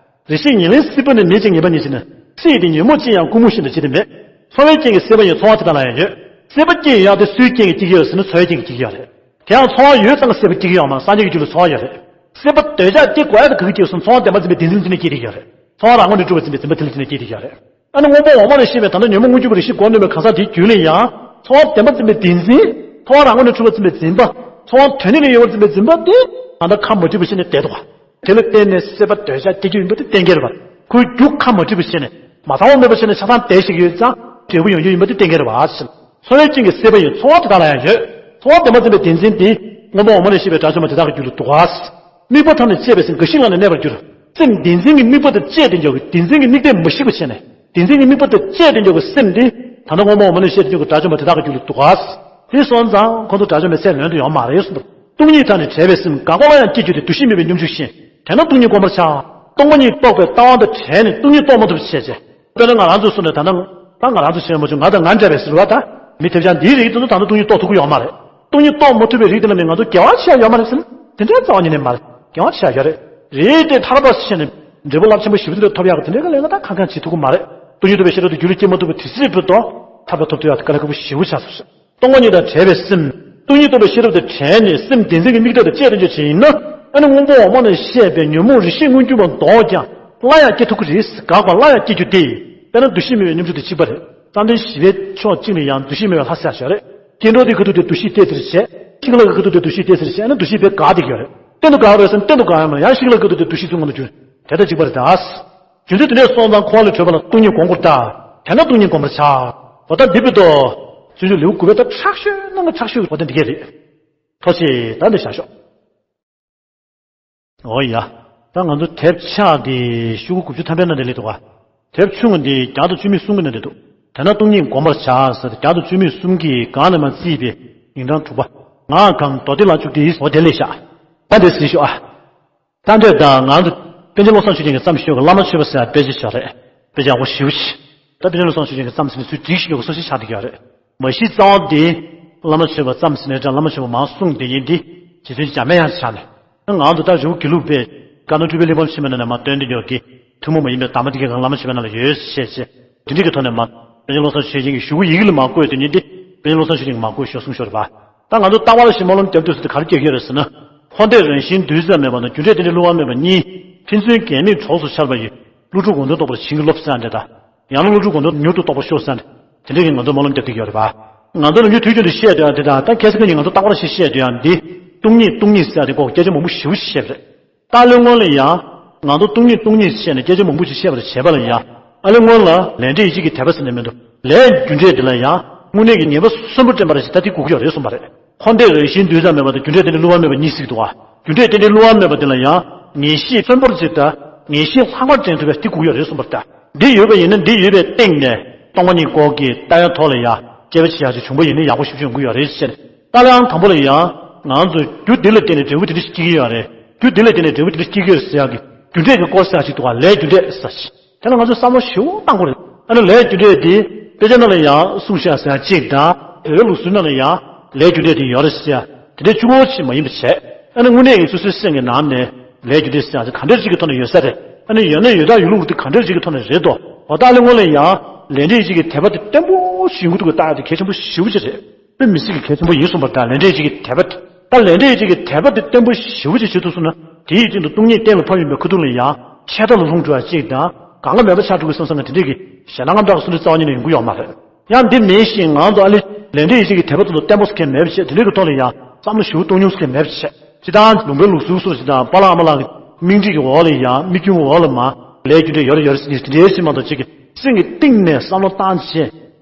རེ་ཞིག་ཉེར་ལེན་སྲིད་པ་ནི་མེད་ཅེས་ངེས་པ་ཉིད་ཅེ་ན། སྲིད་དེ་ཉོན་མོངས་ཅན་ཡང་ཀུན་རྨོངས་ཤིང་དེ་ཅི་སྟེ་མེད། འཚོ་བའི་རྐྱེན་གྱིས་སྲེད་པ་ཡི་འཚོ་བ་དེ་དག་ལ་ཡང་ཡོད། སྲེད་པ་སྐྱེ་ཡག་དེ་སུའི་རྐྱེན་གྱིས་སྐྱེ་གི་ཡོད་ཟེར་ན་འཚོ་བའི་རྐྱེན་གྱིས་སྐྱེ་གི་ཡོད་རེད། དེའང་འཚོ་བ་ཡོད་ཙང་སྲེད་པ་སྐྱེ་གི་ཡོད་མ་རེད། སངས་རྒྱས་ཀྱི་རྒྱུད་ལ་འཚོ་བ་ཡོད་རེད། སྲེད་པ་འདོད་ཆགས་སྐྱེ་དགོས་ཡག་དེ་ག་གིས་སྐྱེ་ཟེར་ན་འཚོ་བ་བདེན་པ་འཛིན་པའི་བདེན་འཛིན་དེ་ནས་སྐྱེ་བསྡད་ཀྱི་ཡོད་རེད། འཚོ་བ་རང་ངོས་ནས་གྲུབ་པར་འཛིན་པའི་འཛིན་པ་དེ་ལ་བརྟེན་ནས་སྐྱེ་བསྡད་ཀྱི་ཡོད་རེད། ཨ་ནི་སྔོན་པོ་འོ་མ་ལས་བཤད་པའི་ད་ལྟ་ཉོན་མོངས་མངོན་གྱུར་པ་རེ་ཞིག་མགོ་གནོན་པའི་གང་ཟག་དེའི་རྒྱུད་ལ་ཡང་། འཚོ་བ་བདེན་པ་འཛིན་པའི་བདེན་འཛིན། འཚོ་བ་རང་ངོས་ནས་གྲུབ་པར་འཛིན་པའི་འཛིན་པ། འཚོ་བ་དོན་ནས་ནི་ཡོད་པར་འཛིན་པའི་འཛིན་པ་དེ། ད་ལྟ་ཁ་མ་བྲིས་པ་བྱས་ནས་བསྡད་འདུག་ག་དེ་ལ་བརྟེན་ནས་སྲེད་པ་འདོད་ཆགས་སྐྱེ་རྒྱུ་ཡིན་པ་དེ་གཏན་འཁེལ་རེད་པ། ཁོའི་རྒྱུ་ཁ་མ་བྲིས་པ་བྱས་ནས་མ་ཚང་བ་མེད་པ་བྱས་ནས་ཆ་ཚང་བསྡད་ཤེས་ཀྱི་ཡོད་ཙང་འབྲས་བུ་ཡོང་རྒྱུ་ཡིན་པ་དེ་གཏན་འཁེལ་རེད་པ། འཚོ་བའི་རྐྱེན་གྱིས་སྲེད་པ་ཡི་འཚོ་བ་དེ་དག་ལ་ཡང་ཡོད། འཚོ་བ་བདེན་པ་འཛིན་པའི་བདེན་འཛིན་དེ། སྔོན་པོ་འོ་མ་ལས་བཤད་པའི་དགྲ་བཅོམ་པ་དེ་དག་གི་རྒྱུད་ལ་འདུག་ག་དམིགས་པ་ཐམས་ཅད་བཅད་པའི་སེམས་འགའ་ཞིག་ལ་ནི་གནས་པར་འགྱུར། སེམས་བདེན་འཛིན་གྱི་དམིགས་པ་དེ་བཅད་དེ་འཇོག་གི་བདེན་འཛིན་གྱི་དམིགས་གཏད་མ་ཞིག་པ་བྱས་ནས། བདེན་འཛིན་གྱི་དམིགས་པ་དེ་བཅད་དེ་འཇོག་གི་སེམས་དེ། ད་ལྟ་སྔོན་པོ་འོ་མ་ལས་བཤད་དེ་འཇོག་གི་དགྲ་བཅོམ་པ་དེ་དག་གི་རྒྱུད་ལ་འདུག་ག་དེ་སོང་ཙང་ཁོ་ཚོ་དགྲ་བཅོམ་པའི་ཚད་ལོན་དུ་ཡོང་མ་རེད་གསུངས་པ། སྟོང་ཉིད་དང་ནི་བྲལ་བའི་སེམས་འགག་པ་ལ་ཡང་སྐྱེ་རྒྱུ་དེ་འདུ་ཤེས་མེད་པའི་སྙོམས་འཇུག་བཞིན། དེས་ན་སྟོང་ཉིད་བསྒོམ་པར་བྱ། སྟོང་པ་ཉིད་རྟོགས་པའི་ལྟ་བ་དང་བྲལ་ནས་སྟོང་ཉིད་རྟོགས་མ་ཐུབ་པ་བྱས་བྱས། དཔེར་ན་ང་རང་ཚོའི་གསུང་ནས་ད་ནང་ད་ང་རང་ཚོ་བྱས་མ་བྱུང་ང་དང་ང་འདྲ་བའི་ཟེར་བ་ད། མི་ཐེབས་ཆག་འདིའི་རིགས་དེ་ཚོ་ད་ལྟ་སྟོང་ཉིད་རྟོགས་ཐུབ་ཀྱི་ཡོད་མ་རེད། སྟོང་ཉིད་རྟོགས་མ་ཐུབ་པའི་རིགས་དེ་ལ་ནི་ང་ཚོ་དགེ་བ་བྱས་ཡོད་མ་རེད་ཟེར་ན་དེ་འདྲའི་རྩ་བ་ཉིད་ནས་མ་རེད། དགེ་བ་བྱས་ཡོད་རེད། རེད་དེ་ཐར་པ་བྱས་ནས་འབྲས་བུ་རླབས་ཆེན་པོ་ཞེ་པོ་ཅིག་ལ་ཐོབ་ཡག་གི་དེ་འདྲའི་ག་ལས་ང་ད་གང་གང་བྱེད་ཐུབ་ཀྱི་མ་རེད། སྟོང་ཉིད་རྟོགས་པའི་ཤེས་རབ་དེ་རྒྱུད་ལ་སྐྱེ་མ་ཐུབ་པ་དེ་སྲིད་བུ་དོ་ཐར་པ་ཐོབ་ཐུབ་ཡག་དེ་དཀའ་ལས་ཁག་པོ་ཞེ་པོ་ཆགས་སོང་ཟེར། སྟོང་པ་ཉིད་དང་བྲལ་བའི་སེམས། སྟོང་ཉིད་རྟོགས་པའི་ཤེས་རབ་དང་བྲལ་ནས་སེམས་བདེན་འཛིན་གྱི་དམིགས་གཏད་དང་བཅས་ཏེ་བྱས་ཡིན་ན། ཨ་ནི་སྔོན་པོ་འོ་མ་ནས་བཤད་པའི་ཉོན་མོངས་རེ་ཞིག་མངོན་གྱུར་པ་ལྡོག་ཀྱང་སླར་ཡང་སྐྱེ་ཐུབ་ཀྱི་རེད། འགག་པ་སླར་ཡང་སྐྱེ་རྒྱུ་སྟེ། དཔེར་ན་འདུ་ཤེས་མེད་པའི་སྙོམས་འཇུག་དང་གཅིག་པ་རེད། བསམ་གཏན་བཞི་པའི་ཕྱོགས་གཅིག་ནས་ཡང་འདུ་ཤེས་མེད་པའི་ལྷ་ཟེར་ཡག་ཞིག་ཡོད་རེད། སྐྱེ་འགྲོ་དེའི་ཁ་ཐུག་དེ་འདུ་ཤེས་གཏད་ཟེར་བྱས། ཤིང་ལ་གི་ཁ་ཐུག་དེ་འདུ་ཤེས་གཏད་ཟེར་བྱས་ན་འདུ་ཤེས་དཔེ་འགག་བསྡད་ཀྱི་ཡོད་རེད། གཏན་དུ་འགག་རེད་ཟེར་ན་གཏན་དུ་འགག་ཡོད་མ་རེད། ཡང་ཤིང་ལ་གི་ཁ་ཐུག་དེ་འདུ་ཤེས་ཚུར་མངོན་དུ་གྱུར། དེ་ལྟར་གཅིག་པ་རེད་ད། རྒྱུ་མཚན་དེ་འདྲ་སོང་ཙང་འཁོར་བ་ལས་གྲོལ་བ་ལ་སྟོང་ཉིད་བསྒོམ་དགོས་ད། དེས་ན་སྟོང་ཉིད་བསྒོམ་པར་བྱ། འོ་ད་འདི་བོད་དོ། ཚུན་ཆད་ལེའུ་དགུ་པའི་ད་ཁྲག་ཤོད་ནང་གི་ཁྲག་ཤོད་འོ་ད་འདི་གས་རེད། ཐུགས་རྗེ་ཆེ། ད་འདི་བཞག་ཤོག་འོ་ཡ། ད་ང་ཚོ་དེབ་ཆག་འདི་ཤོག་གུ་དགུ་བཅུ་ཐམ་པའི་ནང་དེ་སླེབས་འདུག་ག་དེབ་ཆུང་ངུ་འདི་བརྒྱ་དང་བཅུ་མེད་གསུམ་གྱི་ནང་དེ་འདུག་དེས་ན་སྟོང་ཉིད་བསྒོམ་པར་བྱ་ཟེར་བརྒྱ་དང་བཅུ་མེད་གསུམ་གྱི་སྒང་ནས་མར་བརྩིས་པའི་ཉིན་གྲངས་དྲུག་པ། ངག་གམ་མདོ་སྡེ་ལ་བཅུག་སྟེ་འོ་དེ་ལས་བཞག་ད་འདི་གཟིགས་ཤོག་ཨ། ད་འདོད་དང་ང་ཚོ་པཎ་ཆེན་བློ་བཟང་ཆོས་རྒྱན་གྱི་བརྩམས་ཤོག་གི་བླ་མ་མཆོད་པ་ཟེར་ཡ་དཔེ་ཆ་ཞིག་ཡོད་རེད། དཔེ་ཆ་ཡག་པོ་ཞེ་པོ་ཅིག་ད་པཎ་ཆེན་བློ་བཟང་ཆོས་རྒྱན་གྱི་བརྩམས་ཟིན་ནས་ཚུར་བསྒྲིགས་ཤིག་ཡོད་པ་སོ་ཞིག་ཆགས་བསྡད་ཀྱི་ཡོད་རེད། མ་གཞི་རྩ་བ་འདི་བླ་མ་མཆོད་པ་བརྩམས་ཟིན་ནས་འདྲ་བླ་མ་མཆོད་པ་མར་གསུངས་བསྡད་མཁན་འདི་རྗེ་བཙུན་འཇམ་དཔལ་དབྱངས་ཆགས་ནས། ང་ཚོ་ད་རི་བོ་དགེ་ལུགས་པས་བཀའ་གདམས་སྤྲུལ་པའི་གླེགས་བམ་ཆེན་མོའི་ནང་ནས་མར་བཏོན་ཏེ་ཡོད་ཀྱི་ཐུན་མོང་མ་ཡིན་པའི་གདམས་པ་འདི་གའི་སྒང་བླ་མ་མཆོད་པའི་ནང་ལ་ཡོད་ཞེས་བྱས། དེ་འདྲ་གི་ཐོག་ནས་མར་པཎ་ཆེན་བློ་བཟང་ཆོས་རྒྱན་གྱི་ཞུ་སྒོ་ཡི་གེ་ལ་མར་བཀོད་དེ་ཉིད་འདི་པཎ་ཆེན་བློ་བཟང་ཆོས་རྒྱན་གྱིས་མར་བཀོད་ཞོར་གསུངས་ཤོར་བ། ད་ང་ཚོ་ལྟ་བ་ལ་ཞིབ་མོ་སློབ་རྒྱབ་དུས་སུ་དེ་ག་རེ་སྐྱེ་གི་ཡོད་རེད་ཟེར་ན། འཁོར་འདས་རང་བཞིན་འདུས་བྱས་མེད་པ་དང་རྒྱུ་འབྲས་དེ་འདྲའི་བསླུ་བ་མེད་པ་གཉིས་ཕན་ཚུན་འགལ་དམིགས་གྲོགས་སུ་འཆར་བ་ཡི། བློ་གྲོས་དགོངས་དོན་རྟོགས་པར་བྱིན་གྱིས་རློབས་ཟེར་ཡ་འདྲ་དང་། ཡང་ན་བློ་གྲོས་དགོངས་དོན་མྱུར་དུ་རྟོགས་པར་ཤོག་ཟེར་ཡ་འདྲ། དེ་འདྲའི་གི་ང་ཚོ་སྨོན་ལམ་རྒྱབ་བསྡད་ཀྱི་ཡོད་རེད་པ། ང་ཚོ་ལ་མྱུར་དུས་རྒྱུན་དུ་བཤད་སྡོད་ཡ་འདི་དང་ད་ཁ་སང་ཁ་ཉིན་ང་ཚོ་རྟག་པར་ཞིག་བཤད་སྡོད་ཡ་འདི། སྟོང་ཉིད་སྟོང་ཉིད་ཟེར་ཡ་དེ་སྐོར་སྐད་ཆ་མང་པོ་ཞེ་པོ་ཞིག་བཤད་པ་རེད། ད་ཨ་ལས་སྔོན་ལ་ཡང་། ང་ཚོ་སྟོང་ཉིད་སྟོང་ཉིད་བཤད་ནས་སྐད་ཆ་མང་པོ་ཞིག་བཤད་པ་རེད་བྱས་པ་ལ་ཡང་། ཨ་ལས་སྔོན་ལ་ལས་འབྲས་ཡིད་བྱེད་ཀྱི་དད་པ་ཟེར་ནས་མི་འདུག་ལས་རྒྱུ་འབྲས་དེ་ལ་ཡང་། དངོས་གནས་ཀྱི་ངེས་པ་གསོན་པོ་དྲན་པ་རེད་ཅེས་ད་དེ་དགོས་ཀྱི་ཡོད་རེད་གསུངས་པ་རེད། འཁོར་འདས་རང་བཞིན་འདུས་ཙམ་མེད་པ་དང་རྒྱུ་འབྲས་རྟེན་འབྲེལ་བསླུ་བ་མེད་པ་གཉིས་ཟེར་གྱི་འདུག་ག་རྒྱུ་འབྲས་རྟེན་འབྲེལ་བསླུ་བ་མེད་པ་དེ་ལ་ཡང་། ངེས་ཤེས་གསོན་པོར་བྱེད་དང་ངེས་ཤེས་ལྷག་པར་དྲན་ཐུབ་པ་དེ་དགོས་ཀྱི་ཡོད་རེད་གསུངས་པ་རེད་ད། འདི་ཡོད་པ་ཡིན་ན་འདི་ཡོད་པའི་སྟེང་ནས་སྟོང་པ་ཉིད་སྐོར་གྱི་ལྟ་བའི་ཐོག་ལ་ཡང་དཔྱད་པ་བྱེད་ཡག་ཅིག་བྱུང་པ་ཡིན་ན་ཡག་པོ་ཞེ་པོ་ཅིག་ཡོང་གི་ཡོད་རེད་ཅེས། ད་ལན་དང་པོ་ལ་ཡང་ང་ཚོས་རྒྱུ་འདི་ལ་བརྟེན་ནས་འབྲས་བུ་དེ་འདྲ་ཞིག་སྐྱེ་གི་ཡོད་རེད། རྒྱུ་འདི་ལ་བརྟེན་ནས་འབྲས་བུ་དེ་འདྲ་སྐྱེ་གི་ཡོད་རེད་ཟེར་ཡག་གི་རྒྱུ་འབྲས་ཀྱི་སྐོར་ཟེར་ཡག་ཅིག་འདུག་ག་ལས་རྒྱུ་འབྲས་ཟེར་ཞིག་དེ་ལ་ང་ཚོས་བསམ་བློ་ཞེ་པོ་བཏང་དགོས་རེད། ཨ་ནི་ལས་རྒྱུ་འབྲས་དེ་དཔེ་ཆ་ནང་ལ་ཡང་གསུངས་བཞག་ཟེར་ཡག་ཅིག་དང་བོད་ལུགས་སྲོལ་ནང་ལ་ཡང་ལས་རྒྱུ་འབྲས་དེ་ཡོད་རེད་ཟེར་ཡག་དེ་འདྲའི་གཅིག་པོ་ཞིག་མ་ཡིན་པ་བྱས། ཨ་ནི་དངོས་གནས་ཀྱི་སོ་སོའི་སེམས་ཀྱི་ནང་ནས་ལས་རྒྱུ་འབྲས་ཟེར་ཡག་ཅིག་ག་འདྲ་ཞིག་གི་ཐོག་ནས་ཡོད་ས་རེད། ཨ་ནི་ཡོད་ན་ཡོད་དག་ཡོད་ལུགས་དེ་ག་འདྲ་ཞིག་གི་ཐོག་ནས་རེད་དོ། འོ་ད་ཨ་ལས་སྔོན་ལ་ཡང་ལས་འབྲས་ཡིད་བྱེད་ཀྱི་དད་པ་དེ་བརྟན་པོ་ཞིག་ཡོང་གི་འདུག་གི་ལྟ་ཡག་དེ་གལ་ཆེན་པོ་ཞེ་པོ་ཅིག་རེད། དཔེ་མི་སྲིད་ཀྱི་གལ་ཆེན་པོ་ཡིན་གསུངས་པ་རེད། ད་ལས་འབྲས་ཡིད་བྱེད་ཀྱི་དད་པ་དེ། ད་ལས་འབྲས་ཡིད་བྱེད་ཀྱི་དད་པ་དེ་བརྟན་པོ་ཞེ་པོ་ཅིག་བྱེད་ཐུབ་སོང་ན་དེ་ཡི་སྟེང་དུ་སྟོང་ཉིད་གཏན་ལ་ཕབ་ཡིན་པའི་ཁ་ཐུག་ལ་ཡང་ཆད་ལྟ་ལ་ལྷུང་འགྲོ་བ་ཅིག་དང་གང་ག་མེད་པ་ཆགས་འགྲོ་གི་བསམ་བསམ་གི་དེ་འདྲས་ཀྱི་ཞེད་སྣང་རྔམ་སྐྲག་གི་བསམ་ཚུལ་རྩ་བ་ཉིད་ནས་ཡོང་གི་ཡོད་མ་རེད། ཡང་འདི་མིན་ཞིང་ང་ཚོ་ཨ་ལས་ལས་འབྲས་ཡིད་བྱེད་ཀྱི་དད་པ་དེ་ཚོ་བརྟན་པོ་ཟེར་མཁན་མེད་པ་བྱས་དེ་འདྲས་ཀྱི་ཐོག་ལ་ཡང་བསམ་བློ་ཞེ་པོ་གཏོང་མྱོང་ཟེར་མཁན་མེད་པ་བྱས། སྤྱིར་བཏང་ལུང་པའི་ལུགས་སྲོལ་སོགས་སྤྱིར་བཏང་པཱ་ལགས་ཨ་མ་ལགས་ཀྱི་སྨིན་ཁྲིད་ཀྱི་འོག་ལ་ཡང་མིག་རྒྱུན་གྱི་འོག་ལ་མ་ལས་རྒྱུ་འབྲས་ཡོད་རེད་ཡོད་རེད་ཟེར་གྱི་དེ་འདྲའི་ཞིག་མ་གཏོགས་གཅིག་གི་སེམས་ཀྱི་གཏིང་ནས་བསམ་བློ་བཏང་བྱས་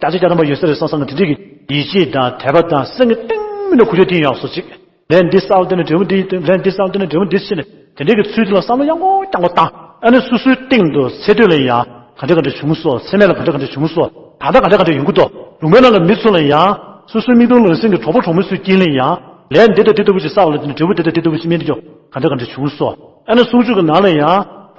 བརྒྱ་ཆ་བརྒྱ་ཐམ་པ་ཡོད་ས་རེད་བསམ་བསམ་གི་དེ་འདྲའི་གི་ཡིད་ཆེས་དང་དད་པ་དང་སེམས་ཀྱི་གཏིང་མི་ནས་གུས་ཞབས་བསྟེན་ཡག་སོགས་གཅིག་ལས་འདི་བསགས་པ་དེ་ནས་འབྲས་བུ་འདི་ལས་འདི་བསགས་པ་དེ་ནས་འབྲས་བུ་འདི་ཕྱིན་ནས་དེ་འདྲའི་གི་ཚུལ་དེ་ལ་བསམ་བློ་ཡང་སྐྱར་ཡང་སྐྱར་བཏང་། ཨ་ནི་སོ་སོའི་སྟེང་དུ་ཚེ་སྟོད་ལ་ཡང་ག་འདྲ་ག་འདྲ་བྱུང་སོང་། ཚེ་སྨད་ལ་ག་འདྲ་ག་འདྲ་བྱུང་སོང་། ད་ལྟ་ག་འདྲ་ག་འདྲ་ཡོང་གི་འདུག་ལུང་པའི་ནང་གི་མི་ཚོ་ལ་ཡང་སོ་སོའི་མིག་མཐོང་ལག་ཟིན་གྱི་གྲོགས་པོ་གྲོགས་མོ་ཚོའི་དཀྱིལ་ལ་ཡང་ལས་འདི་དང་འདི་ལྟ་བུ་ཞིག་བསགས་པ་ལ་དེ་ནི་འབྲས་བུ་འདི་དང་འདི་ལྟ་བུ་ཞིག་སྨིན་འདུག་ག་འདྲ་ག་འདྲ་བྱུང་སོང་། ཨ་ནི་གསུང་ཆོས་ཀྱི་ནང་ལ་ཡང་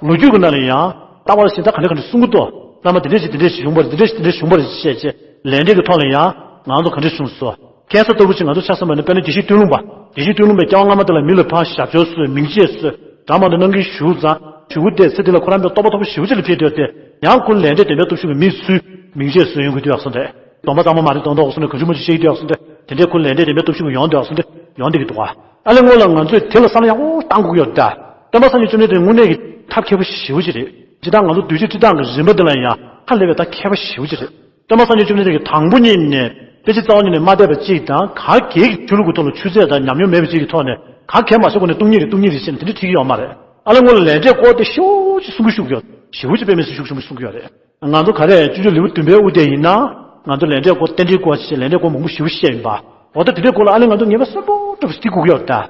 ལོ་རྒྱུས་ཀྱི་ནང་ལ་ཡང་རྟག་པར་ཞིག་ད་ག་འདྲ་ག་འདྲ་གསུང་གི་འདུག་བླ་མ་འདི་འདྲ་ཞིག་འདི་འདྲ་ཞིག་བྱུང་བ་རེད། འདི་འདྲ་ཞིག་འདི་འདྲ་བྱུང་བ་རེད་ཅེས་བྱས་ལས་འབྲས་ཀྱི་ཐོག་ལ་ཡང་ང་ཚོ་ག་འདྲ་བྱུང་སོང་། ཁ་སང་ལྟ་བུ་ཅིག་ང་ཚོ་ཆ་བཞག་པ་ན་དཔེར་ན་དགེ་བཤེས་སྟོན་ལུང་པ། དགེ་བཤེས་སྟོན་ལུང་པའི་སྐྱེ་བ་སྔ་མ་དེ་ལ་མི་ལ་ཕར་ཞབས་ཞུ་བཟོས་མིང་ཆད་བཟོས་གྲ་མ་འདྲ་གནང་གི་བཞུགས་ཙང་བཞུགས་དེ་ཚེ་འདི་ལ་ཁོ་རང་པའི་རྟོགས་པ་རྟོགས་པ་ཞེ་པོ་ཅིག་ལ་ཕེབས་དུས་དེ་ཡང་ཁོ་ལས་འབྲས་དེ་འདྲ་སྟོབས་ཤུགས་ཀྱི་མི་ཚུལ་མིང་ཆད་བཟོས་ཡོང་གི་འདུག་ཡག་སོང་རེད། སྡོམ་པ་གཙང་མ་མ་རེད་སྡོམ་མདོག་གསུམ་ནས་གང་བྱུང་མང་བྱུང་བཤད་ཀྱི་འདུག་ཡག་སོང་རེད། དེ་འདྲའི་ཁོ་ལས་འབྲས་དེ་འདྲ་སྟོབས་ཤུགས་ཀྱི་ཡོང་འདུག་ཡག་སོང་རེད། ཡོང་བསྡད་ཀྱི་འདུག་ག་ཨ་ལས་སྔོན་ལ་ང་ཚོས་དེ་ལ་བསམ་བློ་ཡག་པོ་བཏང་དགོས་ཀྱི་ཡོད་རེད་ད། སྟོན་པ་སངས་རྒྱས་བཅོམ་ལྡན་འདས་དངོས་གནས་ཀྱི་ཐབས་མཁས་པོ་ཞེ་པོ་ཅིག་རེད། སྤྱིར་བཏང་ང་ཚོ་གདུལ་བྱའི་སྤྱིར་བཏང་གི་རིམ་པ་འདི་ལ་ཡང་ཧ་ལས་པའི་ད་མཁས་པ་ཞེ་པོ་ཅིག་རེད། སྟོན་པ་སངས་རྒྱས་བཅོམ་ལྡན་འདས་ཀྱིས་དང་པོ་ཉིད་ནས་དཔེ་ཆ་རྩ་བ་ཉིད་ནས་མ་བལྟས་པ་གཅིག་དང་ག་གེ་གི་ཆོས་ལུགས་ཀྱི་ཐོག་ལ་ཆུ་ཚད་དང་ཉམས་མྱོང་མེད་པ་གཅིག་གི་ཐོག་ནས་ག་གེ་མ་ཤེས་གོང་ནས་སྟོང་ཉིད་རེད་སྟོང་ཉིད་རེད་ཞེས་ནས་དེ་འདྲ་ཁྲིད་ཀྱི་ཡོད་མ་རེད། ཨ་ལས་སྔོན་ལ་ལས་འབྲས་སྐོར་དེ་ཞེ་པོ་ཅིག་གསུང་གི་ཤུགས་ཡོད་ཞེ་པོ་ཅིག་དཔེ་མི་སྲིད་ཤུགས་ཆེན་པོ་གསུང་གི་ཡོད་རེད། ང་ཚོ་ག་རེ་སྤྱོད་འཇུག་ལེའུ་བདུན་པའི་དབུ་དེ་ཡིན་ན་ང་ཚོ་ལས་འབྲས་སྐོར་རྟེན་འབྲེལ་སྐོར་ཞེས་ལས་འབྲས་སྐོར་མང་པོ་ཞེ་པོ་བཤད་ཡིན་པ། འོ་ད་དེ་འདྲའི་སྐོར་ལ་ཨ་ལས་ང་ཚོ་ངེས་པ་གསལ་པོ་འདྲ་པོ་ཞིག་ཐིག་དགོས་ཀྱི་ཡོད་རེད་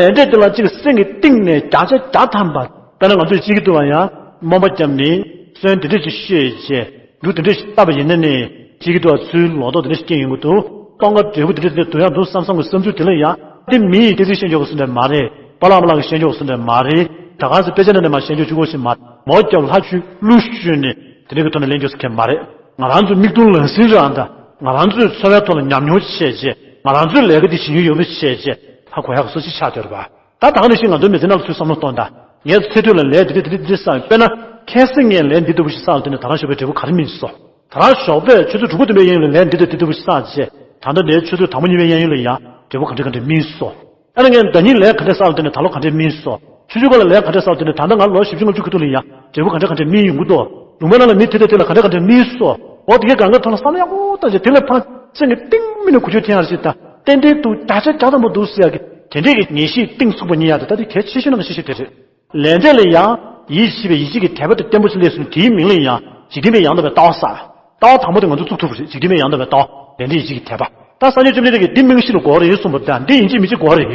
ད། ད་ལས་འབྲས་དེ་ལ་གཅིག་སེམས་ཀྱི་གཏིང་ནས་བརྒྱ་ཆ་བརྒྱ་ཐམ་པ་དཔེར་ན་ང་ཚོས་བྱེད་ཀྱི་འདུག་བ་ཡང་སྨོན་པ་བརྒྱབ་ནས་གསོལ་འདི་འདྲ་ཞིག་ཤོད་ཅེས་འབྲུ་འདི་འདྲ་ཞིག་བཏབ་པ་ཡིན་ན་ནི་བྱེད་ཀྱི་འདུག་བ་ཚུལ་ལོག་རྟོག་འདི་འདྲ་ཞིག་སྐྱེ་ཡོང་གི་འདུག་སྟོན་ཁ་འབྲས་བུ་འདི་འདྲ་འདི་འདྲ་འདོན་ཡག་འདུག་བསམ་བསམ་གྱི་བསམ་ཚུལ་དེ་ལ་ཡང་འདི་མི་ཡི་སྐད་ཆ་བཤད་འཇོག་གི་བཟོ་འདྲ་མ་རེད། པཱ་ལགས་ཨ་མ་ལགས་ཀྱིས་བཤད་འཇོག་གི་བཟོ་འདྲ་མ་རེད། ད་ག་ཚོད་དཔེ་ཆ་ནང་ནས་མ་བཤད་འཇོག་བཅུག་གོ་ཞིག་མ་རེད། མོ་རྒྱབ་ལྷ་ཆོས་གླུ་ཞུས་ནས་དེ་འདྲ་གི་ཐོག་ནས་ལེན་འཇོག་ཟེར་མཁན་མ་རེད། ང་རང་ཚོའི་མིག་མཐོང་ལག་ཟིན་རང་དང་ང་རང་ཚོའི་འཚོ་བའི་ཐོག་ལ་ཉམས་མྱོང་བྱས་རྗེས་ང་རང་ཚོའི་ལས་ཀ་འདི་བྱེད་རྒྱུ་ཡོད་པ་བྱས་རྗེས་ཧ་གོ་ཡག་གི་སོ་སོ་ཆགས་བསྡད་རེད་པ། ད་ད་ག་ནང་བཞིན་ང་ཚོའི་མི་ཚེ་ནང་ལ་ཚུར་བསམ་བློ་གཏོང་དང་། ངས་ཚེ་སྟོད་ལ་ལས་འདི་འདྲ་འདི་འདྲ་འདི་འདྲ་བསགས་ཡོད། དཔེར་ན་ཁ་སང་ངས་ལས་འདི་ལྟ་བུ་ཞིག་བསགས་ཡོད་དེ་ནས་ད་རང་ཞོགས་པའི་འབྲས་བུ་ག་རེ་སྨིན་སོང་། ད་རང་ཞོགས་པས་ཆུ་ཚོད་དྲུག་པ་བདུན་པའི་གཡས་གཡོན་ལ་ལས་འདི་ལྟ་འདི་ལྟ་བུ་ཞིག་བསགས་རྗེས་ད་ལྟ་ནས་ཆུ་ཚོད་དང་པོ་གཉིས་པའི་གཡས་གཡོན་ལ་ཡང་འབྲས་བུ་ག་འདྲ་ག་འདྲ་སྨིན་སོང་། ཨ་ནི་ངས་ཟླ་ཉིན་ལས་ག་འདྲ་བསགས་ཡོད་དེ་ནས་ད་ལོ་ག་འདྲ་སྨིན་སོང་། ཆུ་ཚོད་ཁ་ལ་ལས་ག་འདྲ་བསགས་ཡོད་དེ་ནས་ད་ལྟ་ང་ལོ་བཞི་བཅུ་ལྔ་བཅུ་ཁ་ཐུག་ལ་ཡང་འབྲས་བུ་ག་འདྲ་ག་འདྲ་སྨིན་ཡོང་གི་འདུག་ལུང་པ་ནང་ལ་མི་དེ་དང་དེ་ལ་ག་འདྲ་ག་འདྲ་སྨིན་སོང་། འོ་དེ་གའི་གང་གའི་ཐོག་ལ་བསམ་བློ་ཡག་པོ་བཏང་རྗེས་དེ་ལས་ཕར་སེམས་ཀྱི་གཏིང་མི་ནས་གུས་ཞབས་བསྟེན་ཡག་ཞིག་དང་ཏན་ཏན་འདུག་བརྒྱ་ཆ་བརྒྱ་ཐམ་པ་འདུག་ཟེར་ཡག་གི་དེ་འདྲས་ཀྱི་ངེས་ཤེས་གཏིང་ཚུགས་པ་རྙེད་ཡག་དེ་ད་དེ་གལ་ཆེ་ཤོས་ནང་གི་ཆེ་ཤོས་དེ་རེད། ལས་འབྲས་ལ་ཡང་ཡིད་ཆེས་པའི་ཡིད་ཆེས་ཀྱི་དད་པ་དེ་བརྟན་པོ་ཞིག་སླེབས་སོང་། དེའི་མིང་ལ་ཡང་འཇིག་རྟེན་པའི་ཡང་དག་པའི་ལྟ་བ་ཟེར། ལྟ་བ་དང་པོ་དེ་ང་ཚོ་བཙུགས་ཐུབ་པ་རེད། འཇིག་རྟེན་པའི་ཡང་དག་པའི་ལྟ་བ་ལས་འབྲས་ཡིད་ཆེས་ཀྱི་དད་པ། ད་སངས་རྒྱས་བཅོམ་ལྡན་འདས་ཀྱིས་འདི་རྨང་གཞི་ལ་དགོས་རེད་གསུངས་པ་དང་འདི་ཡིན་གཅིག་མིན་གཅིག་དགོས་རེད།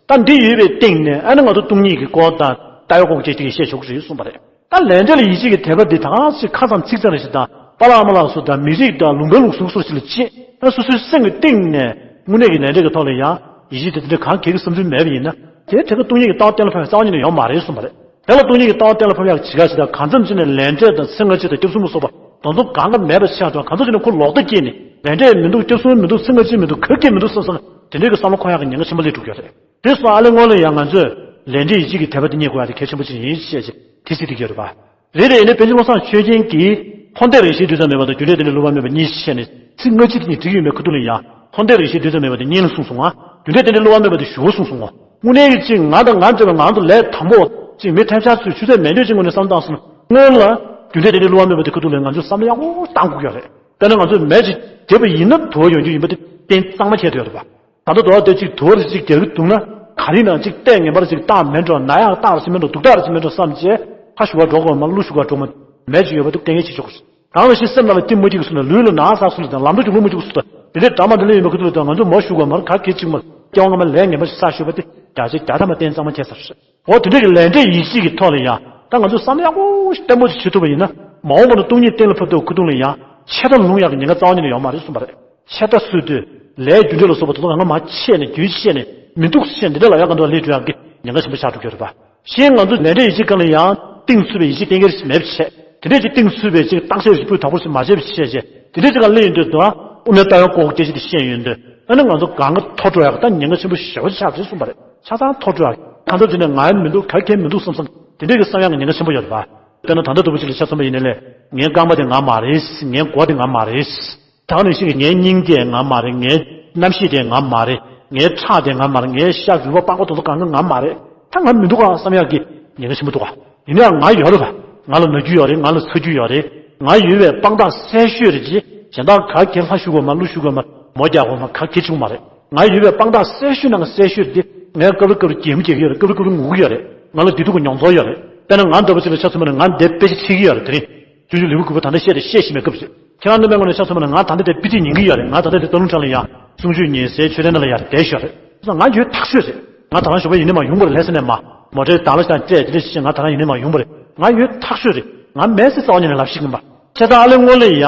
ད་འདི་ཡོད་པའི་སྟེང་ནས་ཨ་ནི་ང་ཚོ་སྟོང་ཉིད་ཀྱི་སྐོར་དང་ལྟ་བའི་སྐོར་གྱི་ཅིག་བཤད་ཆོག་གི་རེད་གསུངས་པ་རེད། ད་ལས་འབྲས་ལ་ཡིད་ཆེས་ཀྱི་དད་པ་འདི་ད་ག་ཞིག་ཁ་ཙམ་ཚིག་ཙམ་རེ་ཞིག་དང་པཱ་ལགས་ཨ་མ་ལགས་སུ་དང་མི་རིགས་དང་ལུང་པའི་ལུགས་སྲོལ་སོགས་ཞིག་ལ་བྱེད་ཨ་སོ་སོའི་སེམས་ཀྱི་གཏིང་ནས་དངོས་གནས་ཀྱི་ལས་འབྲས་ཀྱི་ཐོག་ལ་ཡང་ཡིད་ཆེས་དེ་འདྲ་གང་གལ་གྱི་བསམ་ཚུལ་མེད་པ་ཡིན་ན་དེ་དེ་ག་སྟོང་ཉིད་ཀྱི་ལྟ་བ་གཏན་ལ་ཕབ་པའི་རྩ་བ་ཉིད་ནས་ཡོད་མ་རེད་གསུངས་པ་རེད། དེ་ལ་སྟོང་ཉིད་ཀྱི་ལྟ་བ་གཏན་ལ་ཕབ་ཡག་བྱེད་ག་ཞིག་དང་གང་འཚམ་ཅིག་ནས་ལས་འབྲས་དང་ཚེ་སྔ་ཕྱི་དང་སྐྱབས་གསུམ་ལ་སོགས་པ་དེ་ཚོ་གང་ག་མེད་པ་ཆགས་དང་གང་འཚམ་ཅིག་ནས་ཁོ་ལོག་ལྟ་སྐྱེས་ནས་ལས་འབྲས་མི་འདུག་སྐྱབས་གསུམ་མི་འདུག་ཚེ་སྔ་ཕྱི་མི་འདུག་ག་གེ་མི་འདུག་བསམ་བསམ་དེ་འདྲའི་གི་བསམ་བློ་འཁོར་ཡག་གི་ཉེན་ཁ་ཆེན་པོ་སླེབས་འགྲོ་གི་ཡོད་རེད། དེ་སོང་ཨ་ལས་སྔོན་ལ་ཡང་ང་ཚོས་ལས་འབྲས་ཡིད་ཆེས་ཀྱི་དད་པ་དེ་རྙེད་དགོས་ཡག་དེ་གལ་ཆེན་པོ་ཅིག་ཡིན་ཞེས་དེ་ཚིག་དེ་གི་ཡོད་རེད་པ། རེད་རེད། ཡིན་ནའི་པཎ་ཆེན་བློ་བཟང་ཆོས་རྒྱན་གྱིས་འཁོར་འདས་རང་བཞིན་འདུས་ཙམ་མེད་པ་དང་རྒྱུ་འབྲས་དེ་ནི་བསླུ་བ་མེད་པ་གཉིས་བཤད་ནས་ཚིག་སྔ་ཕྱི་དེ་གཉིས་བསྒྲིགས་ཡོད་མེད་ཁ་ཐུག་ལ་ཡང་འཁོར་འདས་རང་བཞིན་འདུས་ཙམ་མེད་པ་དེ་སྔོན་ལ་གསུངས་སོང་ང་། རྒྱུ་འབྲས་དེ་ནི་བསླུ་བ་མེད་པ་དེ་གཞུག་གུ་གསུངས་སོང་ང་། དངོས་གནས་ཀྱི་ཅིག་ང་དང་ང་འདྲ་བའི་ང་ཚོ་ལས་དང་པོ་ཅིག་མི་ཐེབས་ཆག་ཚོས་ཆུ་ཚད་མེད་འདོད་ཅིག་ངོས་ནས་བསམ་བཏང་སོང་ན་སྔོན་ལ། རྒྱུ་འབྲས་དེ་འདྲའི་བསླུ་བ་མེད་པ་དེ་ཁུ་ཐུག་ལས་ང་ཚོས་བསམ་བློ་ཡག་པོ་བཏང་དགོས་ཀྱི་རེད། དཔེར་ན་ང་ཚོས་མེ་ཅིག་བརྒྱབ་པ་ཡིན་ན་དུ་བ་ཡོང་རྒྱུ་ཡིན་པ་དེ་གཏན་གཙང་མ་ཁྱེར་བསྡད་ཡོད་རེད་པ། ད་ལྟ་དུ་བ་དེ་གཅིག་དུ་བ་རེ་གཅིག་རྒྱག་གི་འདུག་ན། ག་རེ་ན་གཅིག་ལྟས་ངན་པ་རེ་གཅིག་བཏགས་མེད་འགྲོ། ན་ཡག་བཏགས་རེ་གཅིག་མེད་འགྲོ། སྡུག་བཏགས་རེ་གཅིག་མེད་འགྲོ་བསམ་བྱས། ཁ་ཞུ་བ་འགྲོ་དགོས་མ། གླུ་ཞུ་བ་འགྲོ་མ། མེ་གཅིག་ཡོད་པ་དེ་གཏན་འཁེལ་བྱེད་ཆོག་གི་རེད། གང་ལ་ཞིག་སེམས་ནང་ལ་གཏི་མ་འཁྱེར་གི་སུ་ན། ལུས་ལ་ན་ཟག་སུ་ལ་དང་ལམ་འགྲོ་གཅིག་ལུ་མ་གཅིག་སུ་དང་། དེ་འདྲའི་འདྲ་མ་འདི་ལས་ཡིན་པ་ཁུ་ཐུག་ལ་དང་ང་ཚོ་མོ་ཞུ་དགོས་མ་རེད། ག་གེ་གཅིག་མ་སྐྱེ་བ་སྔ་མ་ལས་ངན་པ་ཞིག་བསགས་ཞུ་བ་དེ་བརྒྱ་ཆ་བརྒྱ་ཐམ་པ་གཏན་གཙང་མ་ཁྱེར་ཚར་རེད། འོ་དེ་འདྲ་གི་ལས་འབྲས་ཡིད་ཆེས་ཀྱི་ཐོག་ལ་ཡང་ད་ང་ཚོས་བསམ་བློ་ཡག་པོ་ཞིག་བརྟན་པོ་ཞིག་བྱེད་ཐུབ་པ་ཡིན་ན། མ་འོངས་པ་ན་སྟོང་ཉིད་གཏན་ལ་ཕབ་དུས་ཁུ་ཐུག་ལ་ཡང་ཆད་ལྟ་ལུང་ཡག་གི་ཉེན་ཁ་རྩ་བ་ཉིད་ནས་ཡོད་མ་རེད་གསུངས་པ་རེད། ཆད་ལྟ་སུས་དུས་ལས་རྒྱུ་འབྲས་ལ་སོགས་པ་དེ་ཚོ་ང་མ་ཆད་ནས་རྒྱུན་ཆད་ནས་མི་འདུག་ཟེར་འདི་འདྲ་ལ་ཡག་ག་འདུག་ལས་འགྲོ་ཡག་གི་ཉེན་ཁ་ཆེན་པོ་ཆགས་འགྲོ་གི་རེད་པ། གཞན་ང་ཚོ་ལས་འབྲས་ཡིད་ཆེས་སྒང་ལ་ཡང་གཏིང་ཚུད་པའི་ཡིད་ཆེས་གཏན་འཁེལ་ཞིག་མེད་པ་བྱས། དེ་འདྲས་ཀྱི་གཏིང་ཚུད་པའི་ཅིག་བརྟག་དཔྱད་ཞིབ་པོས་དོགས་པ་ཞིག་མ་བྱས་པ་བྱས་བྱས། དེ་འདྲས་ཅིག་ལ་སླེབས་ཡོང་དུས་དུ་དབུ་མའི་ལྟ་བའི་ལྐོག་སྐྱེ་ཆ་དེ་ཤེས་ཡོང་དུས། ཨ་ནི་ང་ཚོ་གང་ག་མཐོ་འགྲོ་ཡག་ད་ཉེན་ཁ་ཆེན་པོ་ཞེ་པོ་ཆགས་རེད་གསུངས་པ་རེད། ཆ་ཚང་མཐོ་འགྲོ་ཡག་གང་ཐབས་བྱས་ནས་ང་ཡང་མི་འདུག་ག་གེ་མི་འདུག་བསམ་བསམ་དེ་འདྲས་ཀྱི་བསམ་ཡག་གི་ཉེན་ཁ་ཆེན་པོ་ཡོད་རེད་པ། དཔེར་ན་ད་ལྟ་ལྟ་བུ་ཅིག་ལ་ཆ་མཚོན་པ་ཡིན་ན་ལས། ངའི་རྐང་པ་དེ་ང་མ་རེད། ངའི་མགོ་དེ་ང་མ་རེད། ད་ག་ནང་བཞིན་གྱི་ངའི་སྙིང་དེ་ང་མ་རེད། ངའི་རྣམ་ཤེས་དེ་ང་མ་རེད། ངའི་ཁྲག་དེ་ང་མ་རེད། ངའི་ཤ་རུས་པ་པགས་པ་དེ་ཚོ་གང་ག་ང་མ་རེད། ད་ང་མི་འདུག་ག་བསམ་ཡག་གི་ཉེན་ཁ་ཆེན་པོ་འདུག་ག་ཡིན་ནའང་ང་ཡོད་རེད་པ། ང་ལ་ན་རྒྱུ་ཡོད་རེད། ང་ལ་ཚ་རྒྱུ་ཡོད་རེད། ང་ཡོད་པའི་དཔང་རྟགས་གསལ་ཤོས་རེད་ཅེས། གཞན་དག་ག་གེ་ལྷ་ཞུ་དགོས་མ། གླུ་ཞུ་དགོས་མ། མོ་རྒྱག་དགོས་མ། ག་གེ་བྱུང་མ་རེད། ང་ཡོད་པའི་དཔང་རྟགས་གསལ་ཤོས་ནང་གི་གསལ་ཤོས་དེ། ངས་སྐབས་རེ་སྐབས་རེ་གད་མོ་རྒྱག་གི་ཡོད་རེད། སྐབས་རེ་སྐབས་རེ་ངུ་གི་ཡོད་རེད། ང་ལ་བདེ་སྡུག་གི་མྱོང་ཚོར་ཡོད་རེད། དཔེར་ན་ང་འདྲ་པོ་ཅིག་ལ་ཆ་མཚོན་པ་ན་ང་འདིར་དཔེ་ཆ་ཁྲིད་ཀྱི་ཡོད་རེད། དེ་རིང་སྤྱོད་འཇུག་ལེའུ་དགུ་པ་ད་ལྟ་བཤད་དེ་བཤད་བཞིན་པའི་སྐབས་རེད། ཁྱེད་རང་རྣམ་པའི་ངོས་ནས་ཆ་མཚོན་པ་ན་ང་ད་ལྟ་དེ་དཔེ་ཁྲིད་ཉན་གྱི་ཡོད་རེད། ང་ད་ལྟ་དེ་སྟག་ལུང་བྲག་ལ་ཡ་གསུང་ཆོས་ཉན་སའི་མཆོད་རྟེན་ནང་ལ་ཡ་བསྡད་ཤག་རེད། ང་ད་རང་ཞོགས་པ་ཡིན་ནའི་མ་ཡོང་པ་རེད། ལྷ་ས་ནས་མ་མོ་ཊའི་དང་ལ་ཤང་སྤྲད་དེ་འདྲ་ཞིག་ང་ད་རང་ཡིན་ནའི་མ་ཡོང་པ་རེད། ང་ཡོད་ཐག་ཆོད་རེད། ང་མེད་ཟེར་རྩ་བ་ཉིད་ནས་ལབ་ཤེས་ཀྱི་མ། ཁྱེད་ཚང་ཨ་ལེ་སྔོན་ལ་ཡ་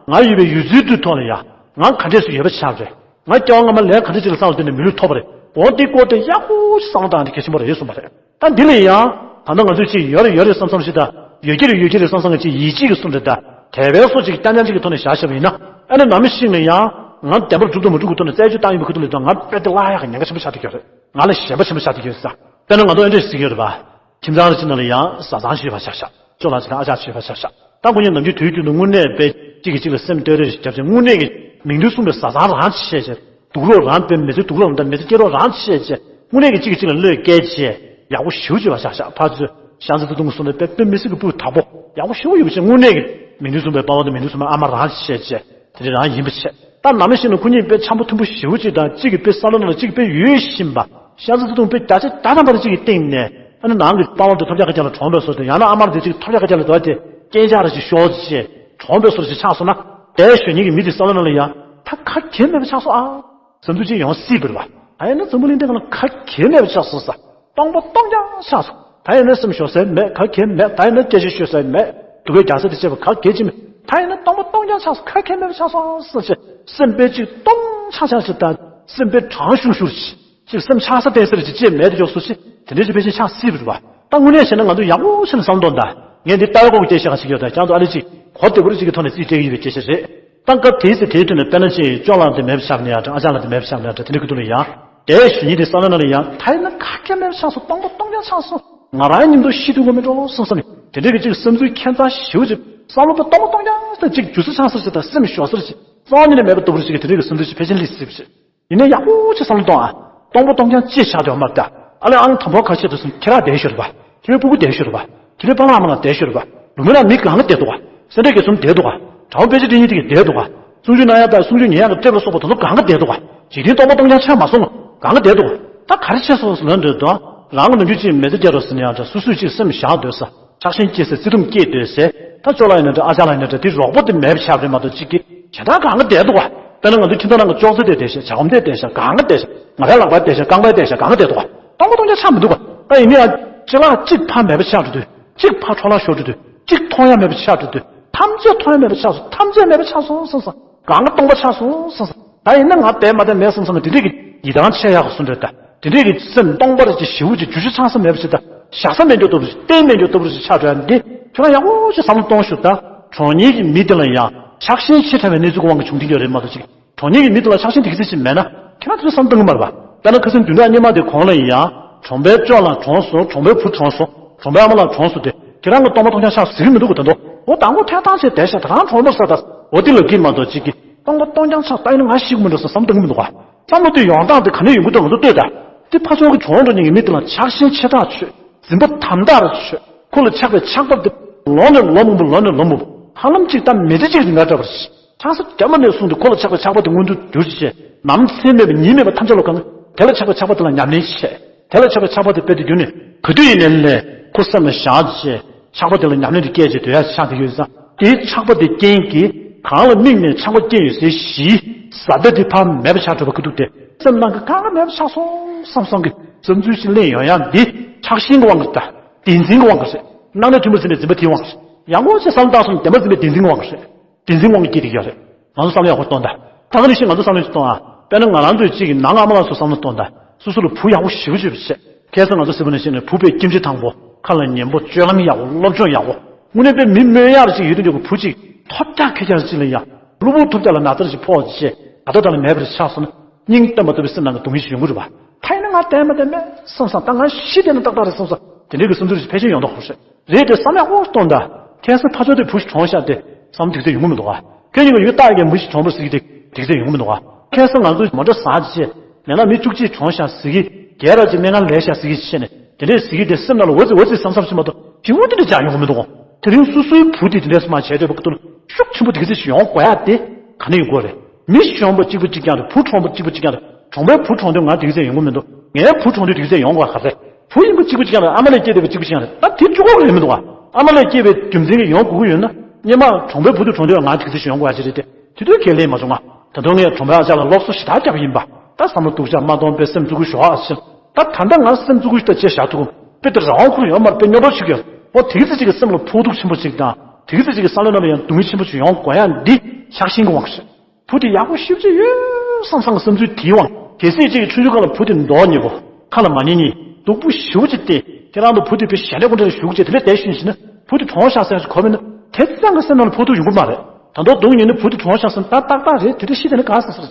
ང་ཡོད་པའི་ཡུལ་ཚོའི་དུས་ཐོག་ལ་ཡ་ང་ག་འདྲས་སུ་ཡོད་པ་ཆགས་རེད། ང་སྐྱེ་བ་སྔ་མ་ལས་ག་འདྲས་ཅིག་ལ་བསམ་བློ་བཏོན་ནས་མི་ལུས་ཐོབ་པ་རེད། འོ་དེའི་སྐོར་དེ་ཡག་པོ་ཞིག་བསམ་བློ་བཏང་ནས་གལ་ཆེན་པོ་རེད་གསུངས་པ་རེད། ད་འདི་ལ་ཡང་། ད་ལྟ་ང་ཚོས་ཅིག་ཡོད་རེད་ཡོད་རེད་བསམ་བསམ་ཞིག་དང་། ཡོད་ཀྱི་རེད་ཡོད་ཀྱི་རེད་བསམ་བསམ་གྱི་ཅིག་ཡིད་ཆེས་ཀྱི་གསུང་རེད་ད། དེ་བས་སོ་ཅིག་རྐྱང་རྐྱང་ཅིག་གི་ཐོག་ནས་བཞག་བཞག་པ་ཡིན་ན། ཨ་ནི་ནམ་ཞིག་ནས་ཡང་། ང་བདེན་པར་གྲུབ་དང་མ་གྲུབ་ཀྱི་ཐོག་ནས་བཙལ་བཅོས་བཏང་ཡོང་པའི་ཁུ་ཐུག་ལ་ད་ང་དཔེ་དེ་བརླག་ཡག་གི་ཉེན་ཁ་ཆེན་པོ་ཆགས་བསྡད་ཀྱི་ཡོད་རེད། ང་ལ་ཞེན་པ་ཆེན་པོ་ཆགས་བསྡད་ཀྱི་ཡོད་ས། དཔེར་ན་ང་ཚོ་ཨེ་འདྲས་ཟེར་གྱི་ཡོད་རེད་པ། ཁྱིམ་ཚང་རེ་ཅིག་ནང་ལ་ཡང་བཟའ་ཚང་ཞིག་ཡོད་པ་ཆ་བཞག་ཅོ་ལགས་ཅིག་དང་ཨ་ཅག་ཅིག་ཡོད་པ་ཆ་བཞག་ད་ཁོ་གཉིས་ནམ་རྒྱུན་དུས་རྒྱུན་དུ་དངོས་གནས་དཔེ་གཅིག་གིས་གཅིག་ལ་སེམས་གཏོད་རེས་ཤིག་བརྒྱབ་བྱས་དངོས་གནས་ཀྱི་མིང་དོན་མཚུངས་པའི་བཟའ་ཚང་རང་བྱས་བྱས། སྡུག་རོགས་རང་དཔེ་མི་ཚེ་སྡུག་རོགས་དང་མི་ཚེ་སྐྱིད་རོགས་རང་བྱས་བྱས། དངོས་གནས་ཀྱི་གཅིག་གིས་གཅིག་ལ་བློས་བཀལ་བྱས་ཡག་པོ་ཞེ་པོ་ཅིག་ཡོད་པ་ཆ་བཞག་ཕར་ཚུར་ཤ་ཚ་ཚ་ཐུང་ཐུང་གསུང་ནས་དཔེ་དཔེ་མི་སྲིད་ཀྱི་སྤུས་དག་པོ་ཡག་པོ་ཞེ་པོ་ཡོད་པ་ཆ། དངོས་གནས་ཀྱི་མིང་དོན་མཚུངས་པའི་པ་ཕ་དང་མིང་དོན་མཚུངས་པའི་ཨ་མ་རང་བྱས་བྱས། དེ་འདྲ་རང་ཡིན་པ་བྱས། ད་ནམ་ཞིག་ན་ཁོ་གཉིས་དཔེ་འཆམ་པོ་མཐུན་པོ་ཞེ་པོ་ཅིག་དང་གཅིག་གིས་དཔེ་བསམ་བློ་ནང་ལ་གཅིག་དཔེ་ཡོད་བཞིན་པ། ཤ་ཚ་ཚ་ཐུང་དཔེ་བརྒྱ་ཆ་བརྒྱ་ཐམ་པ་རེ་གཅིག་གི་སྟེང་ནས་ཨ་ནི་ནང་གི་པ་ཕ་དེ་ཐོབ་རྒྱག་ཁ་རྒྱག་ལ་གྲོངས་པའི་བཟོ་དང་ཡང་ན་ཨ་མ་དེ་གཅིག་ཐོབ་རྒྱག་ཁ་རྒྱག་ལ་དོ་དེ་རྐྱེན་ཆག་རེ་ཞིག་ཤོར་རྗེས་གྲོངས་པའི་བཟོ་ཞིག་ཆགས་སོང་ན། དེ་གཞོན་ཉིན་གྱི་མི་དེ་བསམ་བློ་ནང་ལ་ཡང་ད་ག་གེ་མེད་པ་ཆགས་སོང་ཨ། བསམ་ཚུལ་ཅིག་ཡོང་སྲིད་པ་རེད་པ། ད་ཡིན་ན་འཛམ་བུ་གླིང་འདི་སྒང་ལ་ག་གེ་མེད་པ་ཆགས་སོང་ས། སྟོང་པ་སྟོང་རྐྱང་ཆགས་སོང་། ད་ཡིན་ན་སེམས་ཤོར་ས་མེད། ག་གེ་མེད། ད་ཡིན་ན་སྐད་ཆ་ཤོད་ས་མེད། སྡུག་སྐད་རྒྱག་ས་དེ་བྱས་པ་ག་གེ་ཅིག་མེད། ད་ཡིན་ན་སྟོང་པ་སྟོང་རྐྱང་ཆགས་སོང་། ག་གེ་མེད་པ་ཆགས་སོང་ཟེར་བྱས་སེམས་དཔེ་ཅིག་སྟོང་ཆག་ཆག་ཅིག་དང་སེམས་དཔེ་གྲང་ཤུར་ཤུར་ཅིག་ཅིག་སེམས་ཆགས་ས་བསྟན་ས་རེ་ཅིག་ཅེས་མེད་དུ་འཇོག་སོ་ཅིག་དེ་འདྲའི་ཅིག་ཕལ་ཆེར་ཆགས་སྲིད་པ་རེད་པ། ད་དངོས་གནས་བྱས་ན་ང་ཚོ་ཡག་པོ་བྱས་ནས་བསམ་བློ་གཏོང་དང་། ངས་འདི་ལྟ་བའི་སྐོར་གྱི་སྐད་ཆ་ཞིག་ཡོད་ད་ཀྱང་ཚོ་ཨ་ལེ་ཅིག་གོ་བདེ་པོ་རེ་ཅིག་གི་ཐོག་ནས་རྩིས་སྤྲད་ཀྱི་ཡོད་པའི་སྐད་ཆ་རེད། ད་སྐབས་དེའི་ཚེ་དེའི་དུས་ནས་དཔེར་ན་ཅིག་ཅོ་ལགས་དེ་མེད་པ་ཆགས་ནས་ཡང་འདྲ། ཨ་ཅག་ལགས་དེ་མེད་པ་ཆགས་ནས་ཡང་འདྲ། དེ་འདྲ་གི་དུས་ལ་ཡང་། དེ་བཞིན་ཉིད་དེ་བསམ་བློ་ནང་ལ་ཡང་ད་ཡིན་ན་ག་གེ་མེད་པ་ཆགས་སོང་། སྟོང་པ་སྟོང་རྐྱང་ཆགས་སོང་། ང་རང་ཉིད་དུ་ཤི་དུས་ངོ་མི་འགྲོ་བསམ་བསམ་ནས་དེ་འདྲའི་གི་ཅིག་བསམ་ཚུལ་ཁྱད་མཚར་ཞེ་པོ་ཅིག་བསམ་བློ་དཔེ་སྟོང་པ་སྟོང་རྐྱང་ཅིག་རྒྱུ་ས་ཆགས་ས་ཞིག་དང་སེམས་ཤོར་ས་ཞིག་རྩ་བ་ཉིད་ནས་མེད་པ་ལྟ་བུ་ཞིག་གི་དེ་འདྲའི་གི་བསམ་ཚུལ་ཞིག་ཕལ་ཆེར་སླེབས་སྲིད་པ་ཞིག་ཡིན་ནའི་ཡག་པོ་ཅིག་བསམ་བློ་གཏོང་ཨ། སྟོང་པ་སྟོང་རྐྱང་ཅིག་ཆགས་དུས་མ་ད། ཨ་ལས་ཨང་དང་པོ་ཁ་ཤས་དུ་སོང་ཁྱེད་རང་བསྡད་ཤོར་བ། ཁྱེད་རའི་སྤུ་གུ་བསྡད་ཤོར་བ། ཁྱེད་རའི་པཱ་ལགས་ཨ་མ་ལགས་བསྡད་ཤོར་བ། ལོ་མི་རང་མི་གང་ག་བསྡད་འདུག་བ། སེ་འབྲས་དགེ་གསུམ་བསྡད་འདུག་བ། དྲང་པོ་དཔེ་ཆ་འབྲི་མཁན་དེ་གས་བསྡད་འདུག་བ། གསུང་ཆོས་གནང་ཡག་དང་གསུང་ཆོས་ཉན་ཡག་གི་ཊེབ་ལ་སོགས་པ་དེ་ཚོ་གང་ག་བསྡད་འདུག་བ། འཇིག་རྟེན་སྟོང་པ་སྟོང་རྐྱང་ཆགས་མ་སོང་ང་། གང་ག་བསྡད་འདུག་བ། ད་ག་རེ་བྱས་སོང་ཟེར་ལབ་འདོད་དོ། རང་གི་ནམ་རྒྱུན་ཅིག་མི་ཚེ་སྐྱེལ་རོགས་ཟེར་ནས་ཡང་འདྲ། སོ་སོས་ཅིག་སེམས་བཞག་འདོད་ས། ཆགས་ཞེན་སྐྱེ་ས། བརྩེ་དུང་སྐྱེ་འདོད་ས། ད་ཅོ་ལགས་ཡིན་ན་འདྲ། ཨ་ཅག་ལགས་ཡིན་ན་འདྲ། དེ་རོགས་པ་དེ་མེད་པ་ཆགས་རེད་མ་གཏོགས་ཅིག་གི་གཞན་དག་གང་ག་བསྡད་འདུག་བ། དཔེར་ན་ང་ཚོ་ཁྱིམ་ཚང་ནང་གི་ཅོག་ཙེ་དེ་བསྡད་ཤག་བྱ་སྒོམ་དེ་བསྡད་ཤག་གང་ག་བསྡད་ཤག་ང་རའི་ལག་པ་བསྡད་ཤག་རྐང་པ་བསྡད་ཤག་གང་ག་བསྡད་འདུག་བ། སྟོང་པ་སྟོང་རྐྱང་ཆགས་མི་འདུག་བ། ད་ཡིན་ན་ཡང་ཅི་ལགས་གཅིག་ཕར་མེད་པ་ཆགས་འགྲོ་དུས། གཅིག་ཕར་འཕྲོ་བརླག་ཤོར་འགྲོ་དུས། གཅིག་མཐོང་ཡ་མེད་པ་ཆགས་འགྲོ་དུས། ཐམས་ཅད་མཐོང་ཡ་མེད་པ་ཆགས་སོང་། ཐམས་ཅད་མེད་པ་ཆགས་སོང་བསམ་བསམ། གང་ག་སྟོང་པ་ཆགས་སོང་བསམ་བསམ། ད་ཡིན་ན་ང་བསྡད་མ་བསྡད་མེད་བསམ་བསམ་ན་དེ་འདྲས་ཀྱི་ཡིད་ཐང་ཆད་ཡག་གི་བཟོ་འདྲ་ད། དེ་འདྲས་ཀྱི་སེམས་སྟོང་པ་རེ་ཅིག་ཞེ་པོ་ཅིག་འགྱུར་བཅོས་ཆགས་ས་མེད་པ་ཞིག་ད། བཞག་ས་མེད་འགྱོ་ལྟ་བུ་ཞིག་གཏན་མེད་འགྱོ་ལྟ་བུ་ཞིག་ཆགས་འགྲོ་ཡ་འདི་ཁྱོད་རང་ཡག་པོ་ཞིག་བསམ་བློ་གཏོང་ཤོག་ད། གྲོངས་ཉེན་གྱི་མི་དེ་ལ་ཡང་ཆགས་ཞེན་ཆེ་དྲགས་པའི་གནས་ཚུལ་གྱི་དབང་གིས་བྱུང་བསྡད་ཡོད་རེད་མ་གཏོགས་ཅིག་གྲོངས་ཉེན་གྱི་མི་དེ་ལ་ཆགས་ཞེན་དེ་ག་ཚོད་ཅིག་མེད་ན་ཁྱེད་རང་དེ་ཚོ་བསམ་བཏང་གི་མ་རེད་པ། དཔེར་ན་ཁ་སང་བདུན་ཕྲག་སྔོན་མ་དེ་གོང་ལ་ཡང་གྲོངས་པའི་ཅོ་ལགས་གྲོངས་སོང་། གྲོངས་པའི་བུ་གྲོངས་སོང་། གྲོངས་པའི་ཨ་མ་ལགས་གྲོངས་སོང་སྟེ་ཁྱེད་རང་གི་སྟོང་པ་སྟོང་རྐྱང་ཆགས་ཟེར་གྱི་མི་འདུག་གོ་ད་དོ། འོ་དང་པོ་ཐད་གཏོང་བྱས་བསྡད་ཤག་ད་རང་གྲོངས་པ་ས་ད། འོ་དེ་ལབ་ཀྱི་མ་གཏོགས་ཅིག་གི་སྟོང་པ་སྟོང་རྐྱང་ཆགས་ད་ཡིན་ན་ང་ཤི་གི་མི་འདུག་ཟེར་བསམ་བཏང་གི་མི་འདུག་ག་བསམ་བློ་དེ་ཡོང་སྟངས་དེ་ག་ནས་ཡོང་གི་འདུག་ང་ཚོ་ལྟོས་ད། དེ་ཕར་ཚུར་གྱི་གྲོངས་འགྲོ་མཁན་གྱི་མི་དེ་ལ་ཆགས་ཞེན་ཆེ་དྲགས་བྱོས། འཛིན་པ་དམ་དྲགས་བྱོས། ཁོ་ལ་ཆགས་པའི་ཆགས་བབ་དེ་ ལོ་ནས་ལོ་མང་པོ་ལོ་ནས་ལོ་མང་པོ་ཧ་ལམ་གཅིག་ད་མི་ཚེ་གཅིག་རིང་ག་འདྲ་བར་ཆགས་ས་རྒྱ་མ་ནས་བཟུང་སྟེ་ཁོ་ལ་ཆགས་པའི་ཆགས་པ་དེ་མངོན་དུ་གྱུར་ཅིག་བྱས། ནམ་འཚེ་མེད་པའི་ཉིན་མེད་པ་ཐམས་ཅད་ལ་གང་དེ་ལ་ཆགས་པའི་ཆགས་པ་དེ་ལ་ཉམས་ལེན་བྱས། དེ་ལ་ཆགས་པའི་ཆགས་པ་དེ་དཔེ་དེ་བརྒྱུད་ནས་ག་དུས་ཡིན་ནའི་ལས་ཁོ་སེམས་ལ་བཞག་བྱས་ཆགས་པ་དེ་ལ་ཉམས་ལེན་དེ་སྐྱེད་བྱས་སྡོད་ཡ་ཆགས་དེ་ཡོད་ཙང་དེའི་ཆགས་པ་དེ་རྐྱེན་གྱིས་གང་ལ་དམིགས་ནས་ཆགས་པ་སྐྱེ་ཡོད་ཟེར་གཞི་ཟ་འདྲ་དེ་ཕར་མེད་པ་ཆགས་འགྲོ་བ་ཁུ་ཐུག་སྟེ་སེམས་ནང་གི་གང་ལ་མེད་པ་ཆགས་སོང་བསམ་བསམ་གྱི་བསམ་ཚུལ་ཞིག་གླེང་ཡོང་ཡ་འདི་ཆགས་ཞེན་གྱི་དབང་གིས་ད་བདེན་འཛིན་གྱི་དབང་གིས་རེད། སྣང་ལས་ཐོན་པར་འཛིན་པའི་འཛིན་པ་དེའི་དབང་གིས་རེད། ཡང་སྒོ་ཕྱེ་བསམ་བློ་བཏང་སོང་བདེན་པར་འཛིན་པའི་བདེན་འཛིན་གྱི་དབང་གིས་རེད། བདེན་འཛིན་དབང་གིས་སྐྱེས་བསྡད་ཀྱི་ཡོད་རེད། ང་ཚོ་བསམ་བློ་ཡག་པོ་གཏོང་དང་། ད་ག་ནང་བཞིན་ང་ཚོ་བསམ་བློ་ཞིག་གཏོང་ཨ། དཔེར་ན་ང་རང་ཚོའི་གཅིག་གི་ནང་ཨ་མ་ལགས་ཚོ་བསམ་བློ་གཏོང་དང་། སོ་སོ་ལ་བུ་ཡག་པོ་ཞེ་པོ་ཅིག་ཡོད་པ་བྱས། ཁ་སང་ང་ཚོ་སྲིད་པ་ནང་བཞིན་ནས་བུ་དཔེ་སྐྱེས་ཕྱིར་ཐང་པོ་ཁ་ལ་ཉན་པོ་སྤྱོད་ལམ་ཡག་པོ་སློབ་སྦྱོང་ཡག་པོ་དངོས་གནས་དཔེ་མི་སྨོན་ཡག་ཅིག་ཡོད་དུས་འདྲ་གི་བུ་ཅིག་ཐོབ་རྒྱག་ཁེ་རྒྱག་ཅིག་ལ་ཡ། གློ་བུར་ཐོབ་རྒྱག་ལ་ན་ཚ་ཞིག་ཕོག་བྱས་ད་ལྟ་ད་ལ་མེད་པར་ཆགས་སོང་ན་སྙིང་སྟོན་པ་ལྟ་བུའི་སེམས་ནང་གི་སྡུག་བསྔལ་ཞིག་ཡོང་གི་རེད་པ། ད་ཡིན་ན་ང་བསྡད་མ་བསྡད་མེད་བསམ་བསམ་ད་ང་ཤི་བསྡད་ན་ཏག་ཏག་རེད་བསམ་བསམ་དེ་འདྲའི་གི་བསམ་ཚུལ་ཞིག་ཕལ་ཆེར་ཡོང་མདོག་ཁ་པོ་རེད། རེད་དེ་བསམ་ཡག་པོ་གཏོང་དང་། ཁ་སང་ཕར་ཕྱོགས་དེ་བུ་ཞིག་གྲོངས་ཤག་སྟེ་བསམ་བློ་དེ་ཚོ་ཡོང་གི་མི་འདུག་ག་ཁྱོད་གཉིས་ཀ་ཡུལ་བཏགས་ཀྱི་མི་ཞིག་གྲོངས་པ་ཟེར་གྱི་དེ་དེ་ཚོ་ཡོང་གི་མི་འདུག་ག་ཁ་སང་ང་ཚོ་མོ་ཊ་ཟ་བྱས་ལས་ན་མི་བཅུ་གཅིག་གྲོངས་ཤག་ཟེར་གྱི་བརྒྱད་ར་ཅིག་སྨན་ཁང་ལས་ཤག་ཟེར་གྱི་བྱས་ནས་དེ་འདྲས་ཟེར་གྱི་དེ་སེམས་ནང་ལ་འོ་ཙི་འོ་ཙི་བསམ་བསམ་ཞིག་མ་གཏོགས་ཞེ་པོ་དེ་འདྲས་ཅང་ཡོང་གི་མི་འདུག་ག་དེ་རིང་སོ་སོའི་བུ་དེ་དེ་འདྲས་སུ་མ་བྱས་འདོད་པ་ཁུ་ཐུག་ལ་ཤུགས་ཆེན་པོ་དེ་ག་ཚོད་ཞིག་ཡོང་དགོས་ཡ་དེ་ག་ནས་ཡོང་དགོས་རེད། མི་གཞོན་པ་གཅིག་པ་གཅིག་རྐྱང་རེད། བུ་གྲོངས་པ་གཅིག་པ་གཅིག་རྐྱང་རེད། གྲོངས་པའི་བུ་གྲོངས་དུས་ང་དེ་ག་ཚོད་ཡོང་གི་མི་འདུག་ངའི་བུ་གྲོངས་དུས་དེ་ག་ཚོད་ཡོང་དགོས་ག་རེད། བུ་ཡིན་པ་གཅིག་པ་གཅིག་རྐྱང་རེད། ཨ་མ་ལས་སྐྱེས་བསྡད་པ་གཅིག་པ་གཅིག་རྐྱང་རེད། ད་དེ་གཅིག་པོ་རེད་མི་འདུག་ག་ཨ་མ་ལས་སྐྱེས་པའི་རྒྱུ་མཚན་གྱིས་ཡོང་དགོས་ཀྱི་ཡོད་ན་སྔོན་མ་གྲོངས་པའི་བུ་དེ་གྲོངས་དུས་ང་དེ་ག་ཚོད་ཞིག་ཡོང་དགོས་ཡ་ཅིག་རེད་དེ། དེ་དུས་ཁས་ལེན་མ་བྱུང་ང་། ད་དུང་ངས་གྲོངས་པའི་ཨ་ཅག་ལ་སློབ་གསོ་ཞེ་དྲག་བརྒྱབ་པ་ཡིན་པ། ད་བསམ་བློ་སྡུག་ཅག་མ་གཏོང་པའི་སེམས་བཙུགས་ཀྱི་ཞོག་ཨ་ཟེར། ད་ད་ལྟ་ང་སེམས་བཙུགས་ཀྱི་ཞོག་ད་ཅེས་བཞག་ཐུབ་ཀྱི་དཔེ་དེ་རང་དབང་ཁུར་ཡོད་མ་རེད། དཔེ་རྙོག་དྲ་ཞིག་ཡོད། འོ་དེ་གི་ཚེ་གཅིག་གི་སེམས་ལ་ཕོག་ཐུག་ཆེན་པོ་ཞིག་དང་དེ་གི་ཚེ་གཅིག་གི་བསམ་བློའི་ནང་ལ་ཡང་སྡུག་བསྔལ་ཆེན་པོ་ཞིག་ཡོང་དགོས་ཡ་འདི་ཆགས་ཞེན་གྱི་དབང་གིས་རེད། བུ་དེ་ཡག་པོ་ཞེ་པོ་ཅིག་ཡོད་བསམ་བསམ་གྱི་བསམ་ཚུལ་དེའི་དབང་གལ་སྲིད་ཅིག་གི་ཆུང་ཆུང་སྒང་ལ་བུ་དེ་མདོག་ཉེས་པོ་ཁ་ལ་མ་ཉན་ཉེས་སྡུག་པོ་ཞེ་པོ་ཅིག་སྟེ་ཁྱེད་རང་ཚོ་བུ་དེ་དཔེ་ཞལ་འདྲེ་ཀུན་འདྲེ་ཞུགས་བྱས་དེ་ལས་བསྡད་ཤུལ་ཞིག་ན་བུ་དེ་གྲོངས་ཤག་ཟེར་ཞིག་གོ་བས་ན་དེ་ཙམ་གྱི་སེམས་ནང་ལ་ཕོག་ཐུག་ཡོང་གི་མ་རེད། ད་དུང་སྡུག་ཉེས་ནི་བུ་དེ་གྲོངས་ཤག་ཟེར་ན་ད་ཏག་ཏག་རེད། དེ་འདྲ་ཤི་དེ་ནི་ག་ཟེར་ཟེར།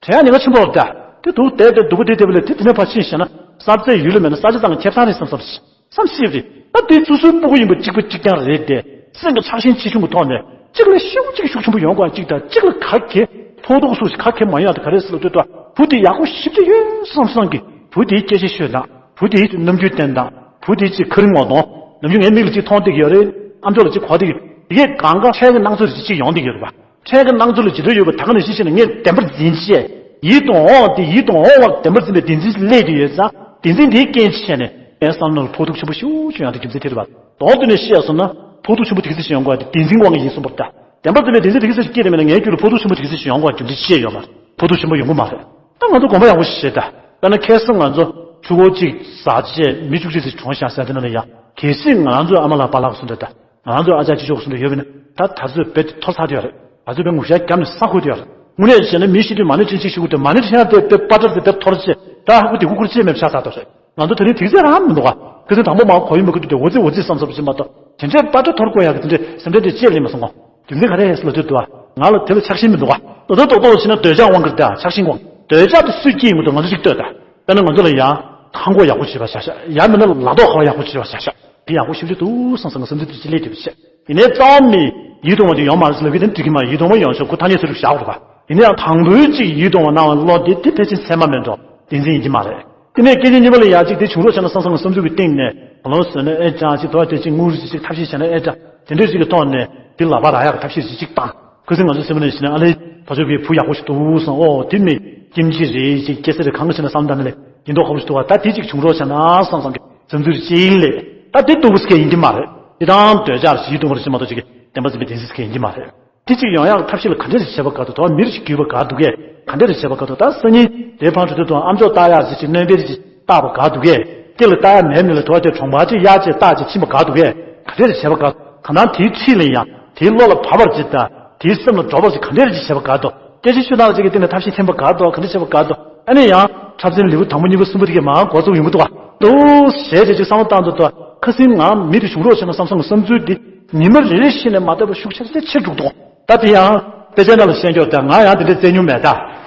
དེ་ཡང་ཉེན་ཁ་ཆེན་པོ་རེད་ད། དེ་འདུག་བསྡད་དེ་སྡུག་པོ་དེ་བསྡད་པ་ལས་དེ་དེ་ནས་ཕར་ཕྱིན་བྱས་ན་གསར་བཙལ་ཡུལ་ལ་མེད་ན་ས་ཆ་ཚང་གི་ཁེ་བཟང་རེད་བསམ་བསམ་ཞིག་བསམ་ཤེས་རེད། ད་དེ་སོ་སོའི་སྤུ་གུ་ཡིན་པ་གཅིག་པ་གཅིག་རྐྱང་རེད་དེ། སེམས་ཀྱི་ཆགས་ཞེན་ཆེ་ཆུང་གི་ཐོག་ནས་གཅིག་ལ་ཤུགས་གཅིག་ཤུགས་ཆེན་པོ་ཡོང་དགོས་གཅིག་དང་གཅིག་ལ་ག་གེ་ཕོག་ཐུག་སོགས་ཤིག་ག་གེ་མ་ཡོང་ཡ་དེ་ག་རེ་ཟེར་ལ་ལྟོས་དང་བུ་དེ་ཡག་པོ་ཞེ་པོ་ཅིག་ཡོད་བསམ་བསམ་གི་བུ་དེའི་སྐད་ཆ་ཤོད་དང་བུ་དེའི་རྣམ་འགྱུར་བསྟན་དང་བུ་དེའི་ཅིག་ཁ་རི་ངོ་གདོང་ནམ་རྒྱུན་ངའི་མིག་ལ་ཅིག་མཐོང་བསྡད་ཀྱི་ཡོད་རེད། ཨ་མཆོག་ལ་ཅིག་གོ་བསྡད་ཀྱི་དེ་གས་གང་ག་འཕྲལ་གྱི་སྣང་ཚུལ་རེ་ཅིག་ཡོང་བསྡད་ཀྱི་ཡོད་རེད་པ། འཕྲལ་གྱི་སྣང་ཚུལ་ལ་ཇི་ལྟར་ཡོད་པ་ད་ག་ནང་བཞིན་བྱས་ནས་ངས་བདེན་པར་འཛིན་བྱས། ཡིད་དུ་འོང་བ་དེ་ཡིད་དུ་འོང་བ་བདེན་པར་འཛིན་པའི་བདེན་འཛིན་སླེབས་ཀྱི་ཡོད་ཙང་བདེན་འཛིན་དེའི་རྐྱེན་བྱས་ནས་ངའི་བསམ་བློ་ལ་ཕོག་ཐུག་ཆེན་པོ་ཞེ་པོ་ཅིག་ཡོང་བའི་རྒྱུ་མཚན་དེ་རེད་པ། དོན་དུ་ནས་བཤད་སོང་ན་ཕོག་ཐུག་ཆེན་པོ་དེ་ག་ཚོད་ཅིག་ཡོང་དགོས་པ་དེ་བདེན་འཛིན་དབང་གིས་ཡིན་གསུངས་པ་རེད་ད། བདེན་པར་འཛིན་པའི་བདེན་འཛིན་དེ་ག་ཚོད་ཅིག་སྐྱེས་དེ་མེད་ན་ངའི་རྒྱུད་ལ་ཕོག་ཐུག་ཆེན་པོ་དེ་ག་ཚོད་ཅིག་ཡོང་དགོས་པའི་རྒྱུ་མཚན་ཅི་ཡོད་མ་རེད། ཕོག་ཐུག་ཆེན་པོ་ཡོང་གི་མ་རེད། ད་ང་ཚོ་དགོངས་པ་ཡག་པོ་ཞིག་བཞེས་ད། དཔེར་ན་ཁ་སང་ང་ཚོ་ཆུ་ཁོལ་གཅིག་ཟ་བྱས་མི་བཅུ་གཅིག་ཙམ་གྲོངས་ཤག་ཟེར་དེ་ནང་ལ་ཡང་གལ་སྲིད་ང་རང་ཚོའི་ཨ་མ་ལགས་པཱ་ལགས་གསུངས་ད་ད། ང་རང་ཚོའི་ཨ་ཅག་ཅི་ཤོག་གསུང་དུ་ཡོད་པས་ན་ད་ད་ཚོད་རྦད་དེ་འཐོར་ཚར་དུ་ཡོད་རེད། ད་ཚོད་རྦད་ངུ་ཤ་བརྒྱབ་ནས་ས་ཁུག་དུ་ཡོད་རེད། དངོས་གནས་བྱས་ན་མི་ཤི་དུས་མ་ཎི་བགྲང་ཅིག་ཤི་དགོས་དུས་མ་ཎི་བགྲང་ཡག་དེ་དཔེ་པ་ཏྲ་དེ་དཔེ་འཐོར་ཅིག་ད་ཧ་གོ་དེ་ཧུ་ཁུར་ཅིག་མེད་ཆགས་ཚར་དུ་རེད། ང་ཚོ་དེ་རིང་དེ་ཚད་རང་མི་འདུག་ག་ཁ་སང་དང་པོ་མ་གོ་ཡིན་པ་ཁུ་དུས་དེ་འོ་ཙི་འོ་ཙི་བསམ་བསམ་ཞིག་མ་གཏོགས་དེ་འདྲའི་པ་ཏྲ་འཐོར་དགོས་ཡག་གི་དེ་འདྲའི་སེམས་ཁྲལ་དེ་ཅི་ཡང་སླེབས་མ་སོང་ག་དེ་འདྲའི་ག་རེ་ཧེ་སི་ལ་དུས་དུ་ང་ལ་དེ་ལ་ཆགས་ཞེན་མི་འདུག་ག་ལོ་ཏོག་ཏོག་ཏོག་བྱས་ན་འདོད་ཆགས་དབང་གིས་ད་ཆགས་ཞེན་དབང་འདོད་ཆགས་དེ་སུས་སྐྱེས་ཡིན་མི་འདུག་ང་ཚོ་ཅིག་ལྟོས་ད། དཔེར་ན་ང་ཚོ་ལ་ཡང་ཁང་སྒོ་ཡག་པོ་བྱེད་པ་བྱ་ཤག་ཡང་མིན་ན་ལག་ཐོག་ཁ་པར་ཡག་པོ་བྱེད་པ་བྱ་ཤག་དེ་ཡག་པོ་ཞེ་པོ་ཅིག་འདུག་བསམ་བསམ་གི་བསམ་ཚུལ་དེ་ཅིག་སླེབས་ཐུབ་པ་བྱས། ཡིན་ནའི་རྩ་བ་ནས་ཡིད་དུ་འོང་བ་དེ་ཡོང་མ་རེད་ཟེར་ལབ་གི་དེ་འགྲིག་གི་མ་རེད། ཡིད་དུ་འོང་བ་ཡོང་ཆོག་ཁོ་ཐ་སྙད་ཚིག་རུ་བཞག་དགོས་པ། ཡིན་ན་ཡང་དང་པོའི་ཅིག་ཡིད་དུ་འོང་བ་གནང་བ་བློ་དེ་དེ་ཕལ་ཆེར་ཚད་མ་མེད་འགྲོ་བདེན་འཛིན་ཡིན་གྱི་མ་རེད། དེ་ནས་སྐད་ཆ་གཉིས་པ་ལ་ཡང་ཅིག་དེ་བྱུང་རོགས་བྱས་ན་བསམ་བསམ་གི་བསམ་ཚུལ་གྱི་སྟེང་ནས་གོ་ལོང་བཟོས་ན་ཨེ་ཅག་ཅིག་དོ་དེ་ཅིག་ངུ་རུ་ཅིག་ཐབས་ཤེས་བྱས་ན་ཨེ་ཅག་དེ་འདྲའི་ཅིག་གི་ཐོག་ནས་དེ་ལག་པ་རག་ཡག་གི་ཐབས་ཤེས་ཅིག་ཅིག་བཏང་། ཁུ་སིམ་ང་ཚོ་སེམས་ནང་བཞིན་ཨ་ལེ། ཕ་ཚོ་གི་བུ་ཡག་པོ་ཞིག་འདུག་བསམ། ཨོ་དེ་མི་སྐྱེམས་ཅི་རེད་ཅིག་སྐྱེ་ས་རེད། གང་ག་ཕྱིན་ན་བསམ་དང་ནི་ལེ་ཡིན་མདོག་ཁ་པོ་ཞིག་འདུག་བ། ད་དེ་ཅིག་བྱུང་རོགས་བྱས་ན་བསམ་བསམ་གི་བསམ་ཚུལ་ཅིག་ལེ། ད་དེ་སྡུག་པོ་སྐད་ཡིན་གྱི་མ་རེད། དེ་དང་འདོད་ཆགས་རེད་ཡིད་དུ་འོང་བ་རེད་ཅེས་མ་གཏོགས་ཅིག་གི་བདེན་པ་འཛིན་པའི་བདེན་འཛིན་སྐད་ཡིན་གྱི་མ་རེད། དེ་ཅིག་ཡོང་ཡག་ཐབས་ཤེས་ལ་ག་འདྲ་ཞིག་བྱེད་པ་དགའ་འདུག་དོ་མི་རིགས་ཤིག་བརྒྱུད་པ་དགའ་འདུག་གས་ག་འདྲ་རེ་བྱེད་པ་དགའ་འདུག་ད་སང་ཉིན་དེ་ཕར་འགྲོ་དུས་དང་ཨ་མཆོག་ལྟ་ཡག་ཅིག་ཅིག་སྣོན་པ་རེ་ཅིག་བཏགས་པ་དགའ་འདུག་གས། དེ་ལ་ལྟ་ཡག་མེད་ནི་ལ་དོ་དེ་གྲོང་པ་ཅིག་གཡར་ཅིག་བཏགས་ཅིག་ཕྱིན་པ་དགའ་འདུག་གས་ག་འདྲ་རེ་བྱེད་པ་དགའ། གང་ལྟར་དེའི་ཚིག་ལ་ཡང་དེའི་བློ་ལ་བབས་པར་ཅིག་དང་དེའི་སེམས་ལ་འགྲོ་བར་ཅིག་ག་འདྲ་རེ་ཅིག་བྱེད་པ་དགའ་འདུག་སྐད་ཆ་ཤོད་སྟངས་ཅིག་གི་སྟེང་ནས་ཐབས་ཤེས་འཐེན་པ་དགའ་འདུག་ག་འདྲ་བྱེད་པ་དགའ་འདུག་ཨ་ནི་ཡང་འཁྲབ་ཚན་ལེའུ་དང་པོ་གཉིས་པ་གསུམ་པ་དེ་གས་མར་འགོ་བཙུགས་ཡོང་གི་འདུག་ག་འདུག་ཞེས་བྱས་ཅིག་བསམ་བློ་བཏང་དུས་དོ་ཁ་སིང་ང་མི་དེ་བྱུང་རོགས་བྱས་ན་བསམ་བསམ་གི་བསམ་ཚུལ་འདི་ཉི་མ་རེ་རེ་བཞིན་ནས་མ་བསྡད་པར་ཤུགས་ཆེ་རུ་ཆེ་རུ་འགྲོ་གི་འདུག་ད་དེ་ཡང་དཔེ་ཆ་ནང་ལ་ཤེས་རྒྱུ་དང་ང་ཡང་དེ་འདྲ་བཙལ་མྱོང་མེད་ད།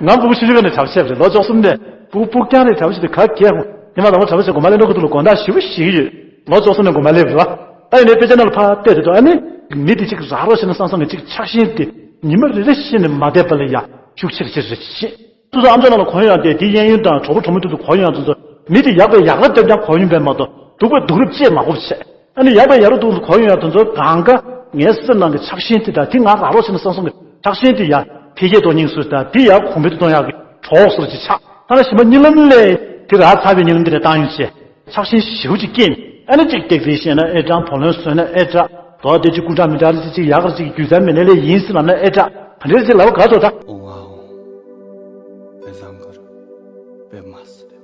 ང་སྤུ་གུ་ཆུང་ཆུང་ནས་གྲབས་བྱས་པ་རེད། ལོ་བཅུ་གསུམ་ནས་སྤུ་གུ་སྤུ་རྐྱང་རེད། གྲབས་བྱས་དུས་ག་གེ་ཉི་མ་དང་པོ་གྲབས་བྱས་དགོན་པ་སླེབས་འགྲོ་གི་འདུག་ལ་དགོང་དག་ཞེ་པོ་ཞིག་ཡོད། ལོ་བཅུ་གསུམ་ནས་དགོན་པ་སླེབས་རེད་བ། ད་ཡིན་ནའི་དཔེ་ཆ་ནང་ལ་ཕར་བལྟས་དུས་ཨ་ནི་མི་དེ་གཅིག་རག་རོགས་བྱས་ན་བསམ་བསམ་གི་གཅིག་ཆགས་ཞེན་དེ་ཉི་མ་རེ་རེ་བཞིན་ནས་མ་བསྡད་པ་ལ་ཡང་ཤུགས་ཆེ་རུ་ཆེ་རུ་ཆེ། སོ་སོ་ཨམ་ཅོག་ནང་ལ་གོ་ཡོང་དེ་དེ་གཡས་གཡོན་དང་གྲོགས་པོ་གྲོགས་མོ་དེ་ཚོ་གོ་ཡོང་དེ་ཚོ་མི་དེ་ཡག་པའི་ཡག་ར་སྟེར་ཀྱང་གོ་ཡོང་པས་མ་གཏོགས་སྡུག་པའི་སྡུག་རུ་བཅད་མ་དགོས་པ་བྱས། ཨ་ནི་ཡག་པ་ཡག་རུ་འདུག་གོ་ཡོང་ཡ་དེ་ཚོ་གང་ག་ངའི་སེམས་ནང་གི་ཆགས་ཞེན་དེ་དང་དེ་ང་རག་རོགས་བྱས་ན་བསམ་སོང་གི་ཆགས་ཞེན་དེ་ཡ་འཕེལ་རྒྱས་གཏོང་སྙིང་སུ་དང་དེ་ཡ་གོང་འཕེལ་དུ་གཏོང་ཡག་གི་གྲོགས་སུ་ཅིག་ཆགས། ད་ནི་ཞིམ་པ་གཉིད་ལམ་ལས་དེ་རག་ཚར་བའི་གཉིད་ལམ་དེ་ལས་བཏང་ཡོང་བྱས། ཆགས་ཞེན་ཞེ་པོ་ཅིག་སྐྱེས་ནས་ཨ་ནི་གཅིག་སྟེགས་རེ་བཤད་ན་ཨེ་དྲག་བུ་ལོན་བཟོས་ན་ཨེ་དྲག་དོ་དེ་ཅིག་སྐུ་དྲག་མི་དྲག་རེ་ཅིག་ཅིག་ཡག་རེ་ཅིག་རྒྱུ་མཚན་མེད་ནས་ལས་ཡིན་ཟེར་ལབ་ན་ཨེ་དྲག་ག་འདྲ་ཅིག་ལབ་ག་ཚོད་ད། ཨོ་ཝའོ། དཔེ་བཟང་གི་རེད། དཔེ་མ་སྲིད།